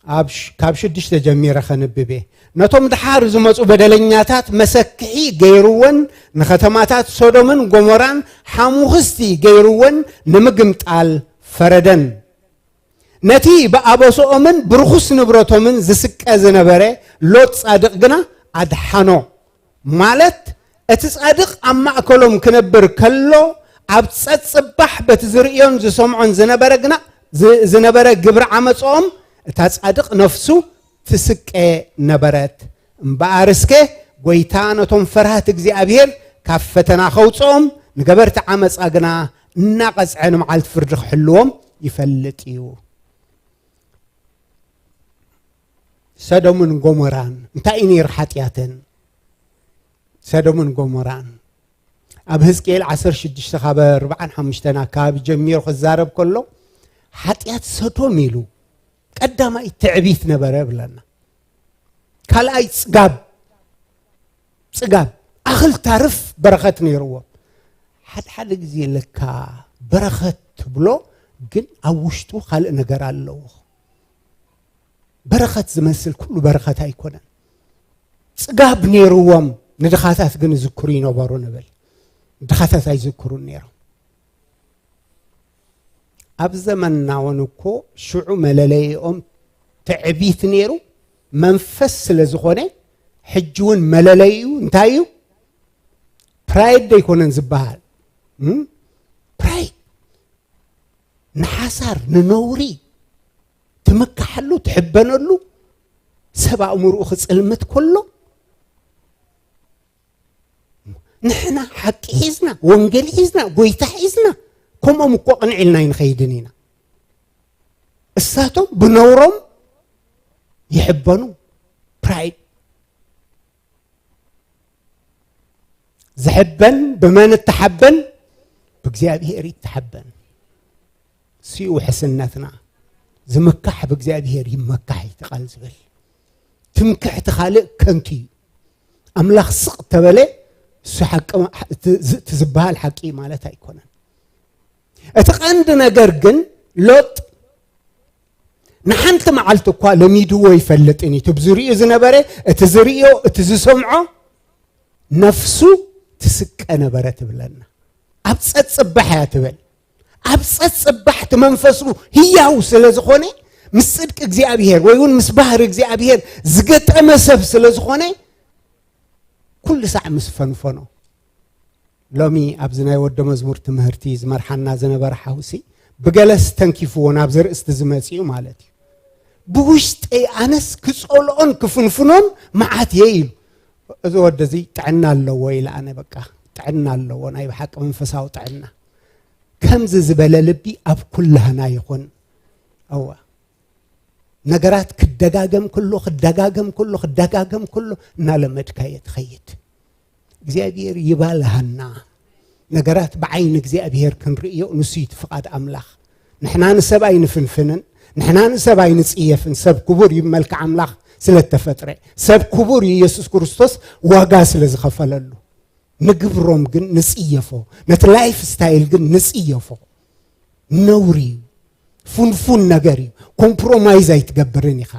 ኣብ ሽ-፣ ካብ ሽዱሽተ ጀሚረ ከንብብ እየ። ነቶም ድሓር ዝመጹ በደለኛታት መሰክሒ ገይርወን፣ ንከተማታት ሶዶምን ጎሞራን ሓሙኽስቲ ገይርወን ንምግምጣል ፈረደን። ነቲ ብኣበስኦምን ብርኹስ ንብረቶምን ዝስቀ ዝነበረ ሎጥ ጻድቕ ግና ኣድሓኖ። ማለት፣ እቲ ጻድቕ ኣብ ማእከሎም ክነብር ከሎ፣ ኣብ ጸጽባሕ በቲ ዝርእዮን ዝሰምዖን ዝነበረ ግና፣ ዝ-፣ ዝነበረ ግብሪ ዓመጾኦም፣ እታ ጻድቕ ነፍሱ ትስቀ ነበረት። እምበኣር እስከ ጐይታ ነቶም ፈርሃት እግዚኣብሔር ካብ ፈተና ከውጽኦም፣ ንገበርቲ ዓመጻ ግና እናቐጽዐ ንመዓልቲ ፍርዲ ክሕልዎም ይፈልጥ እዩ። ሰዶምን ጎሞራን እንታይ እዩ ነይሩ ሓጢኣተን? ሰዶምን ጎሞራን ኣብ ህዝቅኤል ዓሰርተ ሽዱሽተ ካብ ኣርባዓን ሓሙሽተን ኣካባቢ ጀሚሩ ክዛረብ ከሎ፣ ሓጢኣት ሰዶም ኢሉ፣ ቀዳማይ ትዕቢት ነበረ ብለና። ካልኣይ ጽጋብ፣ ጽጋብ፣ ኣኽል ታርፍ በረኸት ነይርዎም። ሓደ ሓደ ግዜ ለካ በረኸት ትብሎ፣ ግን ኣብ ውሽጡ ካልእ ነገር ኣለዎ። በረኸት ዝመስል ኩሉ በረኸት ኣይኮነን። ጽጋብ ነይርዎም፣ ንድኻታት ግን ይዝክሩ ይነበሩ ንብል። ድኻታት ኣይዝክሩን ነይሮም። ኣብ ዘመንና እውን እኮ ሽዑ መለለይኦም ትዕቢት ነይሩ፣ መንፈስ ስለ ዝኾነ፣ ሕጂ እውን መለለይኡ እንታይ እዩ? ፕራይድ ኣይኮነን ዝበሃል። እም? ፕራይድ፣ ንሓሳር፣ ንነውሪ ትምካሓሉ፣ ትሕበነሉ፣ ሰብ ኣእምርኡ ክጽልምት ከሎ፣ ንሕና ሓቂ ሒዝና፣ ወንጌል ሒዝና፣ ጎይታ ሒዝና፣ ከምኦም እኮ ቅንዕ ኢልና ኣይንኸይድን ኢና። እሳቶም ብነውሮም ይሕበኑ። ፕራይድ። ዝሕበን ብመን እተሓበን? ብእግዚኣብሔር ይተሓበን። ሲኡ ውሕስነትና። ዝምካሕ ብእግዚኣብሔር ይመካሕ እዩ እቲ ቃል ዝብል። ትምክሕቲ ካልእ ከንቱ እዩ። ኣምላኽ ስቕ ተበለ፣ እሱ ሓቂ፣ እቲ ዝ-፣ እቲ ዝበሃል ሓቂ ማለት ኣይኮነን። እቲ ቀንዲ ነገር ግን ሎጥ ንሓንቲ መዓልቲ እኳ ለሚድዎ ይፈልጥን እዩ። እቲ ብዝርእዩ ዝነበረ፣ እቲ ዝርእዮ፣ እቲ ዝሰምዖ፣ ነፍሱ ትስቀ ነበረ ትብለና። ኣብ ጸጽባሕ እያ ትብል። ኣብ ጸጽባሕ እቲ መንፈሱ ህያው ስለ ዝኾነ፣ ምስ ጽድቂ እግዚኣብሔር ወይ እውን ምስ ባህሪ እግዚኣብሔር ዝገጠመ ሰብ ስለ ዝኾነ፣ ኩሉ ሳዕ ምስ ፈንፈኖ። ሎሚ ኣብዚ ናይ ወደ መዝሙር ትምህርቲ ዝመርሓና ዝነበረ ሓውሲ፣ ብገለስ ተንኪፍዎ ናብዚ ርእስቲ ዝመጽኡ ማለት እዩ። ብውሽጠይ ኣነስ ክጸልኦን ክፍንፍኖን መዓት እየ ኢሉ። እዚ ወደ እዚ ጥዕና ኣለዎ ኢለ ኣነ፣ በቃ ጥዕና ኣለዎ፣ ናይ ብሓቂ መንፈሳዊ ጥዕና። ከምዚ ዝበለ ልቢ ኣብ ኩላህና ይኹን። እዋ፣ ነገራት ክደጋገም ከሎ፣ ክደጋገም ከሎ፣ ክደጋገም ከሎ፣ እናለመድካዮ ትኸይድ። እግዚኣብሔር ይባልሃና። ነገራት ብዓይኒ እግዚኣብሔር ክንርእዮ፣ ንሱ እዩ እቲ ፍቓድ ኣምላኽ። ንሕና ንሰብ ኣይንፍንፍንን፣ ንሕና ንሰብ ኣይንጽየፍን። ሰብ ክቡር እዩ፣ መልክዕ ኣምላኽ ስለ እተፈጥረ። ሰብ ክቡር እዩ፣ ኢየሱስ ክርስቶስ ዋጋ ስለ ዝኸፈለሉ። ንግብሮም ግን ንጽየፎ፣ ነቲ ላይፍ ስታይል ግን ንጽየፎ። ነውሪ እዩ፣ ፉንፉን ነገር እዩ። ኮምፕሮማይዝ ኣይትገብርን ኢኻ።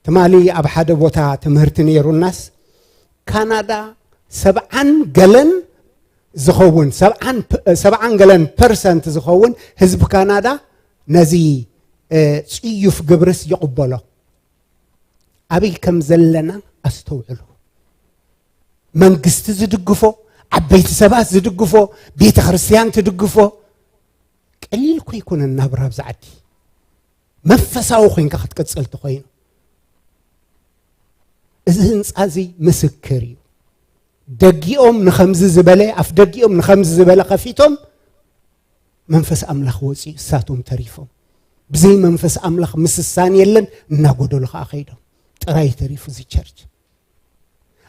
ትማሊ ኣብ ሓደ ቦታ ትምህርቲ ነይሩናስ፣ ካናዳ ሰብዓን ገለን ዝኸውን፣ ሰብዓን ፐ-፣ ሰብዓን ገለን ፐርሰንት ዝኸውን ህዝቢ ካናዳ ነዚ፣ እ፣ ጽዩፍ ግብርስ ይቕበሎ። ኣበይ ከም ዘለና ኣስተውዕሉ። መንግስቲ ዝድግፎ፣ ዓበይቲ ሰባት ዝድግፎ፣ ቤተ ክርስቲያን ትድግፎ። ቀሊል እኮ ኣይኮነን ናብራ ኣብዚ ዓዲ። መንፈሳዊ ኮይንካ ክትቅጽል ተኾይኑ፣ እዚ ህንጻ እዚ ምስክር እዩ። ደጊኦም ንኸምዚ ዝበለ፣ ኣፍ ደጊኦም ንኸምዚ ዝበለ ከፊቶም፣ መንፈስ ኣምላኽ ወፂኡ፣ እሳቶም ተሪፎም። ብዘይ መንፈስ ኣምላኽ ምስሳን የለን፣ እናጎደሉ ከዓ ከይዶም። ጥራይ ተሪፉ እዚ ቸርች።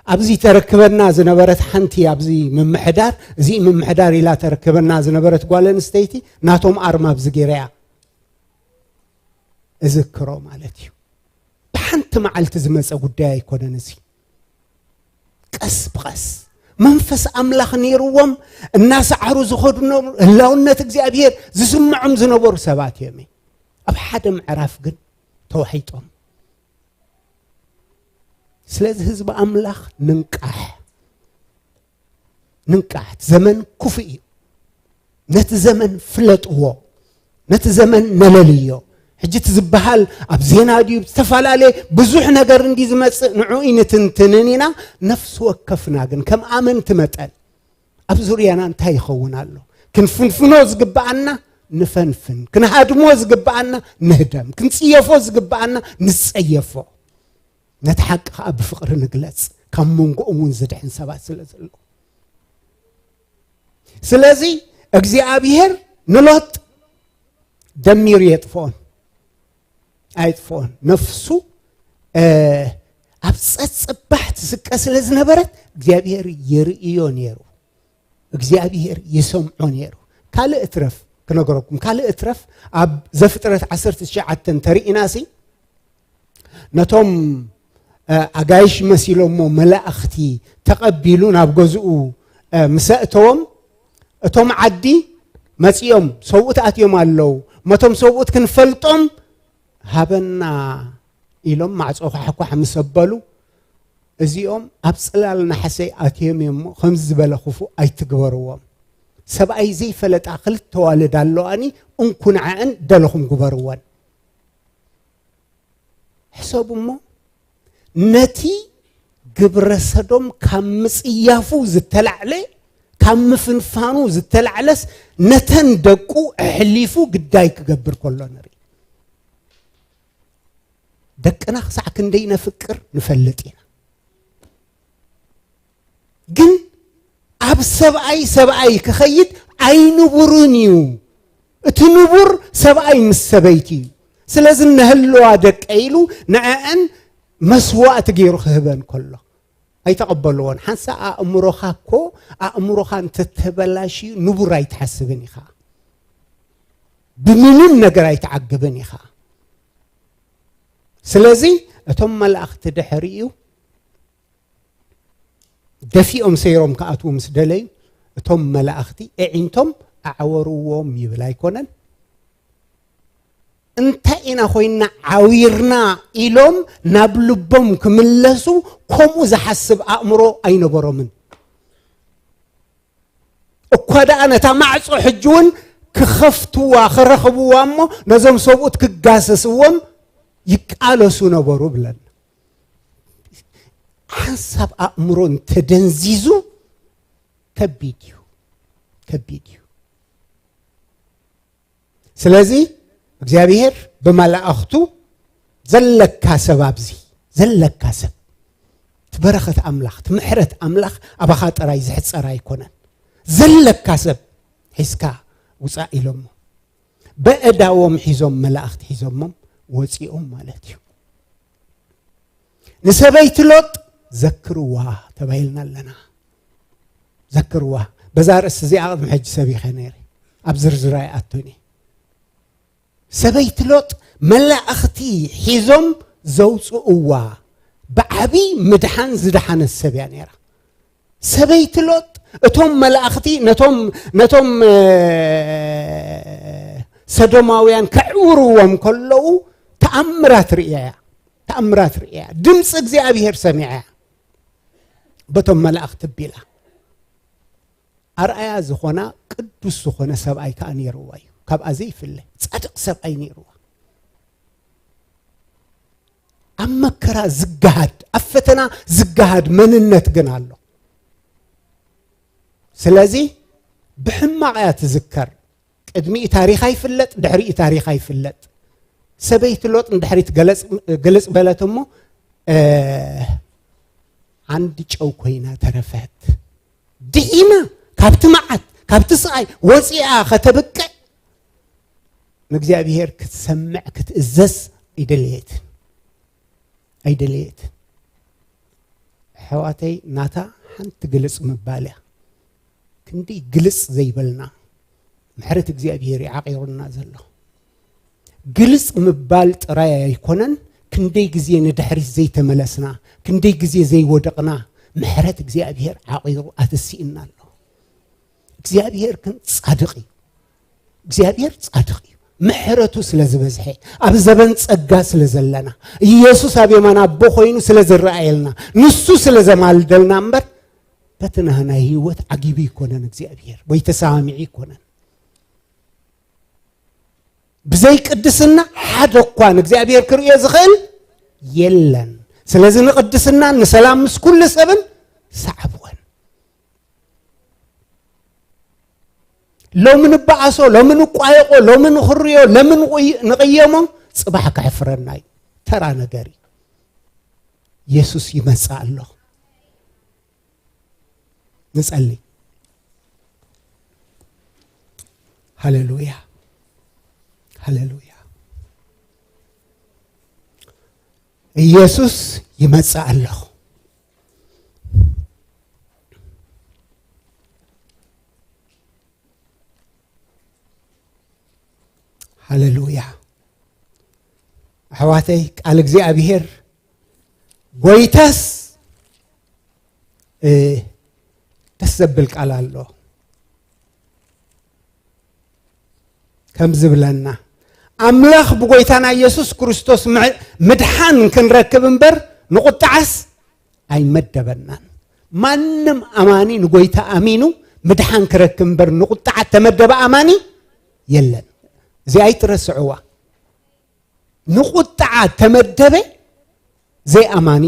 ኣብዚ ተረክበና ዝነበረት ሓንቲ፣ ኣብዚ ምምሕዳር፣ እዚ ምምሕዳር ኢላ ተረክበና ዝነበረት ጓል ኣንስተይቲ፣ ናቶም ኣርማ ኣብዚ ገይረያ እዝክሮ ማለት እዩ። ብሓንቲ መዓልቲ ዝመፀ ጉዳይ ኣይኮነን። እዚ ቀስ ብቐስ መንፈስ ኣምላኽ ነይርዎም፣ እናሰዓሩ ዝኸዱ ነበሩ። ህላውነት እግዚኣብሔር ዝስምዖም ዝነበሩ ሰባት እዮም። ኣብ ሓደ ምዕራፍ ግን ተዋሒጦም። ስለዚ ህዝቢ ኣምላኽ፣ ንንቃሕ፣ ንንቃሕ። እቲ ዘመን ክፉእ እዩ። ነቲ ዘመን ፍለጥዎ፣ ነቲ ዘመን ነለልዮ። ሕጂ እቲ ዝበሃል ኣብ ዜና ድዩ፣ ዝተፈላለየ ብዙሕ ነገር እንዲ ዝመጽእ፣ ንዑ ንትንትንን ኢና። ነፍሲ ወከፍና ግን ከም ኣመንቲ መጠን ኣብ ዙርያና እንታይ ይኸውን ኣሎ? ክንፍንፍኖ ዝግብኣና ንፈንፍን፣ ክንሃድሞ ዝግብኣና ንህደም፣ ክንጽየፎ ዝግብኣና ንጸየፎ። ነቲ ሓቂ ከኣ ብፍቕሪ ንግለጽ፣ ካብ መንጎኦም እውን ዝድሕን ሰባት ስለ ዘለዉ። ስለዚ እግዚኣብሔር ንሎጥ ደሚሩ የጥፍኦን፣ ኣይጥፍኦን። ነፍሱ፣ እ፣ ኣብ ጸጽባሕ ትስቀ ስለ ዝነበረት እግዚኣብሔር ይርእዮ ነይሩ። እግዚኣብሔር ይሰምዖ ነይሩ። ካልእ እትረፍ ክነገረኩም፣ ካልእ እትረፍ ኣብ ዘፍጥረት ዓሰርተ ትሽዓተ እንተርኢናሲ፣ ነቶም፣ እ፣ ኣጋይሽ መሲሎሞ መላእኽቲ ተቐቢሉ ናብ ገዝኡ፣ እ፣ ምስ ኣእተዎም፣ እቶም ዓዲ መጺኦም፣ ሰብኡት ኣትዮም ኣለዉ፣ መቶም ሰብኡት ክንፈልጦም ሃበና ኢሎም ማዕጾ ኳሕኳሕ ምስ ኣበሉ፣ እዚኦም ኣብ ጽላል ናሕሰይ ኣትዮም እዮም እሞ፣ ከምዚ ዝበለ ክፉእ ኣይትግበርዎም። ሰብኣይ ዘይፈለጣ ክልተ ዋልድ ኣለዋኒ፣ እንኩ ንዐአን ደለኹም ግበርወን። ሕሰቡ እሞ፣ ነቲ ግብረ ሰዶም ካብ ምጽያፉ ዝተላዕለ፣ ካብ ምፍንፋኑ ዝተላዕለስ፣ ነተን ደቁ ኣሕሊፉ ግዳይ ክገብር ከሎ ንርኢ። ደቅና ክሳዕ ክንደይ ነፍቅር ንፈልጥ ኢና። ግን ኣብ ሰብኣይ ሰብኣይ ክኸይድ ኣይንቡርን እዩ። እቲ ንቡር ሰብኣይ ምስ ሰበይቲ እዩ። ስለዚ እነህልዋ ደቀ ኢሉ ንዐአን መስዋእቲ ገይሩ ክህበን ከሎ ኣይተቐበልዎን። ሓንሳእ ኣእምሮኻ እኮ፣ ኣእምሮኻ እንተተበላሽዩ ንቡር ኣይትሓስብን ኢኻ። ብምንም ነገር ኣይትዓግብን ኢኻ። ስለዚ እቶም መላእኽቲ ድሕሪኡ ደፊኦም ሰይሮም ክኣትዉ ምስ ደለዩ፣ እቶም መላእኽቲ ኣዒንቶም ኣዕወርዎም ይብል ኣይኮነን? እንታይ ኢና ኮይንና ዓዊርና ኢሎም ናብ ልቦም ክምለሱ ከምኡ ዝሓስብ ኣእምሮ ኣይነበሮምን። እኳ ደኣ ነታ ማዕጾ ሕጂ እውን ክኸፍትዋ፣ ክረኽብዋ እሞ ነዞም ሰብኡት ክጋሰስዎም ይቃለሱ ነበሩ ብለና። ሓንሳብ ኣእምሮ እንተደንዚዙ ከቢድ እዩ፣ ከቢድ እዩ። ስለዚ እግዚኣብሔር ብመላእኽቱ ዘለካ ሰብ፣ ኣብዚ ዘለካ ሰብ፣ እቲ በረኸት ኣምላኽ፣ እቲ ምሕረት ኣምላኽ ኣባኻ ጥራይ ዝሕጸር ኣይኮነን። ዘለካ ሰብ ሒዝካ ውጻእ ኢሎሞ። በእዳዎም ሒዞም፣ መላእኽቲ ሒዞሞም ወጺኦም ማለት እዩ። ንሰበይቲ ሎጥ ዘክርዋ ተባሂልና ኣለና። ዘክርዋ። በዛ ርእሲ እዚኣ ቅድሚ ሕጂ ሰቢኸ ነይረ። ኣብ ዝርዝር ኣይኣቱን እየ። ሰበይቲ ሎጥ መላእኽቲ ሒዞም ዘውፅእዋ ብዓቢ ምድሓን ዝደሓነት ሰብ እያ ነይራ። ሰበይቲ ሎጥ እቶም መላእኽቲ ነቶም፣ ነቶም፣ እ፣ ሰዶማውያን ከዕውርዎም ከለዉ ተኣምራት ርእያ እያ። ተኣምራት ርእያ እያ። ድምፂ እግዚኣብሔር ሰሚዓ እያ። በቶም መላእኽቲ ኣቢላ። ኣርኣያ ዝኾና ቅዱስ ዝኾነ ሰብኣይ ከኣ ነይርዋ እዩ። ካብኣ ዘይፍለ ጻድቕ ሰብኣይ ነይርዋ። ኣብ መከራ ዝገሃድ፣ ኣብ ፈተና ዝገሃድ መንነት ግን ኣሎ። ስለዚ ብሕማቕ እያ ትዝከር። ቅድሚኡ ታሪኻ ይፍለጥ፣ ድሕሪኡ ታሪኻ ይፍለጥ። ሰበይቲ ሎጥ ንድሕሪት ገለጽ-፣ ግልጽ በለት እሞ፣ እ፣ ዓንዲ ጨው ኮይና ተረፈት። ድሒና ካብቲ መዓት፣ ካብቲ ስቓይ ወፂኣ ከተብቅዕ ንእግዚኣብሔር ክትሰምዕ ክትእዘዝ ኣይደለየትን። ኣይደለየትን። ኣሕዋተይ፣ ናታ ሓንቲ ግልጽ ምባል እያ። ክንደይ ግልጽ ዘይበልና፣ ምሕረት እግዚኣብሔር ይዓቂሩና ዘሎ። ግልጽ ምባል ጥራይ ኣይኮነን፣ ክንደይ ግዜ ንድሕሪት ዘይተመለስና፣ ክንደይ ግዜ ዘይወደቕና፣ ምሕረት እግዚኣብሔር ዓቂሩ ኣተሲእና ኣሎ። እግዚኣብሔር ግን ጻድቕ እዩ። እግዚኣብሔር ጻድቕ እዩ። ምሕረቱ ስለ ዝበዝሐ፣ ኣብ ዘበን ጸጋ ስለ ዘለና፣ ኢየሱስ ኣብ የማን ኣቦ ኮይኑ ስለ ዝረኣየልና፣ ንሱ ስለ ዘማልደልና እምበር፣ በቲ ናህና ህይወት ዓጊቡ ይኮነን እግዚኣብሔር፣ ወይ ተሰማሚዑ ይኮነን። ብዘይ ቅድስና ሓደ እኳ ንእግዚኣብሔር ክርእዮ ዝኽእል የለን። ስለዚ ንቅድስናን ንሰላም ምስ ኩሉ ሰብን ሰዓብወን። ሎሚ ንበኣሶ፣ ሎሚ ንቋየቆ፣ ሎሚ ንኽርዮ፣ ሎሚ ንቑይ-፣ ንቕየሞ፣ ጽባሕ ከሕፍረና እዩ። ተራ ነገር እዩ። የሱስ ይመጽእ ኣሎ። ንጸሊ። ሃሌሉያ። ሃሌሉያ። ኢየሱስ ይመጽእ ኣሎ። ሃሌሉያ። ኣሕዋተይ፣ ቃል እግዚኣብሔር ጎይታስ፣ እ፣ ደስ ዘብል ቃል ኣሎ። ከም ዝብለና፣ ኣምላኽ ብጎይታና ኢየሱስ ክርስቶስ ምዕ-፣ ምድሓን ክንረክብ እምበር ንቁጣዓስ ኣይመደበናን። ማንም ኣማኒ ንጎይታ ኣሚኑ ምድሓን ክረክብ እምበር ንቁጣዓ ተመደበ ኣማኒ የለን። እዚኣ ኣይትረስዕዋ። ንቁጣዓ ተመደበ ዘይኣማኒ።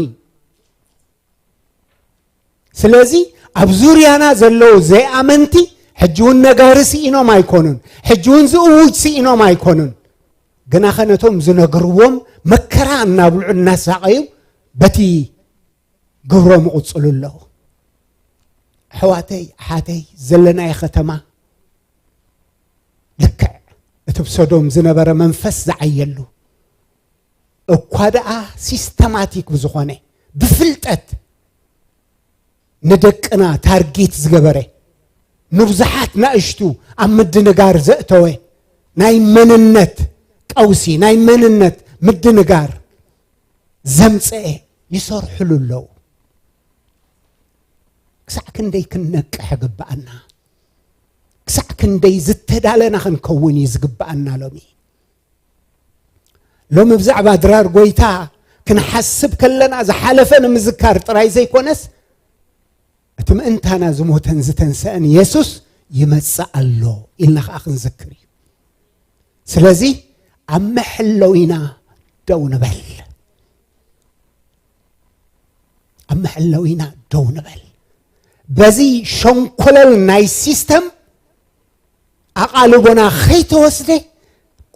ስለዚ ኣብ ዙርያና ዘለዉ ዘይኣመንቲ ሕጂ እውን ነጋሪ ስኢኖም ኣይኮኑን፣ ሕጂ እውን ዝእውጅ ስኢኖም ኣይኮኑን። ግናኸ ነቶም ዝነግርዎም መከራ እናብልዑ እናሳቐዩ በቲ ግብሮም ይቕጽሉ ኣለዉ። ኣሕዋተይ፣ ኣሓተይ፣ ዘለናዮ ከተማ ልክዕ እቲ ብሶዶም ዝነበረ መንፈስ ዝዓየሉ፣ እኳ ደኣ ሲስተማቲክ ብዝኾነ፣ ብፍልጠት ንደቅና ታርጌት ዝገበረ፣ ንብዙሓት ናእሽቱ ኣብ ምድንጋር ዘእተወ፣ ናይ መንነት ቀውሲ፣ ናይ መንነት ምድንጋር ዘምጽአ ይሰርሕሉ ኣለዉ። ክሳዕ ክንደይ ክንነቅሕ ይግብኣና? ክሳዕ ክንደይ ዝተዳለና ክንከውን እዩ ዝግብኣና ሎሚ? ሎሚ ብዛዕባ ድራር ጎይታ ክንሓስብ ከለና ዝሓለፈ ንምዝካር ጥራይ ዘይኮነስ፣ እቲ ምእንታና ዝሞተን ዝተንሰአን የሱስ ይመጽእ ኣሎ ኢልና ኸዓ ክንዝክር እዩ። ስለዚ ኣብ መሐለዊና ደው ንበል። ኣብ መሐለዊና ደው ንበል። በዚ ሸንኮለል ናይ ሲስተም ኣቓልቦና ኸይተወስደ፣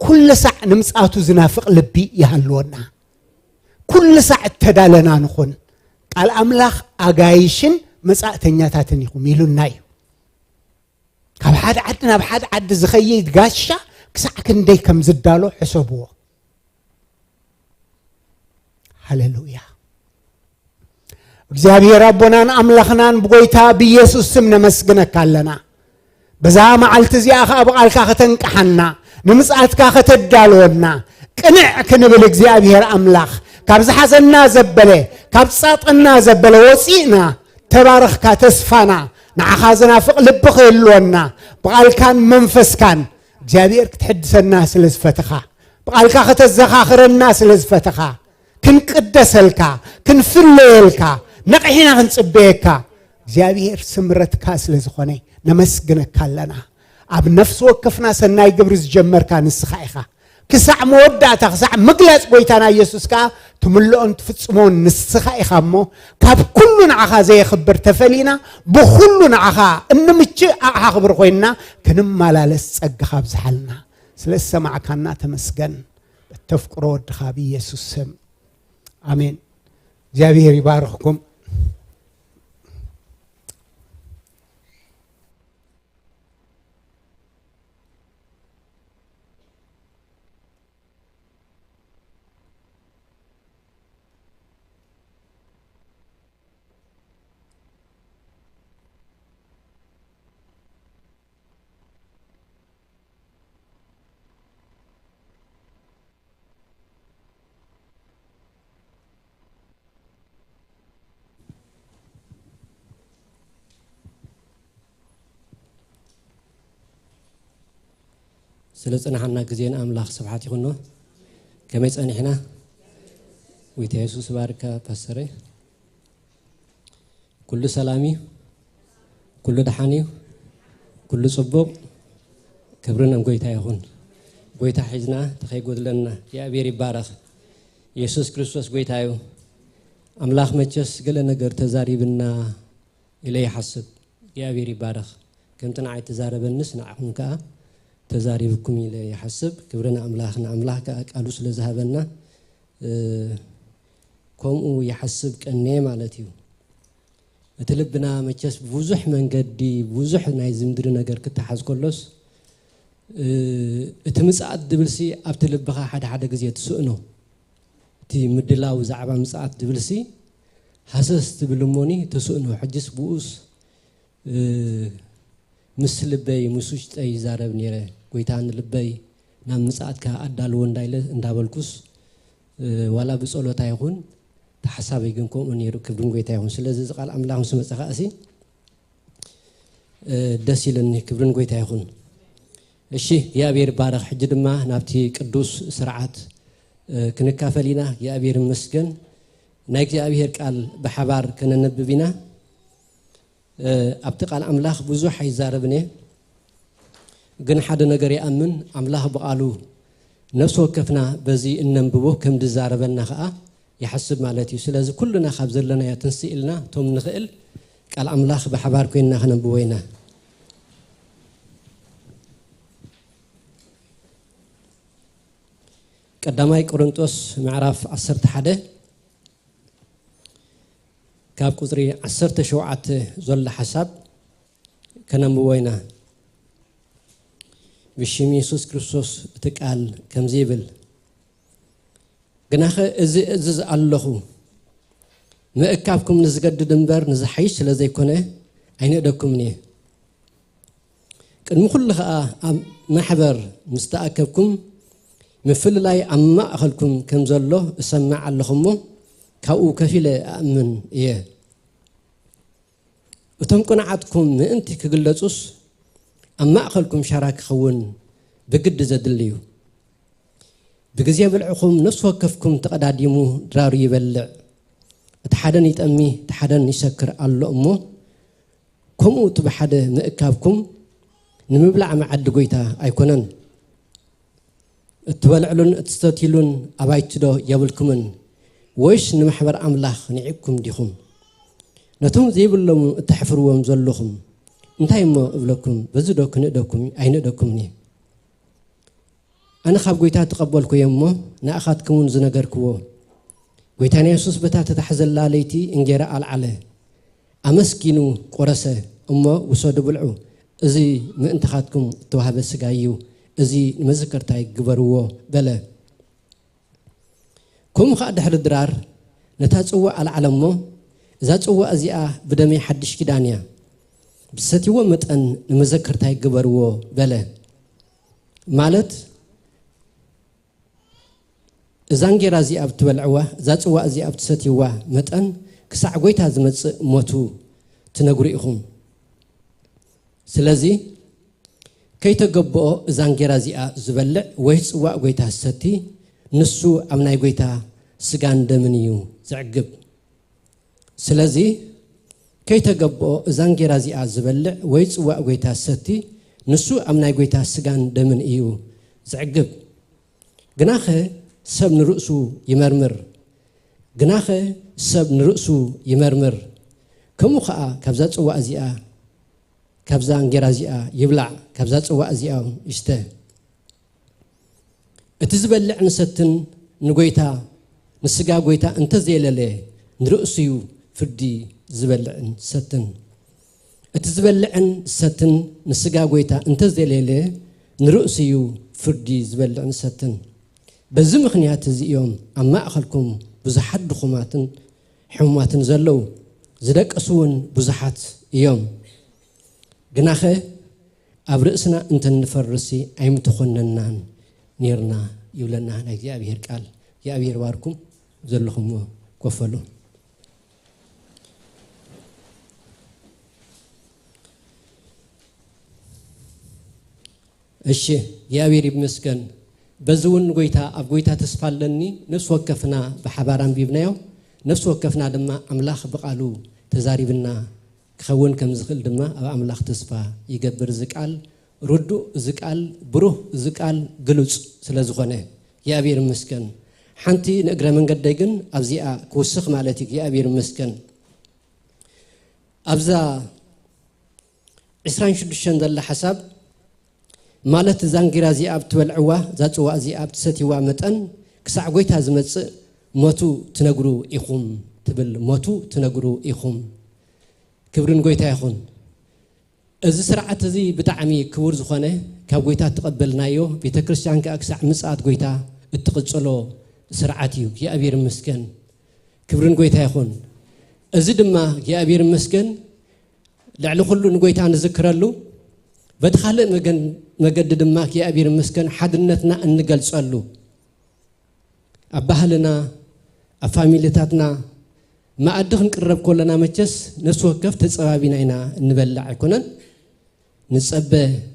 ኩሉ ሳዕ ንምጽኣቱ ዝናፍቕ ልቢ ይሃልወና። ኩሉ ሳዕ እተዳለና ንኹን። ቃል ኣምላኽ ኣጋይሽን መጻእተኛታትን ኢኹም ኢሉና እዩ። ካብ ሓደ ዓዲ ናብ ሓደ ዓዲ ዝኸይድ ጋሻ ክሳዕ ክንደይ ከም ዝዳሎ ሕሰብዎ። ሃሌሉያ። እግዚኣብሔር ኣቦናን ኣምላኽናን ብጎይታ ብኢየሱስ ስም ነመስግነካ ኣለና። በዛ መዓልቲ እዚኣ ኸዓ ብቓልካ ከተንቅሓና፣ ንምጽኣትካ ከተዳልወና፣ ቅንዕ ክንብል እግዚኣብሔር ኣምላኽ፣ ካብ ዝሓዘና ዘበለ፣ ካብ ጻጠና ዘበለ ወጺእና፣ ተባረኽካ ተስፋና፣ ንዓኻ ዝናፍቕ ልቢ ክህልወና፣ ብቓልካን መንፈስካን እግዚኣብሔር ክትሕድሰና ስለ ዝፈተኻ፣ ብቓልካ ከተዘኻኽረና ስለ ዝፈተኻ፣ ክንቅደሰልካ፣ ክንፍለየልካ፣ ነቕሒና ክንጽበየካ፣ እግዚኣብሔር ስምረትካ ስለ ዝኾነ ነመስግነካ ኣለና። ኣብ ነፍሲ ወከፍና ሰናይ ግብሪ ዝጀመርካ ንስኻ ኢኻ። ክሳዕ መወዳእታ፣ ክሳዕ ምግላጽ ጎይታና ኢየሱስ ከኣ ትምልኦን ትፍጽሞን ንስኻ ኢኻ እሞ፣ ካብ ኩሉ ንዓኻ ዘየኽብር ተፈሊና፣ ብኹሉ ንዓኻ እንምችእ ኣቕሓ ክብሪ ኮይንና ክንመላለስ ጸጋኻ ኣብዝሓልና። ስለ ዝሰማዕካና ተመስገን። በተፍቅሮ ወድኻ ብኢየሱስ ስም። ኣሜን። እግዚኣብሔር ይባርኽኩም። ስለ ጽንሓና ግዜ ንኣምላኽ ስብሓት ይኹኖ። ከመይ ጸኒሕና? ጎይታ የሱስ ባርካ ፓስተረይ። ኩሉ ሰላም እዩ፣ ኩሉ ደሓን እዩ፣ ኩሉ ጽቡቕ። ክብሪ ናብ ጎይታ ይኹን። ጎይታ ሒዝና ተኸይጎድለና እግዚኣብሔር ይባረኽ። የሱስ ክርስቶስ ጎይታ እዩ። ኣምላኽ መቸስ ገለ ነገር ተዛሪብና ኢለ ይሓስብ። እግዚኣብሔር ይባረኽ። ከምቲ ንዓይ ተዛረበንስ ንዓኹም ከኣ ተዛሪብኩም ኢለ ይሓስብ። ክብሪ ንኣምላኽ፣ ንኣምላኽ ከኣ ቃሉ ስለ ዝሃበና፣ እ፣ ከምኡ ይሓስብ ቀንየ ማለት እዩ። እቲ ልብና መቸስ ብዙሕ መንገዲ፣ ብዙሕ ናይ ዝምድሪ ነገር ክተሓዝ ከሎስ፣ እ፣ እቲ ምጽኣት ድብልሲ ኣብቲ ልብኻ ሓደ ሓደ ግዜ ትስእኖ። እቲ ምድላው ዛዕባ ምጽኣት ድብልሲ ሃሰስ ትብል እሞኒ ትስእኖ። ሕጅስ ብኡስ፣ እ፣ ምስ ልበይ፣ ምስ ውሽጠይ ይዛረብ ነይረ። ጎይታ ንልበይ ናብ ምጽኣትካ ኣዳልዎ እንዳኢለ እንዳበልኩስ፣ እ፣ ዋላ ብጸሎታ ይኹን፣ እቲ ሓሳበይ ግን ከምኡ ነይሩ። ክብርን ጎይታ ይኹን። ስለዚ እዚ ቃል ኣምላኽ ምስ መጸ ከኣሲ፣ እ፣ ደስ ኢለኒ። ክብርን ጎይታ ይኹን። እሺ፣ እግዚኣብሔር ይባረኽ። ሕጂ ድማ ናብቲ ቅዱስ ስርዓት፣ እ፣ ክንካፈል ኢና። እግዚኣብሔር ይመስገን። ናይ እግዚኣብሔር ቃል ብሓባር ከነንብብ ኢና። እ፣ ኣብቲ ቃል ኣምላኽ ብዙሕ ኣይዛረብን እየ፣ ግን ሓደ ነገር ይኣምን። ኣምላኽ ብቓሉ ነፍሲ ወከፍና በዚ እነንብቦ ከም ዝዛረበና ኸኣ ይሓስብ ማለት እዩ። ስለዚ ኩልና ካብ ዘለናዮ ትንስእ ኢልና እቶም ንኽእል ቃል ኣምላኽ ብሓባር ኮይንና ከነንብቦ ኢና። ቀዳማይ ቆሮንጦስ ምዕራፍ ዓሰርተ ሓደ ካብ ቁጽሪ ዓሰርተ ሸውዓተ ዘሎ ሓሳብ ከነንብቦ ኢና። ብሽም የሱስ ክርስቶስ እቲ ቃል ከምዚ ይብል፣ ግናኸ እዚ እእዝዝ ኣለኹ፣ ምእካብኩም ንዝገድድ እምበር ንዝሓይሽ ስለ ዘይኮነ ኣይንእደኩምን እየ። ቅድሚ ኩሉ ኸኣ ኣብ ማሕበር ምስ ተኣከብኩም ምፍልላይ ኣብ ማእኸልኩም ከም ዘሎ እሰምዕ ኣለኹ እሞ ካብኡ ከፊለ እኣምን እየ። እቶም ቅኑዓትኩም ምእንቲ ክግለጹስ ኣብ ማእኸልኩም ሻራ ክኸውን ብግዲ ዘድሊ እዩ። ብግዜ ብልዕኹም ነፍሲ ወከፍኩም ተቐዳዲሙ ድራሩ ይበልዕ፣ እቲ ሓደን ይጠሚ፣ እቲ ሓደን ይሰክር ኣሎ እሞ፣ ከምኡ እቲ ብሓደ ምእካብኩም ንምብላዕ መዓዲ ጐይታ ኣይኮነን። እትበልዕሉን እትሰትይሉን ኣባይትዶ የብልኩምን? ወይስ ንማሕበር ኣምላኽ ንዒቕኩም ዲኹም? ነቶም ዘይብሎም እተሕፍርዎም ዘለኹም እንታይ እሞ እብለኩም? በዚ ዶ ክንእደኩም ኣይንእደኩምን እዩ? ኣነ ካብ ጐይታ እተቐበልኩዮ እሞ ንኣኻትኩም እውን ዝነገርክዎ፣ ጐይታና የሱስ በታ ተታሕዘላ ለይቲ እንጌራ ኣልዓለ፣ ኣመስጊኑ ቈረሰ፣ እሞ ውሰዱ ብልዑ፣ እዚ ምእንታኻትኩም እተዋህበ ሥጋይ እዩ፣ እዚ ንመዘከርታይ ግበርዎ በለ። ከምኡ ኸኣ ድሕሪ ድራር ነታ ጽዋእ ኣልዓለ እሞ፣ እዛ ጽዋእ እዚኣ ብደመይ ሓድሽ ኪዳን እያ፣ ብትሰትይዎ መጠን ንመዘከርታይ ግበርዎ በለ። ማለት እዛ እንጌራ እዚኣ ብትበልዕዋ፣ እዛ ጽዋእ እዚኣ ብትሰትይዋ መጠን ክሳዕ ጐይታ ዝመጽእ ሞቱ ትነግሩ ኢኹም። ስለዚ ከይተገብኦ እዛ እንጌራ እዚኣ ዝበልዕ ወይ ጽዋእ ጐይታ ዝሰቲ ንሱ ኣብ ናይ ጐይታ ሥጋን ደምን እዩ ዝዕግብ። ስለዚ ከይተገብኦ እዛ እንጌራ እዚኣ ዝበልዕ ወይ ጽዋእ ጐይታ ዝሰቲ ንሱ ኣብ ናይ ጐይታ ሥጋን ደምን እዩ ዝዕግብ። ግናኸ ሰብ ንርእሱ ይመርምር፣ ግናኸ ሰብ ንርእሱ ይመርምር፣ ከምኡ ኸኣ ካብዛ ጽዋእ እዚኣ፣ ካብዛ እንጌራ እዚኣ ይብላዕ፣ ካብዛ ጽዋእ እዚኣ ይስተ። እቲ ዝበልዕን ዝሰትን ንጎይታ፣ ንስጋ ጎይታ እንተዘየለለ፣ ንርእሱ እዩ ፍርዲ ዝበልዕን ዝሰትን። እቲ ዝበልዕን ዝሰትን ንስጋ ጎይታ እንተዘየለለ፣ ንርእሱ እዩ ፍርዲ ዝበልዕን ዝሰትን። በዚ ምኽንያት እዚ እዮም ኣብ ማእኸልኩም ብዙሓት ድኹማትን ሕሙማትን ዘለዉ፣ ዝደቀሱ እውን ብዙሓት እዮም። ግናኸ ኣብ ርእስና እንተንፈርስሲ ኣይምተኾነናን ኔርና ይብለና ናይ እግዚኣብሔር ቃል። እግዚኣብሔር ባርኩም። ዘለኹምዎ ኮፈሉ። እሺ፣ እግዚኣብሔር ይመስገን። በዚ እውን ጎይታ፣ ኣብ ጎይታ ተስፋ ኣለኒ። ነፍሲ ወከፍና ብሓባር ኣንቢብናዮ። ነፍሲ ወከፍና ድማ ኣምላኽ ብቓሉ ተዛሪብና ክኸውን ከም ዝኽእል ድማ ኣብ ኣምላኽ ተስፋ ይገብር። እዚ ቃል ርዱእ፣ እዚ ቃል ብሩህ፣ እዚ ቃል ግሉጽ ስለ ዝኾነ እግዚኣብሔር ይመስገን። ሓንቲ ንእግረ መንገደይ ግን ኣብዚኣ ክውስኽ ማለት እዩ። እግዚኣብሔር ይመስገን። ኣብዛ ዕስራን ሽዱሽተን ዘላ ሓሳብ ማለት፣ እዛ እንጌራ እዚኣ ኣብ ትበልዕዋ፣ እዛ ጽዋእ እዚኣ ኣብ ትሰትይዋ መጠን፣ ክሳዕ ጎይታ ዝመጽእ ሞቱ ትነግሩ ኢኹም ትብል። ሞቱ ትነግሩ ኢኹም። ክብሪ ንጎይታ ይኹን። እዚ ስርዓት እዚ ብጣዕሚ ክቡር ዝኾነ፣ ካብ ጎይታ እተቐበልናዮ፣ ቤተ ክርስቲያን ከኣ ክሳዕ ምጽኣት ጎይታ እትቕጽሎ ስርዓት እዩ። እግዚኣብሔር ይመስገን። ክብሪ ንጎይታ ይኹን። እዚ ድማ እግዚኣብሔር ይመስገን፣ ልዕሊ ኩሉ ንጎይታ ንዝክረሉ፣ በቲ ካልእ መገን-፣ መገዲ ድማ እግዚኣብሔር ይመስገን ሓድነትና እንገልጸሉ፣ ኣብ ባህልና፣ ኣብ ፋሚሊታትና መኣዲ ክንቅረብ ከለና መቸስ ነፍሲ ወከፍ ተጸባቢና ኢና እንበልዕ ኣይኮነን። ንጸበ፣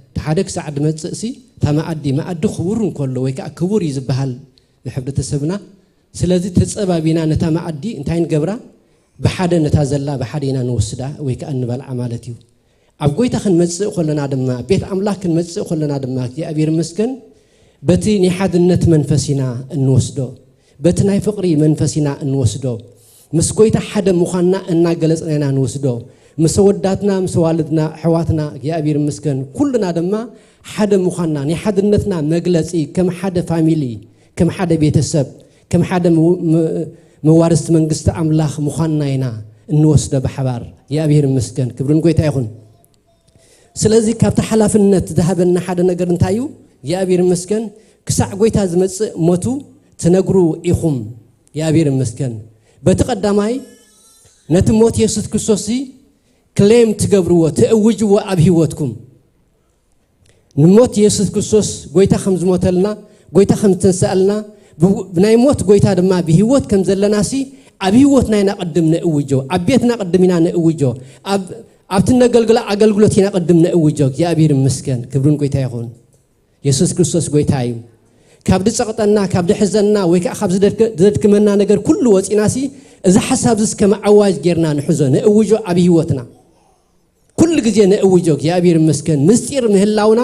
እቲ ሓደ ክሳዕ ድመጽእሲ፣ እታ መኣዲ፣ መኣዲ ክቡር እንከሎ ወይ ከኣ ክቡር እዩ ዝበሃል ብሕብረተሰብና። ስለዚ ተጸባቢና ነታ መኣዲ እንታይ ንገብራ? ብሓደ ነታ ዘላ ብሓደ ኢና ንወስዳ ወይ ከኣ እንበልዓ ማለት እዩ። ኣብ ጎይታ ክንመጽእ ከለና ድማ፣ ቤት ኣምላኽ ክንመጽእ ከለና ድማ፣ እግዚኣብሔር ይመስገን፣ በቲ ናይ ሓድነት መንፈስ ኢና እንወስዶ። በቲ ናይ ፍቕሪ መንፈስ ኢና እንወስዶ። ምስ ጎይታ ሓደ ምዃንና እናገለጽና ኢና ንወስዶ። ምስ ኣወዳትና፣ ምስ ኣዋልድና፣ ኣሕዋትና፣ እግዚኣብሔር ይመስገን፣ ኩልና ድማ ሓደ ምዃንና፣ ናይ ሓድነትና መግለጺ፣ ከም ሓደ ፋሚሊ፣ ከም ሓደ ቤተሰብ፣ ከም ሓደ ም-፣ ም-፣ መዋርስቲ መንግስቲ ኣምላኽ ምዃንና ኢና እንወስዶ ብሓባር። እግዚኣብሔር ይመስገን፣ ክብሪ ንጎይታ ይኹን። ስለዚ ካብቲ ሓላፍነት ዝሃበና ሓደ ነገር እንታይ እዩ? እግዚኣብሔር ይመስገን፣ ክሳዕ ጎይታ ዝመጽእ ሞቱ ትነግሩ ኢኹም። እግዚኣብሔር ይመስገን። በቲ ቀዳማይ ነቲ ሞት የሱስ ክርስቶስ ክሌም ትገብርዎ፣ ትእውጅዎ ኣብ ህይወትኩም። ንሞት የሱስ ክርስቶስ ጎይታ ከም ዝሞተልና፣ ጎይታ ከም ዝተንስኣልና፣ ብ-፣ ብናይ ሞት ጎይታ ድማ ብህይወት ከም ዘለናሲ ኣብ ህይወትና ኢና ቅድም ንእውጆ፣ ኣብ ቤትና ቅድም ኢና ንእውጆ፣ ኣብ፣ ኣብቲ ነገልግሎ ኣገልግሎት ኢና ቅድም ንእውጆ። እግዚኣብሔር ይመስገን፣ ክብርን ጎይታ ይኹን። የሱስ ክርስቶስ ጎይታ እዩ። ካብ ዝጸቕጠና፣ ካብ ዝሕዘና ወይ ከኣ ካብ ዝደድክ-፣ ዘድክመና ነገር ኩሉ ወጺናሲ፣ እዚ ሓሳብ እዚስ ከም ኣዋጅ ጌርና ንሕዞ፣ ንእውጆ ኣብ ህይወትና። ኩሉ ግዜ ንእውጆ። እግዚኣብሔር ይመስገን። ምስጢር ምህላውና፣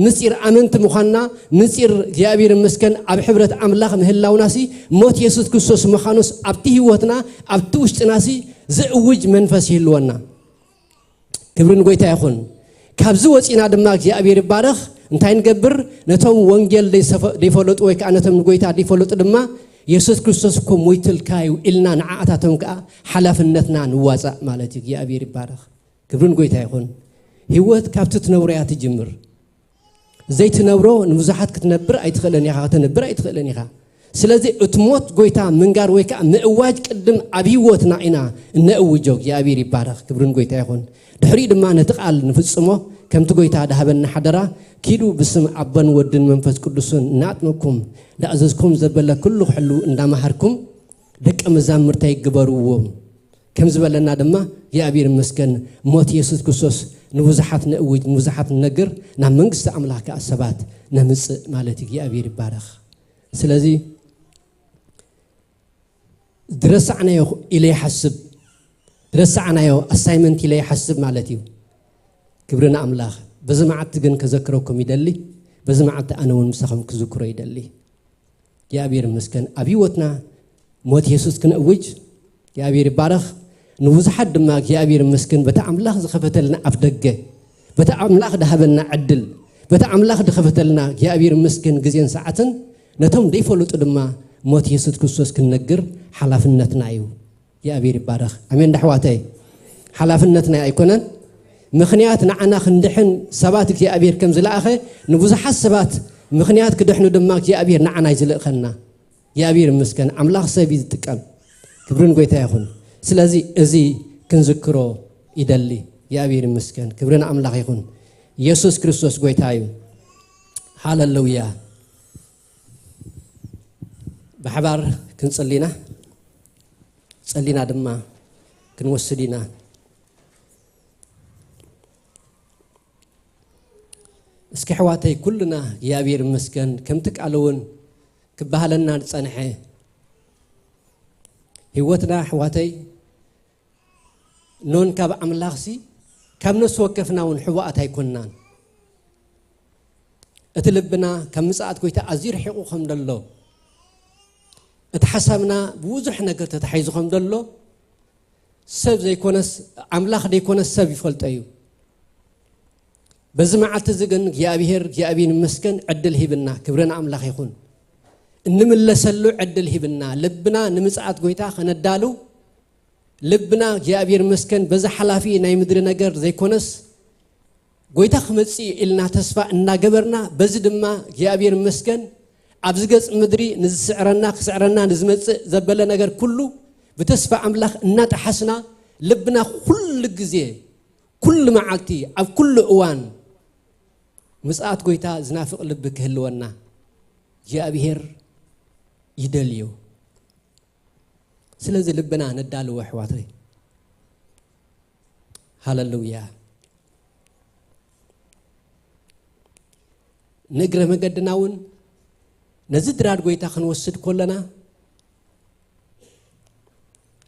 ምስጢር ኣመንቲ ምዃንና፣ ምስጢር እግዚኣብሔር ይመስገን ኣብ ሕብረት ኣምላኽ ምህላውናሲ፣ ሞት የሱስ ክርስቶስ ምዃኑስ ኣብቲ ህይወትና፣ ኣብቲ ውሽጥናሲ ዝእውጅ መንፈስ ይህልወና። ክብሪ ንጎይታ ይኹን። ካብዚ ወፂና ድማ እግዚኣብሔር ይባረኽ። እንታይ ንገብር? ነቶም ወንጌል ዘይሰፈ-፣ ዘይፈለጡ ወይ ከዓ ነቶም ንጎይታ ዘይፈለጡ ድማ የሱስ ክርስቶስ እኮ ሞይትልካ እዩ ኢልና ንዓኣታቶም ከዓ ሓላፍነትና ንዋፃእ ማለት እዩ። እግዚኣብሔር ይባረኽ። ክብሪ ንጎይታ ይኹን። ህይወት ካብቲ ትነብሮ እያ ትጅምር። ዘይትነብሮ ንብዙሓት ክትነብር ኣይትኽእልን ኢኻ፣ ከተንብር ኣይትኽእልን ኢኻ። ስለዚ እቲ ሞት ጎይታ ምንጋር ወይ ከዓ ምእዋጅ ቅድም ኣብ ህይወትና ኢና እነእውጆ። እግዚኣብሔር ይባረኽ። ክብሪ ንጎይታ ይኹን። ድሕሪኡ ድማ ነቲ ቃል ንፍጽሞ፣ ከምቲ ጎይታ ድሃበና ሓደራ፣ ኪዱ ብስም ኣቦን ወድን መንፈስ ቅዱስን እናኣጥመቅኩም፣ እንዳኣዘዝኩም ዘበለ ኩሉ ክሕሉ እንዳመሃርኩም ደቀ መዛሙርተይ ግበርዎም። ከም ዝበለና ድማ እግዚኣብሔር ይመስገን፣ ሞት የሱስ ክርስቶስ ንብዙሓት ነእውጅ፣ ንብዙሓት ንነግር፣ ናብ መንግስቲ ኣምላኽ ከኣ ሰባት ነምጽእ ማለት እዩ። እግዚኣብሔር ይባረኽ። ስለዚ ዝረሳዕናዮ ኢለ ይሓስብ፣ ዝረሳዕናዮ ኣሳይመንት ኢለ ይሓስብ ማለት እዩ። ክብሪ ንኣምላኽ። በዚ መዓልቲ ግን ከዘክረኩም ይደሊ፣ በዚ መዓልቲ ኣነ እውን ምሳኹም ክዝክሮ ይደሊ። እግዚኣብሔር ይመስገን። ኣብ ህይወትና ሞት የሱስ ክንእውጅ እግዚኣብሔር ይባረኽ። ንብዙሓት ድማ እግዚኣብሔር ይመስገን በቲ ኣምላኽ ዝኸፈተልና ኣፍ ደገ፣ በቲ ኣምላኽ ዝሃበና ዕድል፣ በቲ ኣምላኽ ዝኸፈተልና እግዚኣብሔር ይመስገን ግዜን ሰዓትን ነቶም ዘይፈለጡ ድማ ሞት የሱስ ክርስቶስ ክንነግር ሓላፍነትና እዩ። እግዚኣብሔር ይባረኽ። ኣሜን ዶ ኣሕዋተይ? ሓላፍነትና ኣይኮነን? ምኽንያት ንዓና ክንድሕን ሰባት እግዚኣብሔር ከም ዝለኣኸ ንብዙሓት ሰባት ምኽንያት ክድሕኑ ድማ እግዚኣብሔር ንዓና እዩ ዝልእኸና። እግዚኣብሔር ይመስገን። ኣምላኽ ሰብ እዩ ዝጥቀም። ክብርን ጎይታ ይኹን። ስለዚ እዚ ክንዝክሮ ይደሊ። እግዚኣብሔር ይመስገን። ክብሪ ንኣምላኽ ይኹን። ኢየሱስ ክርስቶስ ጎይታ እዩ። ሃለሉያ። ብሓባር ክንጽሊ ኢና። ጸሊና ድማ ክንወስድ ኢና። እስኪ ኣሕዋተይ ኩልና እግዚኣብሔር ይመስገን ከምቲ ቃሉ እውን ክበሃለና ዝጸንሐ ህይወትና ኣሕዋተይ ኖን ካብ ኣምላኽሲ ካብ ነፍሲ ወከፍና እውን ሕቡኣት ኣይኮንናን። እቲ ልብና ካብ ምጽኣት ጎይታ ኣዝዩ ርሒቑ ከም ዘሎ፣ እቲ ሓሳብና ብብዙሕ ነገር ተታሒዙ ከም ዘሎ ሰብ ዘይኮነስ ኣምላኽ ዘይኮነስ ሰብ ይፈልጦ እዩ። በዚ መዓልቲ እዚ ግን እግዚኣብሔር እግዚኣብሔር ይመስገን ዕድል ሂብና፣ ክብሪ ንኣምላኽ ይኹን። እንምለሰሉ ዕድል ሂብና፣ ልብና ንምጽኣት ጎይታ ከነዳሉ፣ ልብና እግዚኣብሔር ይመስገን በዚ ሓላፊ ናይ ምድሪ ነገር ዘይኮነስ ጎይታ ክመጽእ እዩ ኢልና ተስፋ እናገበርና፣ በዚ ድማ እግዚኣብሔር ይመስገን ኣብዚ ገጽ ምድሪ ንዝስዕረና ክስዕረና ንዝመጽእ ዘበለ ነገር ኩሉ ብተስፋ ኣምላኽ እናጠሓስና ልብና ኩሉ ግዜ ኩሉ መዓልቲ ኣብ ኩሉ እዋን ምጽኣት ጎይታ ዝናፍቕ ልቢ ክህልወና እግዚኣብሔር ይደልዩ። ስለዚ ልብና ነዳልዎ ኣሕዋተይ። ሃለሉያ። ንእግረ መገድና እውን ነዚ ድራር ጎይታ ክንወስድ ከለና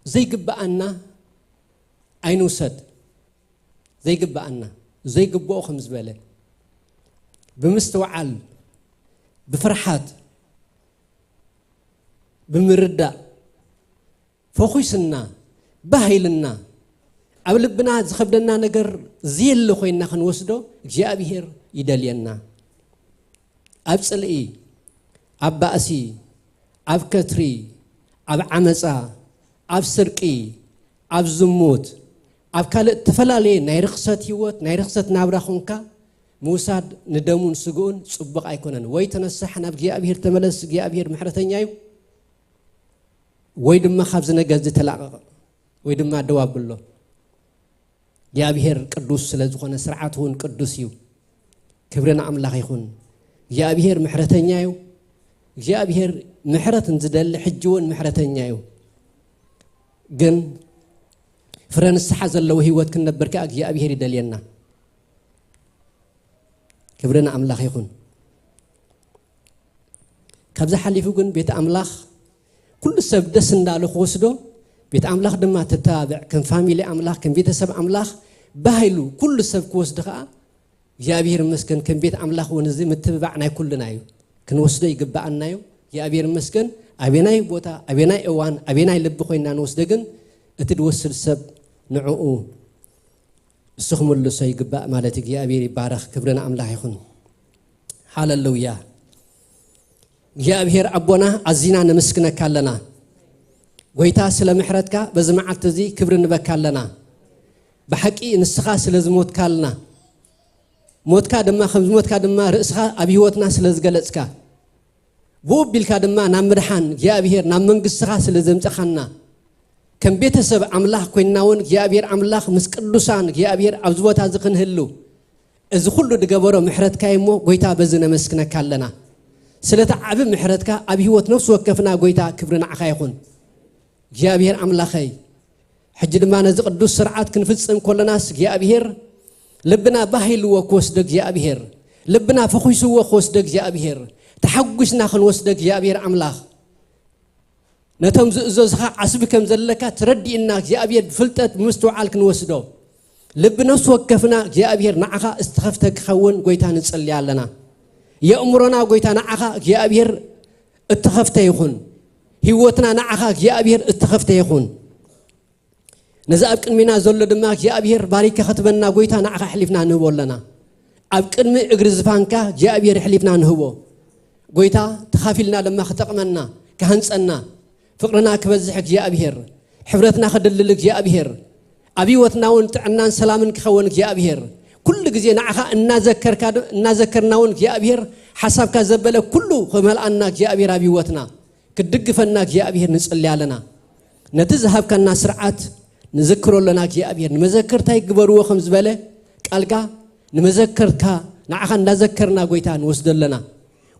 ዘይግብኣና ኣይንውሰድ። ዘይግብኣና ዘይግብኦ ከም ዝበለ ብምስትውዓል ብፍርሓት ብምርዳእ ፈኹስና ባህልና ኣብ ልብና ዝኸብደና ነገር ዘየለ ኮይና ክንወስዶ እግዚኣብሔር ይደልየና። ኣብ ጽልኢ፣ ኣብ ባእሲ፣ ኣብ ከትሪ፣ ኣብ ዓመጻ፣ ኣብ ስርቂ፣ ኣብ ዝሙት፣ ኣብ ካልእ እተፈላለየ ናይ ርኽሰት ህይወት ናይ ርኽሰት ናብራ ኾንካ ምውሳድ ንደሙን ስግኡን ጽቡቕ ኣይኮነን። ወይ ተነሳሕ ናብ እግዚኣብሔር ተመለስ፣ እግዚኣብሔር ምሕረተኛ እዩ። ወይ ድማ ካብዚ ነገር እዚ ተላቐቕ ወይ ድማ ደው ኣብሎ። እግዚኣብሔር ቅዱስ ስለ ዝኾነ ስርዓቱ እውን ቅዱስ እዩ። ክብሪ ንኣምላኽ ይኹን። እግዚኣብሔር ምሕረተኛ እዩ። እግዚኣብሔር ምሕረት ንዝደሊ ሕጂ እውን ምሕረተኛ እዩ። ግን ፍረ ንስሓ ዘለዎ ህይወት ክንነብር ከኣ እግዚኣብሔር ይደልየና። ክብሪ ንኣምላኽ ይኹን። ካብዚ ሓሊፉ ግን ቤት ኣምላኽ ኩሉ ሰብ ደስ እንዳሉ ክወስዶ ቤት ኣምላኽ ድማ ተተባብዕ ከም ፋሚሊ ኣምላኽ ከም ቤተሰብ ኣምላኽ ባህሉ ኩሉ ሰብ ክወስድ ከዓ እግዚኣብሔር ይመስገን ከም ቤት ኣምላኽ እውን እዚ ምትብባዕ ናይ ኩልና እዩ። ክንወስዶ ይግብኣና እዩ። እግዚኣብሔር ይመስገን ኣበናይ ቦታ ኣበናይ እዋን ኣበናይ ልቢ ኮይና ንወስዶ ግን እቲ ድወስድ ሰብ ንዕኡ እሱ ክምልሶ ይግባእ ማለት እግዚኣብሔር ይባረኽ። ክብሪ ንኣምላኽ ይኹን። ሃለሉያ። እግዚኣብሔር ኣቦና ኣዚና ነመስግነካ ኣለና። ጎይታ ስለ ምሕረትካ በዚ መዓልቲ እዚ ክብሪ ንበካ ኣለና። ብሓቂ ንስኻ ስለ ዝሞትካልና ሞትካ ድማ ከም ዝሞትካ ድማ ርእስኻ ኣብ ህይወትና ስለ ዝገለጽካ ብኡ ቢልካ ድማ ናብ ምድሓን እግዚኣብሔር ናብ መንግስትኻ ስለ ዘምጸኻና ከም ቤተሰብ ኣምላኽ ኮይንና እውን እግዚኣብሔር ኣምላኽ ምስ ቅዱሳን እግዚኣብሔር ኣብዚ ቦታ እዚ ክንህሉ እዚ ኩሉ ዝገበሮ ምሕረትካ እሞ ጎይታ በዚ ነመስግነካ ኣለና። ስለቲ ዓቢ ምሕረትካ ኣብ ህይወት ነፍሲ ወከፍና ጎይታ ክብሪ ንዓኻ ይኹን። እግዚኣብሔር ኣምላኸይ ሕጂ ድማ ነዚ ቅዱስ ስርዓት ክንፍጽም ከለናስ እግዚኣብሔር ልብና ባህ ኢልዎ ክወስዶ እግዚኣብሔር ልብና ፈኺስዎ ክወስዶ እግዚኣብሔር ተሓጒስና ክንወስዶ እግዚኣብሔር ኣምላኽ ነቶም ዝእዘዙኻ ዓስቢ ከም ዘለካ ተረዲእና እግዚኣብሔር ብፍልጠት ብምስትውዓል ክንወስዶ ልቢ ነፍሲ ወከፍና እግዚኣብሔር ንዓኻ ዝተኸፍተ ክኸውን ጎይታ ንጽሊ ኣለና። የእምሮና ጎይታ ንዓኻ እግዚኣብሔር እተኸፍተ ይኹን። ህይወትና ንዓኻ እግዚኣብሔር እተኸፍተ ይኹን። ነዚ ኣብ ቅድሚና ዘሎ ድማ እግዚኣብሔር ባሪካ ክትበና ጎይታ ንዓኻ ኣሕሊፍና ንህቦ ኣለና። ኣብ ቅድሚ እግሪ ዝፋንካ እግዚኣብሔር ኣሕሊፍና ንህቦ። ጎይታ ተኻፊልና ድማ ክጠቕመና፣ ክሃንጸና፣ ፍቕርና ክበዝሕ እግዚኣብሔር፣ ሕብረትና ክድልድል እግዚኣብሔር፣ ኣብ ህይወትና እውን ጥዕናን ሰላምን ክኸውን እግዚኣብሔር፣ ኩሉ ግዜ ንዓኻ እናዘከርካ ድ-፣ እናዘከርና እውን እግዚኣብሔር ሓሳብካ ዘበለ ኩሉ ክመልኣና እግዚኣብሔር ኣብ ህይወትና ክትድግፈና እግዚኣብሔር ንጽሊ ኣለና። ነቲ ዝሃብካና ስርዓት ንዝክሮ ኣለና እግዚኣብሔር። ንመዘከርታይ ግበርዎ ከም ዝበለ ቃልካ ንመዘከርካ ንዓኻ እንዳዘከርና ጎይታ ንወስዶ ኣለና።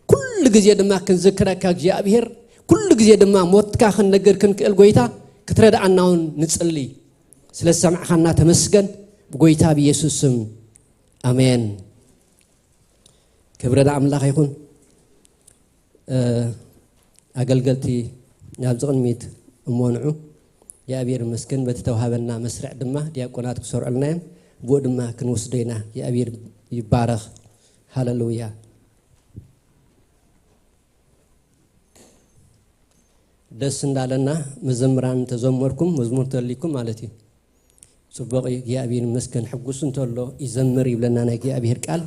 ኩሉ ግዜ ድማ ክንዝክረካ እግዚኣብሔር፣ ኩሉ ግዜ ድማ ሞትካ ክንነግር ክንክእል ጎይታ ክትረድኣና እውን ንጽሊ። ስለ ዝሰማዕኻና ተመስገን። ብጎይታ ብኢየሱስ ስም ኣሜን። ክብሪ ንኣምላኽ ይኹን። እ፣ ኣገልገልቲ ናብዚ ቅድሚት እሞ ንዑ። እግዚኣብሔር ይመስገን። በቲ ተዋሃበና መስርዕ ድማ ዲያቆናት ክሰርዑልና እዮም። ብኡ ድማ ክንወስዶ ኢና። እግዚኣብሔር ይባረኽ። ሃሌሉያ። ደስ እንዳለና መዘምራን ተዘመርኩም፣ መዝሙር ተልይኩም ማለት እዩ። ጽቡቕ እዩ፣ እግዚኣብሔር ይመስገን። ሕጉስ እንተሎ ይዘምር ይብለና ናይ እግዚኣብሔር ቃል።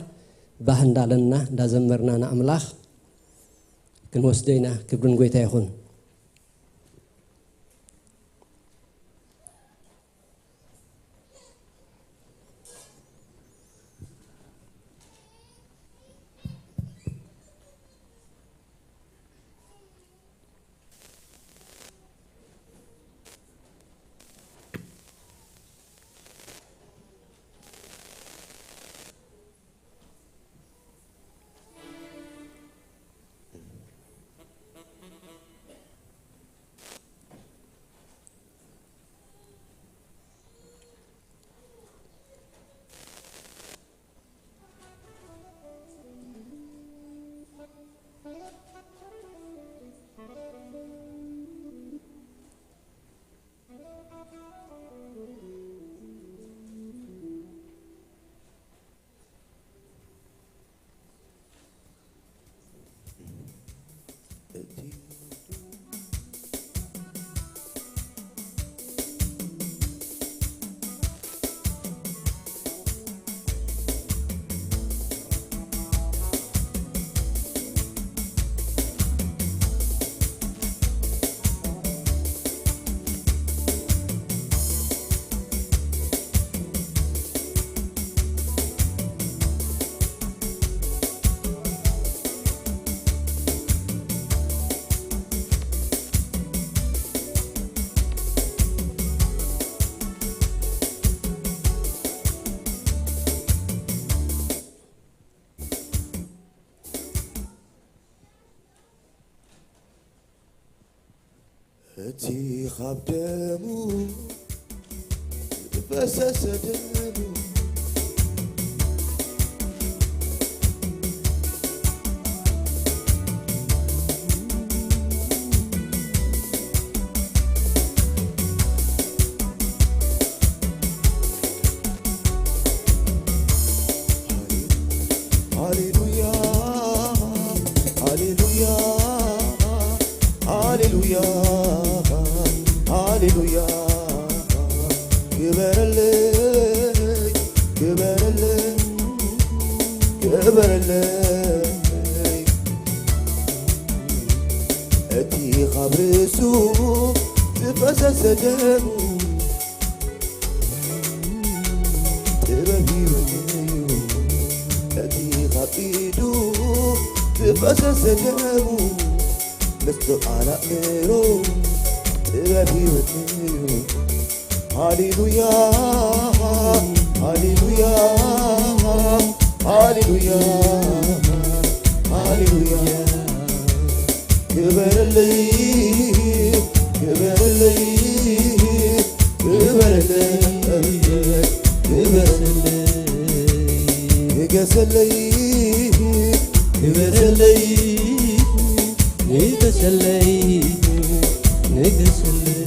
ባህ እንዳለና እንዳዘመርና ንኣምላኽ ክንወስዶ ኢና። ክብርን ጎይታ ይኹን። እቲ ኻብ ደሙ ዝፈሰሰ ደሙ፣ ሃሌሉያ፣ ሃሌሉያ፣ ሃሌሉያ፣ ሃሌሉያ። ክበረለይ፣ ክበረለይ፣ ክበረለይ። እቲ ኻብ ርእሱ ዝፈሰሰ ደሙ ጥበብ ህይወት እዩ። እቲ ኻብ ኢዱ ዝፈሰሰ ደሙ መስተውዓል ኣእምሮ ጥበብ ህይወት እዩ። ሃሌሉያ፣ ሃሌሉያ፣ ሃሌሉያ፣ ሃሌሉያ። ክበረለይ፣ ክበረለይ፣ ክበረለይ፣ ክበረለይ። ንገሰለይ፣ ክበረለይ፣ ንገሰለይ፣ ንገሰለይ።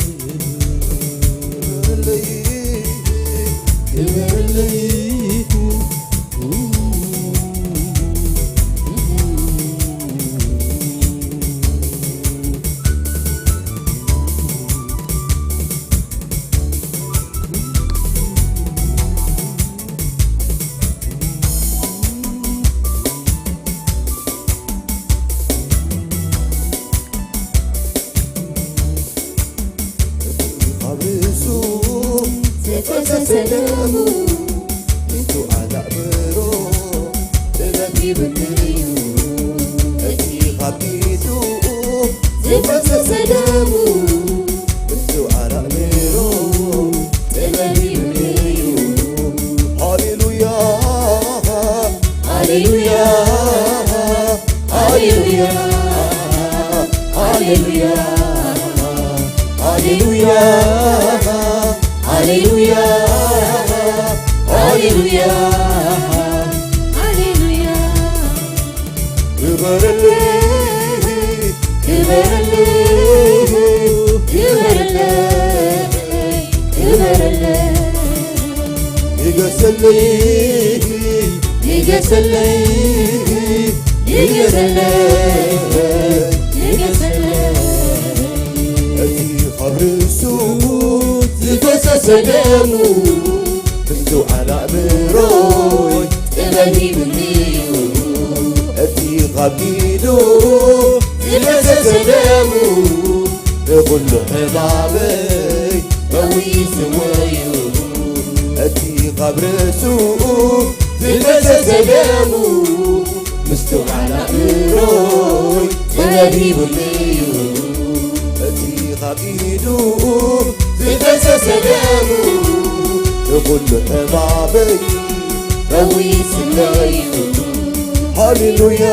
ኢዱ ዝፈሰሰ ደሙ፣ ምስትውዓል ኣእምሮ ጥበብ ይብል'ዩ። ሃሌሉያ፣ ሃሌሉያ፣ ሃሌሉያ፣ ሃሌሉያ፣ ሃሌሉያ፣ ሃሌሉያ፣ ሃሌሉያ፣ ሃሌሉያ። ክበረለይ፣ ክበረለይ፣ ክበረለይ፣ ክበረለይ። ንገሰለይ፣ ንገሰለይ፣ ንገሰለይ፣ ንገሰለይ። እቲ ካብ ርእሱ ዝፈሰሰ ደሙ፣ ምስትውዓል ኣእምሮይ ጥበብ ሂብኒ እዩ። እቲ ካብ ኢዱ ዝፈሰሰ ደሙ፣ ንኹሉ ሕማመይ ፈዊስዎ እዩ። እቲ ካብ ርእሱ ዝፈሰሰ ደሙ፣ ምስትውዓል ኣእምሮይ ጥበብ ሂቡኒ እዩ። እቲ ካብ ኢዱ ዝፈሰሰ ደሙ፣ ንኹሉ ሕማመይ ፈዊስለይ እዩ። ሃሌሉያ፣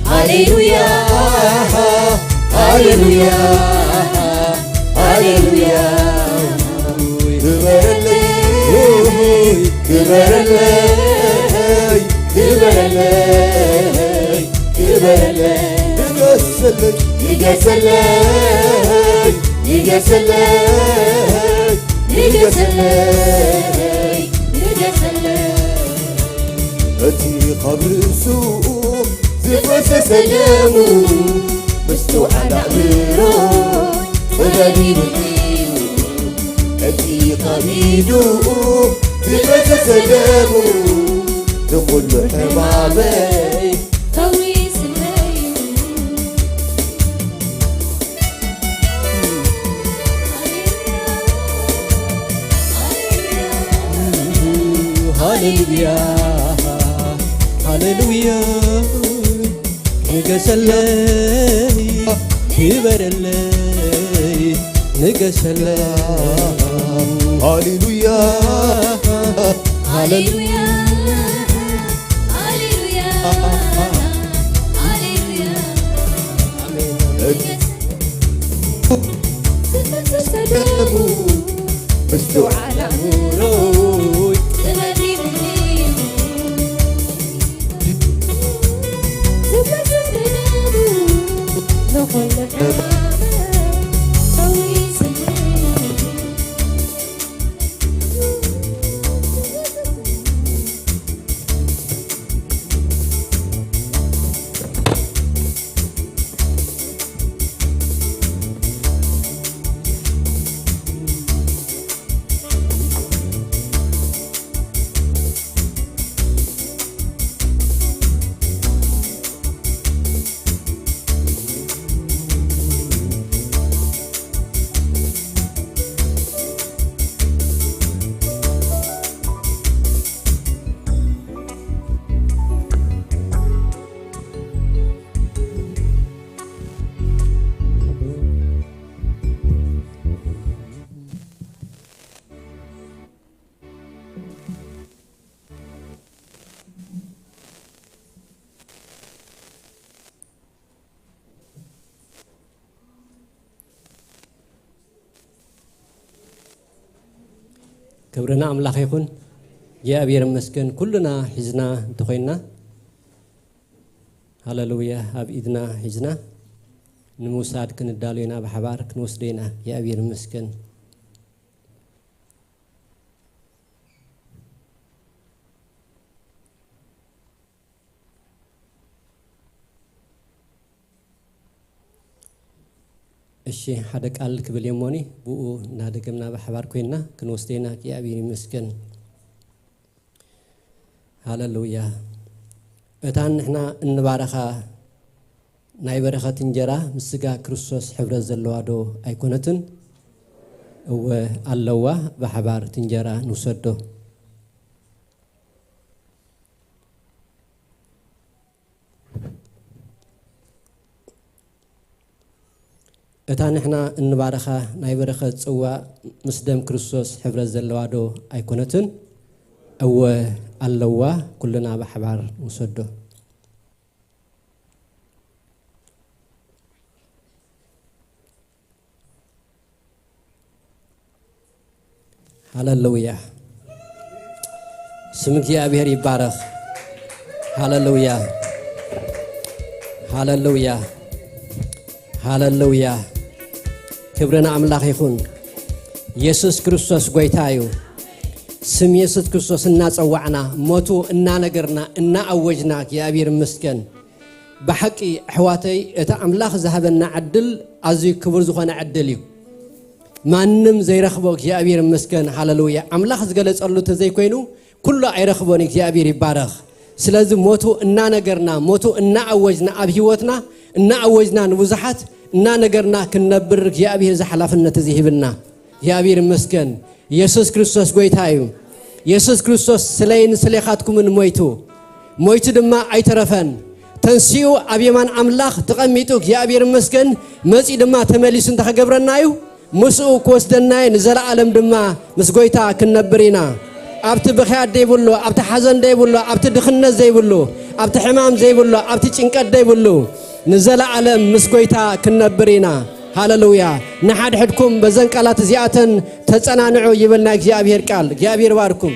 ሃሌሉያ፣ ሃሌሉያ፣ ሃሌሉያ። ክበረለይ፣ ክበረለይ፣ ክበረለይ፣ ክበረለይ። ንገሰለይ፣ ንገሰለይ፣ ንገሰለይ፣ ንገሰለይ፣ ንገሰለይ። እቲ ካብ ርእሱ ዝፈሰሰ ደሙ፣ ምስትውዓል ኣእምሮ ጥበብ ይብል'ዩ። እቲ ካብ ኢዱ ዝፈሰሰ ደሙ፣ ንኹሉ ሕማመይ ፈዊስለይ እዩ። ሃሌሉያ፣ ሃሌሉያ። ንገሰለይ፣ ክበረለይ፣ ንገሰለይ። ሃሌሉያ፣ ሃሌሉያ። ሃሌሉያ፣ ሃሌሉያ፣ ሃሌሉያ። ምስትውዓል ኣእምሮይ ጥበብ ይብልኒ። ንኹሉ ሕማመይ ፈዊስኒ። ክብሪ ንኣምላኽ ይኹን። እግዚኣብሔር ይመስገን። ኩልና ሒዝና እንተኾይንና፣ ሃሌሉያ፣ ኣብ ኢድና ሒዝና ንምውሳድ ክንዳሎ ኢና፣ ብሓባር ክንወስዶ ኢና። እግዚኣብሔር ይመስገን። እሺ፣ ሓደ ቃል ክብል እየ እሞኒ፣ ብኡ እናደገምና ብሓባር ኮይንና ክንወስዶ ኢና። እግዚኣብሔር ይመስገን። ሃሌሉያ። እታ ንሕና እንባረኻ ናይ በረኸት እንጀራ ምስ ስጋ ክርስቶስ ሕብረት ዘለዋ ዶ ኣይኮነትን? እወ ኣለዋ። ብሓባር እቲ እንጀራ ንውሰዶ። እታ ንሕና እንባረኻ ናይ በረኸት ጽዋ ምስ ደም ክርስቶስ ሕብረት ዘለዋ ዶ ኣይኮነትን? እወ ኣለዋ። ኩልና ብሓባር ንውሰዶ። ሃለሉያ። ስም እግዚኣብሔር ይባረኽ። ሃለሉያ፣ ሃለሉያ፣ ሃለሉያ። ክብሪ ንኣምላኽ ይኹን። የሱስ ክርስቶስ ጎይታ እዩ። ስም የሱስ ክርስቶስ እናጸዋዕና፣ ሞቱ እናነገርና፣ እናኣወጅና፣ እግዚኣብሔር ይመስገን። ብሓቂ ኣሕዋተይ፣ እቲ ኣምላኽ ዝሃበና ዕድል ኣዝዩ ክቡር ዝኾነ ዕድል እዩ። ማንም ዘይረኽቦ እግዚኣብሔር ይመስገን። ሃለሉያ። ኣምላኽ ዝገለጸሉ እንተዘይኮይኑ ኩሉ ኣይረኽቦን። እግዚኣብሔር ይባረኽ። ስለዚ ሞቱ እናነገርና፣ ሞቱ እናኣወጅና፣ ኣብ ህይወትና እናኣወጅና፣ ንብዙሓት እናነገርና ክንነብር እግዚኣብሔር እዚ ሓላፍነት እዚ ሂብና። እግዚኣብሔር ይመስገን። የሱስ ክርስቶስ ጎይታ እዩ። የሱስ ክርስቶስ ስለይን ስሌኻትኩምን ሞይቱ፣ ሞይቱ ድማ ኣይተረፈን። ተንሲኡ ኣብ የማን ኣምላኽ ተቐሚጡ እግዚኣብሔር ይመስገን። መጺኡ ድማ ተመሊሱ እንተ ኸገብረና እዩ፣ ምስኡ ክወስደና እዩ። ንዘለኣለም ድማ ምስ ጎይታ ክንነብር ኢና። ኣብቲ ብኽያት ዘይብሉ፣ ኣብቲ ሓዘን ዘይብሉ፣ ኣብቲ ድኽነት ዘይብሉ፣ ኣብቲ ሕማም ዘይብሉ፣ ኣብቲ ጭንቀት ዘይብሉ፣ ንዘለኣለም ምስ ጎይታ ክንነብር ኢና። ሃለሉያ። ንሓድሕድኩም በዘን ቃላት እዚኣተን ተጸናንዑ ይብል ናይ እግዚኣብሔር ቃል። እግዚኣብሔር ባርኩም።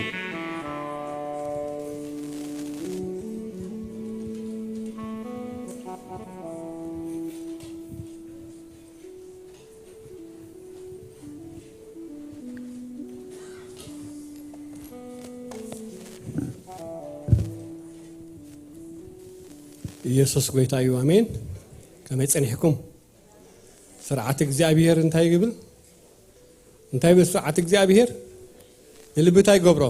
ኢየሱስ ጎይታ እዩ። ኣሜን። ከመይ ጸኒሕኩም? ስርዓት እግዚኣብሔር እንታይ ይብል? እንታይ ይብል ስርዓት እግዚኣብሔር? ንልቢ እንታይ ይገብሮ?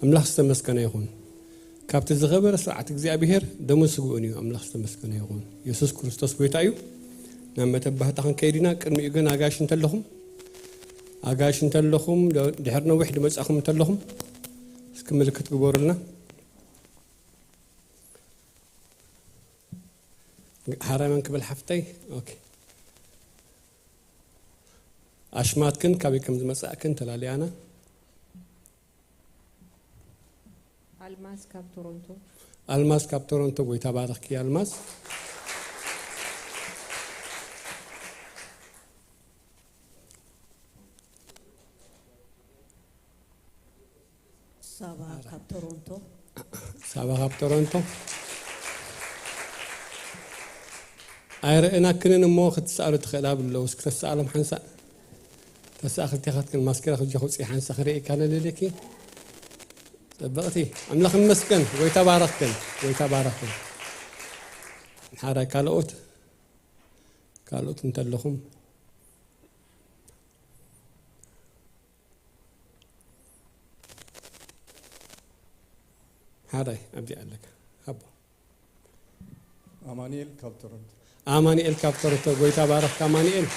ኣምላኽ ዝተመስገነ ይኹን። ካብቲ ዝኸበረ ስርዓት እግዚኣብሔር ደሙን ስግኡን እዩ። ኣምላኽ ዝተመስገነ ይኹን። የሱስ ክርስቶስ ጎይታ እዩ። ናብ መተባህታ ክንከይድ ኢና። ቅድሚኡ ግን ኣጋይሽ እንተለኹም፣ ኣጋይሽ እንተለኹም፣ ድ-፣ ድሕሪ ነዊሕ ድመጻኹም እንተለኹም፣ እስኪ ምልክት ግበሩልና። ሓራይ መን ክብል ሓፍተይ? ኦኬ። ኣሽማትክን ካበይ ከም ዝመጻእክን ተላልያና። ኣልማዝ ካብ ቶሮንቶ። ኣልማዝ ካብ ቶሮንቶ፣ ጎይታ ባረኽኪ ኣልማዝ። ሳባ ካብ ቶሮንቶ። ሳባ ካብ ቶሮንቶ። ኣይረእናክንን እሞ ክትሰኣሉ ትኽእላ ብለው። እስኪ ተሰኣሎም ሓንሳእ። ተሰኣ ክልቴኻትክን ማስኬራ ክጀኹ ውፅኢ ሓንሳእ ክርእየካ ነለለኪ። ጽብቕቲ። ኣምላኽ ይመስገን። ጎይታ ባረኽክን። ጎይታ ባረኽክን። ሓራይ ካልኦት፣ ካልኦት እንተለኹም። ሓራይ ኣብዚኣ ኣለካ። ሃቦ። ኣማኑኤል ካብ ቶሮንቶ። ኣማኑኤል ካብ ቶሮንቶ። ጎይታ ባረኽካ ኣማኑኤል።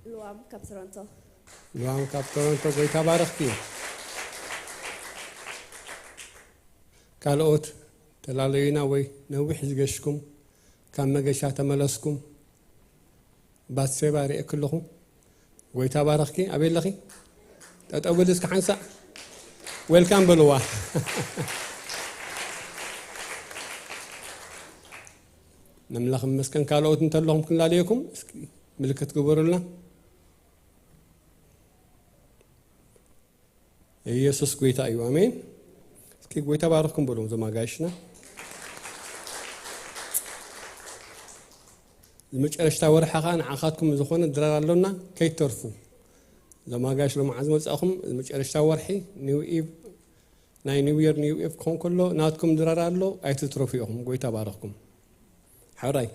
ልዋም ካብ ቶሮንቶ። ልዋም ካብ ቶሮንቶ። ጎይታ ባረኽኪ። ካልኦት ተላለዩና ወይ ነዊሕ ዝገሽኩም፣ ካብ መገሻ ተመለስኩም፣ ባትሴባ ርእየኪ ኣለኹ። ጎይታ ባረኽኪ። ኣበይ ኣለኺ? ጠጠው በሊ እስኪ ሓንሳእ። ዌልካም በልዋ። ነምላኽ ይመስገን። ካልኦት እንተለኹም ክንላለየኩም እስኪ ምልክት ግበሩልና። ኢየሱስ ጎይታ እዩ። ኣሜን። እስኪ ጎይታ ባረኽኩም በሉ እዞም ኣጋይሽና። ዝመጨረሽታ ወርሒ ኸዓ ንዓኻትኩም ዝኾነ ድራር ኣሎና፣ ከይትተርፉ። እዞም ኣጋይሽ ሎማዓዝ መጻእኹም፣ ዝመጨረሽታ ወርሒ ኒው ኢቭ፣ ናይ ኒው ይር ኒው ኢቭ ክኸውን ከሎ ናትኩም ድራር ኣሎ፣ ኣይትትረፉ ኢኹም። ጎይታ ባረኽኩም። ሓራይ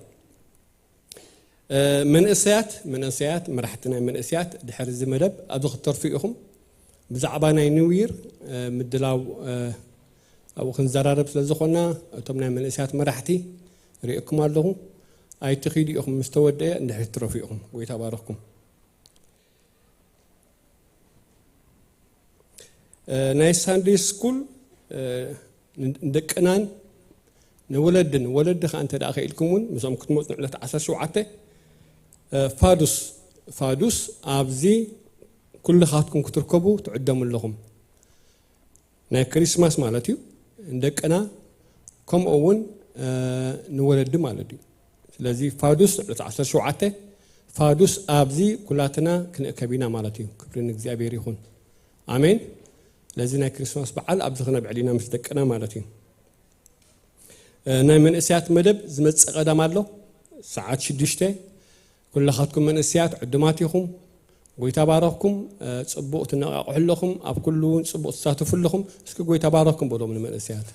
እ፣ መንእሰያት፣ መንእሰያት፣ መራሕቲ ናይ መንእሰያት ድሕሪ እዚ መደብ ኣብዚ ክትተርፉ ኢኹም። ብዛዕባ ናይ ኒው ይር፣ እ፣ ምድላው፣ እ፣ ኣብኡ ክንዘራረብ ስለ ዝኾንና፣ እቶም ናይ መንእሰያት መራሕቲ ርእየኩም ኣለኹ። ኣይትኺዱ ኢኹም፣ ምስ ተወደአ እንድሕር ትረፉ ኢኹም። ጎይታ ባረኽኩም። ናይ ሳንደይ ስኩል ንደቅናን ንወለድን፣ ወለዲ ከዓ እንተ ደኣ ክኢልኩም እውን ምስኦም ክትመፁ ንዕለት ዓሰርተ ሸውዓተ ፋዱስ ፋዱስ ኣብዚ ኩልኻትኩም ክትርከቡ ትዕደሙ ኣለኹም። ናይ ክሪስማስ ማለት እዩ። ንደቅና ከምኡ እውን ንወለዲ ማለት እዩ። ስለዚ ፋዱስ ዕለት ዓሰርተ ሸውዓተ ፋዱስ ኣብዚ ኩላትና ክንእከብ ኢና ማለት እዩ። ክብሪ ንእግዚኣብሔር ይኹን። ኣሜን። ስለዚ ናይ ክሪስማስ በዓል ኣብዚ ክነብዕል ኢና ምስ ደቅና ማለት እዩ። ናይ መንእሰያት መደብ ዝመጽእ ቀዳም ኣሎ፣ ሰዓት ሽዱሽተ። ኩልኻትኩም መንእሰያት ዕዱማት ኢኹም። ጎይታ ባረኽኩም። ጽቡቕ ትነቓቕሑ ኣለኹም፣ ኣብ ኩሉ እውን ጽቡቕ ትሳተፉ ኣለኹም። እስኪ ጎይታ ባረኽኩም በሎም ንመንእሰያት።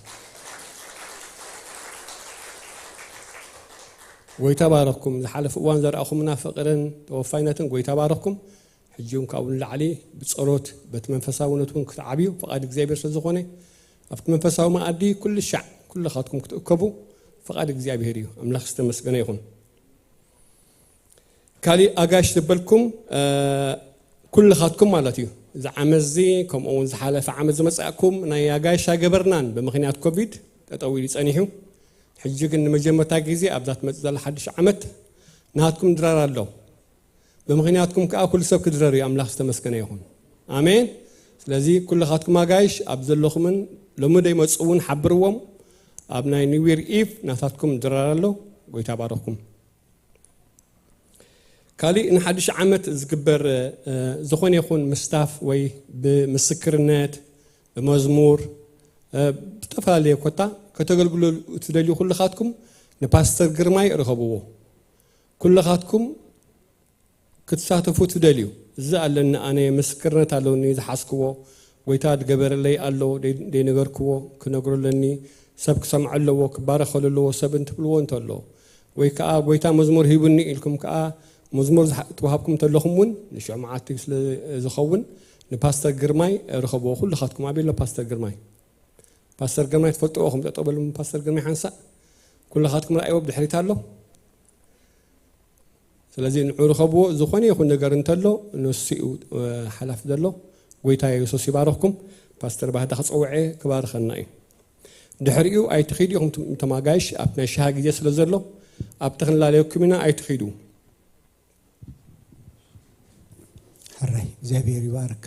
ጎይታ ባረኽኩም። ዝሓለፈ እዋን ዘርኣኹምና ፍቕርን ተወፋይነትን ጎይታ ባረኽኩም። ሕጂ እውን ካብኡ ንላዕሊ ብጸሎት በቲ መንፈሳውነት እውን ክትዓብዩ ፍቓድ እግዚኣብሔር ስለ ዝኾነ ኣብቲ መንፈሳዊ መኣዲ ኩሉ ሻዕ ኩልኻትኩም ክትእከቡ ፍቓድ እግዚኣብሔር እዩ። ኣምላኽ ዝተመስገነ ይኹን። ካሊእ ኣጋይሽ ዘበልኩም ኩልኻትኩም ማለት እዩ። እዚ ዓመት እዚ ከምኡ እውን ዝሓለፈ ዓመት ዝመጻእኩም ናይ ኣጋይሽ ኣገበርናን ብምኽንያት ኮቪድ ጠጠው ኢሉ ጸኒሑ። ሕጂ ግን ንመጀመርታ ግዜ ኣብዛ ትመጽእ ዘላ ሓድሽ ዓመት ናትኩም ድራር ኣሎ። ብምኽንያትኩም ከዓ ኩሉ ሰብ ክድረር እዩ። ኣምላኽ ዝተመስገነ ይኹን። ኣሜን። ስለዚ ኩልኻትኩም ኣጋይሽ ኣብ ዘለኹምን ሎሚ ደይመፁ እውን ሓብርዎም። ኣብ ናይ ኒው ይር ኢቭ ናታትኩም ድራር ኣሎ። ጎይታ ባረኽኩም። ካሊእ ንሓድሽ ዓመት ዝግበር ዝኾነ ይኹን ምስታፍ ወይ ብምስክርነት ብመዝሙር ብዝተፈላለየ ኮታ ከተገልግሉ ትደልዩ ኩልኻትኩም ንፓስተር ግርማይ ርኸብዎ። ኩልኻትኩም ክትሳተፉ ትደልዩ፣ እዚ ኣለኒ ኣነ ምስክርነት ኣለኒ ዝሓዝክዎ ጎይታ ዝገበረለይ ኣሎ ደይነገርክዎ ክነግሮ ኣለኒ፣ ሰብ ክሰምዖ ኣለዎ ክባረኸሉ ኣለዎ ሰብ እንትብልዎ እንተሎ ወይ ከዓ ጎይታ መዝሙር ሂቡኒ ኢልኩም ከዓ መዝሙር ትወሃብኩም እንተለኹም እውን ንሽዑ መዓልቲ ስለ ዝኸውን ንፓስተር ግርማይ ርኸብዎ። ኩልኻትኩም ኣበይ ኣሎ ፓስተር ግርማይ? ፓስተር ግርማይ ትፈልጥዎ ኹም ጠጠው በሉ ፓስተር ግርማይ ሓንሳእ ኩልኻትኩም ረኣይዎ ብድሕሪት ኣሎ። ስለዚ ንዑ ርኸብዎ። ዝኾነ ይኹን ነገር እንተሎ ንሱ እዩ ሓላፊ ዘሎ። ጎይታ የሱስ ይባርኽኩም። ፓስተር ባህታ ክፀውዐ ክባርኸና እዩ። ድሕሪኡ ኣይትኺዱ ኢኹም ተማጋይሽ ኣብ ናይ ሻሃ ግዜ ስለ ዘሎ ኣብቲ ክንላለየኩም ኢና ኣይትኺዱ። ሕራይ እግዚኣብሔር ይባርካ።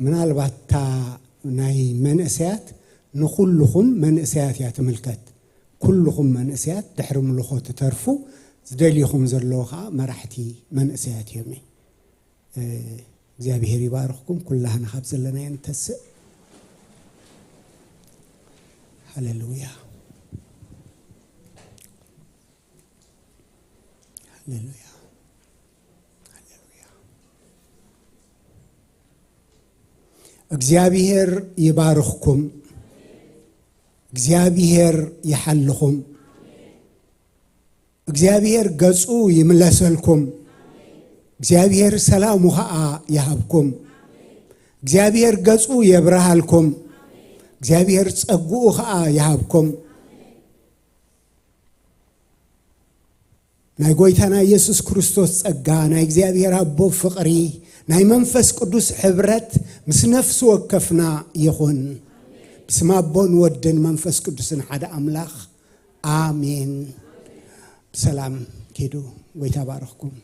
ምናልባት እታ ናይ መንእሰያት ንኩልኹም መንእሰያት እያ ትምልከት። ኩልኹም መንእሰያት ድሕሪ ምልኾ ትተርፉ ዝደልይኹም ዘለዎ ከዓ መራሕቲ መንእሰያት እዮም። እግዚኣብሔር ይባርኽኩም። ኩላህና ካብ ዘለናዮ ንተስእ። ሃሌሉያ። ሃሌሉያ። ሃሌሉያ። እግዚኣብሔር ይባርኽኩም። እግዚኣብሔር ይሓልኹም። እግዚኣብሔር ገጹ ይምለሰልኩም። እግዚኣብሔር ሰላሙ ኸዓ ይሃብኩም። እግዚኣብሔር ገጹ የብርሃልኩም። እግዚኣብሔር ጸግኡ ኸዓ ይሃብኩም። ናይ ጎይታና ኢየሱስ ክርስቶስ ጸጋ፣ ናይ እግዚኣብሔር ኣቦ ፍቕሪ፣ ናይ መንፈስ ቅዱስ ሕብረት ምስ ነፍሲ ወከፍና ይኹን። ብስም ኣቦን ወድን መንፈስ ቅዱስን ሓደ ኣምላኽ ኣሜን። ብሰላም ኪዱ። ጎይታ ባርኽኩም።